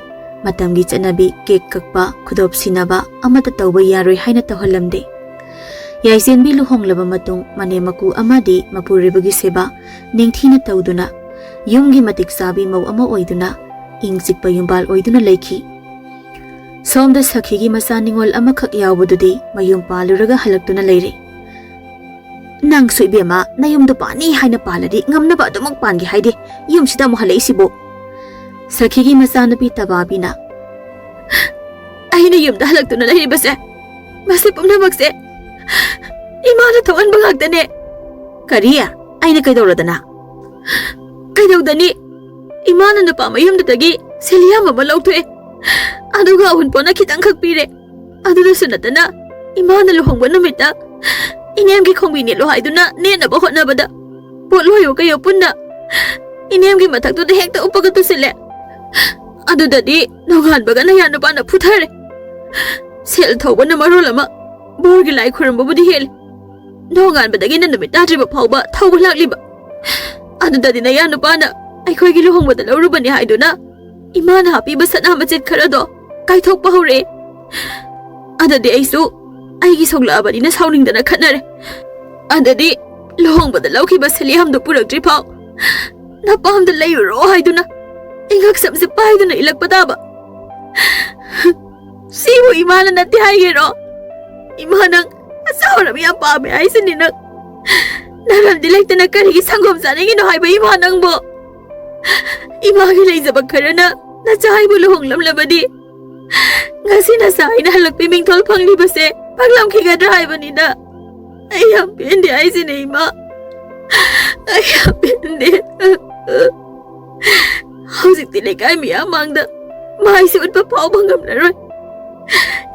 ꯃꯇꯝꯒꯤ ꯆꯠꯅꯕꯤ ꯀꯦꯛ ꯀꯛꯄ, ꯈꯨꯗꯣꯞ ꯁꯤꯟꯅꯕ ꯑꯃꯠꯇ ꯇꯧꯕ ꯌꯥꯔꯣꯏ ꯍꯥꯏꯅ ꯇꯧꯍꯜꯂꯝꯗꯦ꯫ ꯌꯥꯏꯆꯦꯟꯕꯤ ꯂꯨꯍꯣꯡꯂꯕ ꯃꯇꯨꯡ ꯃꯅꯦꯝ ꯃꯀꯨ ꯑꯃꯗꯤ ꯃꯄꯨꯔꯣꯏꯕꯒꯤ ꯁꯦꯕꯥ ꯅꯤꯡꯊꯤꯅ ꯇꯧꯗꯨꯅ ꯌꯨꯝꯒꯤ ꯃꯇꯤꯛ ꯆꯥꯕꯤ ꯃꯧ ꯑꯃ ꯑꯣꯏꯗꯨꯅ ꯏꯪ ꯆꯤꯛꯄ ꯌꯨꯝꯕꯥꯜ ꯑꯣꯏꯗꯨꯅ ꯂꯩꯈꯤ꯫ ꯁꯣꯝꯗ ꯁꯈꯤꯒꯤ ꯃꯆꯥ ꯅꯤꯉꯣꯜ ꯑꯃꯈꯛ ꯌꯥꯎꯕꯗꯨꯗꯤ ꯃꯌꯨꯝ ꯄꯥꯜꯂꯨꯔꯒ ꯍꯜꯂꯛꯇꯨꯅ ꯂꯩꯔꯦ꯫ "ꯅꯪꯁꯨ ꯏꯕꯦꯝꯃ, ꯅꯌꯨꯝꯗꯣ ꯄꯥꯟꯅꯤ ꯍꯥꯏꯅ ꯄꯥꯜꯂꯗꯤ ꯉꯝꯅꯕ ꯑꯗꯨꯃꯛ ꯄꯥꯟꯒꯦ ꯍꯥꯏꯗꯦ, ꯌꯨꯝꯁꯤꯗ ꯑꯃꯨꯛ ꯍꯜꯂꯛꯏꯁꯤꯕꯨ?" ꯁꯈꯤꯒꯤ ꯃꯆꯥꯅꯨꯄꯤ ꯇꯕꯥꯕꯤꯅ, "ꯑꯩꯅ ꯌꯨꯝꯗ ꯍꯜꯂꯛꯇꯨꯅ ꯂꯩꯔꯤꯕꯁꯦ, ꯃꯁꯤ ꯄꯨꯝꯅꯃꯛꯁꯦ ꯏꯃꯥꯅ ꯊꯣꯛꯍꯟꯕ ꯉꯥꯛꯇꯅꯦ꯫" "ꯀꯔꯤ? ꯑꯩꯅ ꯀꯩꯗꯧꯔꯗꯅ?" "ꯀꯩꯗꯧꯗꯅꯤ? ꯏꯃꯥꯅ ꯅꯨꯄꯥ ꯃꯌꯨꯝꯗꯨꯗꯒꯤ ꯁꯦꯜ ꯌꯥꯝ ꯑꯃ ꯂꯧꯊꯣꯛꯑꯦ, ꯑꯗꯨꯒ ꯑꯎꯟꯄꯣꯠꯅ ꯈꯤꯇꯪꯈꯛ ꯄꯤꯔꯦ꯫ ꯑꯗꯨꯗꯁꯨ ꯅꯠꯇꯅ, ꯏꯃꯥꯅ ꯂꯨꯍꯣꯡꯕ ꯅꯨꯃꯤꯠꯇ ꯏꯅꯦꯝꯒꯤ ꯈꯣꯡꯕꯤ ꯅꯦꯠꯂꯣ ꯍꯥꯏꯗꯨꯅ ꯅꯦꯠꯅꯕ ꯍꯣꯠꯅꯕꯗ, ꯄꯣꯠꯂꯣꯏꯌꯣ ꯀꯩꯌꯣ ꯄꯨꯟꯅ ꯏꯅꯦꯝꯒꯤ ꯃꯊꯛꯇꯨꯗ ꯍꯦꯛꯇ ꯎꯞꯄꯒ ꯇꯨꯁꯤꯜꯂꯦ꯫ ꯑꯗꯨꯗꯗꯤ ꯅꯣꯡꯉꯥꯟꯕꯒ ꯅꯌꯥ ꯅꯨꯄꯥꯅ ꯐꯨꯊꯔꯦ꯫ ꯁꯦꯜ ꯊꯧꯕꯅ ꯃꯔꯣꯜ ꯑꯃ ꯕꯣꯔꯒꯤ ꯂꯥꯏ ꯈꯨꯔꯨꯝꯕꯕꯨꯗꯤ ꯍꯦꯜꯂꯤ, ꯅꯣꯡꯉꯥꯟꯕꯗꯒꯤꯅ ꯅꯨꯃꯤꯠ ꯇꯥꯗ꯭ꯔꯤꯕ ꯐꯥꯎꯕ ꯊꯧꯕ ꯂꯥꯛꯂꯤꯕ꯫ ꯑꯗꯨꯗꯗꯤ ꯅꯌꯥ ꯅꯨꯄꯥꯅ ꯑꯩꯈꯣꯏꯒꯤ ꯂꯨꯍꯣꯡꯕꯗ ꯂꯧꯔꯨꯕꯅꯤ ꯍꯥꯏꯗꯨꯅ ꯏꯃꯥꯅ ꯍꯥꯞꯄꯤꯕ ꯁꯅꯥ ꯃꯆꯦꯠ ꯈꯔꯗꯣ ꯀꯥꯏꯊꯣꯛꯄ ꯍꯧꯔꯛꯑꯦ꯫ ꯑꯗꯨꯗꯤ ꯑꯩꯁꯨ ꯑꯩꯒꯤ ꯁꯣꯛꯂꯛꯑꯕꯅꯤꯅ ꯁꯥꯎꯅꯤꯡꯗꯅ ꯈꯠꯅꯔꯦ꯫ ꯑꯗꯨꯗꯤ ꯂꯨꯍꯣꯡꯕꯗ ꯂꯧꯈꯤꯕ ꯁꯦꯜꯌꯥꯝꯗꯨ ꯄꯨꯔꯛꯇ꯭ꯔꯤ ꯐꯥꯎ ꯅꯄꯥꯝꯗ ꯂꯩꯔꯨꯔꯣ ꯍꯥꯏꯗꯨꯅ ꯏꯉꯛꯁꯝꯁꯦ ꯄꯥꯏꯗꯨꯅ ꯏꯜꯂꯛꯄ ꯇꯥꯕ꯫ ꯁꯤꯕꯨ ꯏꯃꯥꯅ ꯅꯠꯇꯦ ꯍꯥꯏꯒꯦꯔꯣ? ꯏꯃꯥ, ꯅꯪ ꯑꯆꯥ ꯑꯔꯥꯛ ꯌꯥꯝ ꯄꯥꯝꯃꯦ ꯍꯥꯏꯁꯤꯅꯤ ꯅꯪ꯫ ꯅꯔꯝꯗꯤ ꯂꯩꯇꯅ ꯀꯔꯤꯒꯤ ꯁꯪꯒꯣꯝ ꯆꯥꯅꯤꯡꯉꯤꯅꯣ ꯍꯥꯏꯕ ꯏꯃꯥ ꯅꯪꯕꯨ? ꯏꯃꯥꯒꯤ ꯂꯩꯖꯕ ꯈꯔꯅ ꯅꯆꯥ ꯑꯩꯕꯨ ꯂꯨꯍꯣꯡꯂꯝꯂꯕꯗꯤ ꯉꯁꯤ ꯅꯆꯥ ꯑꯩꯅ ꯍꯜꯂꯛꯄꯤ ꯃꯤꯡꯊꯣꯜ ꯐꯪꯂꯤꯕꯁꯦ ꯐꯪꯂꯝꯈꯤꯒꯗ꯭ꯔꯥ ꯍꯥꯏꯕꯅꯤꯗ꯫ ꯑꯩ ꯌꯥꯝ ꯄꯦꯟꯗꯦ ꯍꯥꯏꯁꯤꯅꯦ ꯏꯃꯥ, ꯑꯩ ꯌꯥꯝ ꯄꯦꯟꯗꯦ꯫ ꯍꯧꯖꯤꯛꯇꯤ ꯂꯩꯀꯥꯏ ꯃꯤꯌꯥꯝ ꯃꯥꯡꯗ ꯃꯥꯏꯁꯦ ꯎꯠꯄ ꯐꯥꯎꯕ ꯉꯝꯂꯔꯣꯏ꯫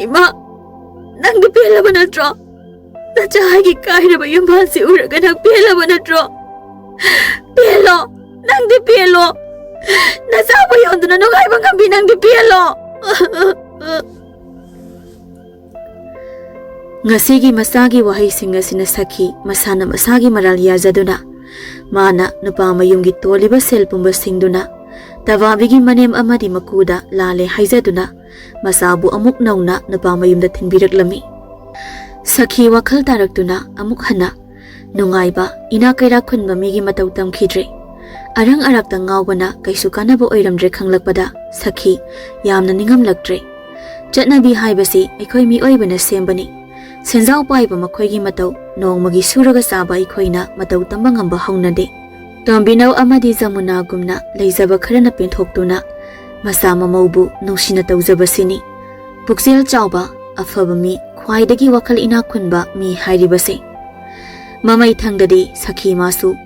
ꯏꯃꯥ, ꯅꯪꯗꯤ ꯄꯦꯜꯂꯕ ꯅꯠꯇ꯭ꯔꯣ? ꯅꯆꯥ ꯑꯩꯒꯤ ꯀꯥꯏꯔꯕ ꯌꯨꯝꯕꯥꯜꯁꯤ ꯎꯔꯒ ꯅꯪ ꯄꯦꯜꯂꯕ ꯅꯠꯇ꯭ꯔꯣ? ꯄꯦꯜꯂꯣ, ꯅꯪꯗꯤ ꯄꯦꯜꯂꯣ꯫ ꯅꯆꯥꯕꯨ ꯌꯣꯟꯗꯨꯅ ꯅꯨꯡꯉꯥꯏꯕ ꯉꯝꯕꯤ ꯅꯪꯗꯤ ꯄꯦꯜꯂꯣ꯫ ꯉꯁꯤꯒꯤ ꯃꯆꯥꯒꯤ ꯋꯥꯍꯩꯁꯤꯡ ꯑꯁꯤꯅ ꯁꯈꯤ ꯃꯁꯥꯅ ꯃꯁꯥꯒꯤ ꯃꯔꯥꯜ ꯌꯥꯖꯗꯨꯅ, ꯃꯥꯅ ꯅꯨꯄꯥ ꯃꯌꯨꯝꯒꯤ ꯇꯣꯜꯂꯤꯕ ꯁꯦꯜ ꯄꯨꯝꯕ ꯁꯤꯡꯗꯨꯅ ꯇꯕꯥꯕꯤꯒꯤ ꯃꯅꯦꯝ ꯑꯃꯗꯤ ꯃꯀꯨꯗ ꯂꯥꯜꯂꯦ ꯍꯥꯏꯖꯗꯨꯅ, ꯃꯆꯥꯕꯨ ꯑꯃꯨꯛ ꯅꯧꯅ ꯅꯨꯄꯥ ꯃꯌꯨꯝꯗ ꯊꯤꯟꯕꯤꯔꯛꯂꯝꯃꯤ꯫ ꯁꯈꯤ ꯋꯥꯈꯜ ꯇꯥꯔꯛꯇꯨꯅ ꯑꯃꯨꯛ ꯍꯟꯅ ꯅꯨꯡꯉꯥꯏꯕ, ꯏꯅꯥꯛ ꯀꯩꯔꯥꯛ ꯈꯨꯟꯕ ꯃꯤꯒꯤ ꯃꯇꯧ ꯇꯝꯈꯤꯗ꯭ꯔꯦ꯫ ꯑꯔꯪ ꯑꯔꯥꯛꯇ ꯉꯥꯎꯕꯅ ꯀꯩꯁꯨ ꯀꯥꯟꯅꯕ ꯑꯣꯏꯔꯝꯗ꯭ꯔꯦ ꯈꯪꯂꯛꯄꯗ ꯁꯈꯤ ꯌꯥꯝꯅ ꯅꯤꯡꯉꯝꯂꯛꯇ꯭ꯔꯦ꯫ ꯆꯠꯅꯕꯤ ꯍꯥꯏꯕꯁꯤ ꯑꯩꯈꯣꯏ ꯃꯤꯑꯣꯏꯕꯅ ꯁꯦꯝꯕꯅꯤ꯫ ꯁꯦꯟꯖꯥꯎ ꯄꯥꯏꯕ ꯃꯈꯣꯏꯒꯤ ꯃꯇꯧ ꯅꯣꯡꯃꯒꯤ ꯁꯨꯔꯒ ꯆꯥꯕ ꯑꯩꯈꯣꯏꯅ ꯃꯇꯧ ꯇꯝꯕ ꯉꯝꯕ ꯍꯧꯅꯗꯦ꯫ ꯇꯣꯝꯕꯤꯅꯧ ꯑꯃꯗꯤ ꯖꯃꯨꯅꯥꯒꯨꯝꯅ ꯂꯩꯖꯕ ꯈꯔꯅ ꯄꯦꯟꯊꯣꯛꯇꯨꯅ ꯃꯆꯥ ꯃꯃꯧꯕꯨ ꯅꯨꯡꯁꯤꯅ ꯇꯧꯖꯕꯁꯤꯅꯤ ꯄꯨꯛꯆꯦꯜ ꯆꯥꯎꯕ, ꯑꯐꯕ ꯃꯤ, ꯈ꯭ꯋꯥꯏꯗꯒꯤ ꯋꯥꯈꯜ ꯏꯅꯥꯛ ꯈꯨꯟꯕ ꯃꯤ ꯍꯥꯏꯔꯤꯕꯁꯦ꯫ ꯃꯃꯩ ꯊꯪꯗꯗꯤ ꯁꯈꯤ ꯃꯥꯁꯨ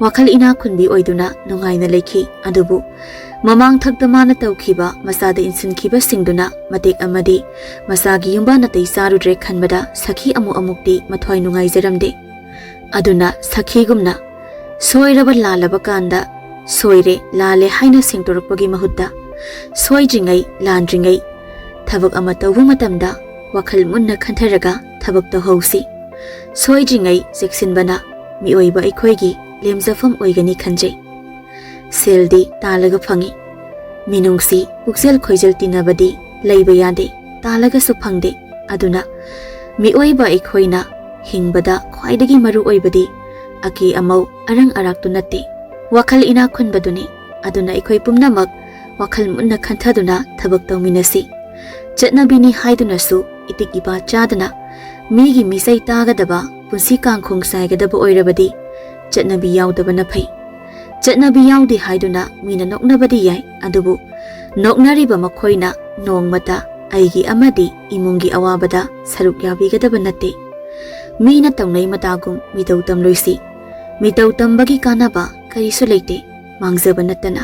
ꯋꯥꯈꯜ ꯏꯅꯥꯛ ꯈꯨꯟꯕꯤ ꯑꯣꯏꯗꯨꯅ ꯅꯨꯡꯉꯥꯏꯅ ꯂꯩꯈꯤ꯫ ꯑꯗꯨꯕꯨ ꯃꯃꯥꯡ ꯊꯛꯇ ꯃꯥꯅ ꯇꯧꯈꯤꯕ ꯃꯆꯥꯗ ꯏꯟꯁꯤꯟꯈꯤꯕꯁꯤꯡꯗꯨꯅ ꯃꯇꯦꯛ ꯑꯃꯗꯤ ꯃꯆꯥꯒꯤ ꯌꯨꯝꯕꯥꯟ ꯅꯥꯇꯩ ꯆꯥꯔꯨꯗ꯭ꯔꯦ ꯈꯟꯕꯗ ꯁꯈꯤ ꯑꯃꯨꯛ ꯑꯃꯨꯛꯇꯤ ꯃꯊ꯭ꯋꯥꯏ ꯅꯨꯡꯉꯥꯏꯖꯔꯝꯗꯦ꯫ ꯑꯗꯨꯅ ꯁꯈꯤꯒꯨꯝꯅ ꯁꯣꯏꯔꯕ ꯂꯥꯜꯂꯕ ꯀꯥꯟꯗ ꯁꯣꯏꯔꯦ, ꯂꯥꯜꯂꯦ ꯍꯥꯏꯅ ꯁꯦꯡꯗꯣꯔꯛꯄꯒꯤ ꯃꯍꯨꯠꯇ ꯁꯣꯏꯗ꯭ꯔꯤꯉꯩ, ꯂꯥꯟꯗ꯭ꯔꯤꯉꯩ ꯊꯕꯛ ꯑꯃ ꯇꯧꯕ ꯃꯇꯝꯗ ꯋꯥꯈꯜ ꯃꯨꯟꯅ ꯈꯟꯊꯔꯒ ꯊꯕꯛ ꯇꯧꯍꯧꯁꯤ꯫ ꯁꯣꯏꯗ꯭ꯔꯤꯉꯩ ꯆꯦꯛꯁꯤꯟꯕꯅ ꯃꯤꯑꯣꯏꯕ ꯑꯩꯈꯣꯏꯒꯤ ꯂꯦꯝꯖꯐꯝ ꯑꯣꯏꯒꯅꯤ ꯈꯟꯖꯩ꯫ ꯁꯦꯜꯗꯤ ꯇꯥꯜꯂꯒ ꯐꯪꯏ꯫ ꯃꯤꯅꯨꯡꯁꯤ, ꯄꯨꯛꯆꯦꯜ ꯈꯣꯏꯖꯦꯜ ꯇꯤꯟꯅꯕꯗꯤ ꯂꯩꯕ ꯌꯥꯗꯦ, ꯇꯥꯜꯂꯒꯁꯨ ꯐꯪꯗꯦ꯫ ꯑꯗꯨꯅ ꯃꯤꯑꯣꯏꯕ ꯑꯩꯈꯣꯏꯅ ꯍꯤꯡꯕꯗ ꯈ꯭ꯋꯥꯏꯗꯒꯤ ꯃꯔꯨ ꯑꯣꯏꯕꯗꯤ ꯑꯀꯦ ꯑꯃꯧ, ꯑꯔꯪ ꯑꯔꯥꯛꯇꯨ ꯅꯠꯇꯦ, ꯋꯥꯈꯜ ꯏꯅꯥꯛ ꯈꯨꯟꯕꯗꯨꯅꯤ꯫ ꯑꯗꯨꯅ ꯑꯩꯈꯣꯏ ꯄꯨꯝꯅꯃꯛ ꯋꯥꯈꯜ ꯃꯨꯟꯅ ꯈꯟꯊꯗꯨꯅ ꯊꯕꯛ ꯇꯧꯃꯤꯟꯅꯁꯤ꯫ ꯆꯠꯅꯕꯤꯅꯤ ꯍꯥꯏꯗꯨꯅꯁꯨ ꯏꯇꯤꯛ ꯏꯄꯥ ꯆꯥꯗꯅ ꯃꯤꯒꯤ ꯃꯤꯆꯩ ꯇꯥꯒꯗꯕ ꯄꯨꯟꯁꯤ ꯀꯥꯡꯈꯣꯡ ꯆꯥꯏꯒꯗꯕ ꯑꯣꯏꯔꯕꯗꯤ ꯆꯠꯅꯕꯤ ꯌꯥꯎꯗꯕꯅ ꯐꯩ꯫ ꯆꯠꯅꯕꯤ ꯌꯥꯎꯗꯦ ꯍꯥꯏꯗꯨꯅ ꯃꯤꯅ ꯅꯣꯛꯅꯕꯗꯤ ꯌꯥꯏ, ꯑꯗꯨꯕꯨ ꯅꯣꯛꯅꯔꯤꯕ ꯃꯈꯣꯏꯅ ꯅꯣꯡꯃꯇ ꯑꯩꯒꯤ ꯑꯃꯗꯤ ꯏꯃꯨꯡꯒꯤ ꯑꯋꯥꯕꯗ ꯁꯔꯨꯛ ꯌꯥꯕꯤꯒꯗꯕ ꯅꯠꯇꯦ꯫ ꯃꯤꯅ ꯇꯧꯅꯩ ꯃꯇꯥꯒꯨꯝ ꯃꯤꯇꯧ ꯇꯝꯂꯣꯏꯁꯤ꯫ ꯃꯤꯇꯧ ꯇꯝꯕꯒꯤ ꯀꯥꯟꯅꯕ ꯀꯔꯤꯁꯨ ꯂꯩꯇꯦ, ꯃꯥꯡꯖꯕ ꯅꯠꯇꯅ꯫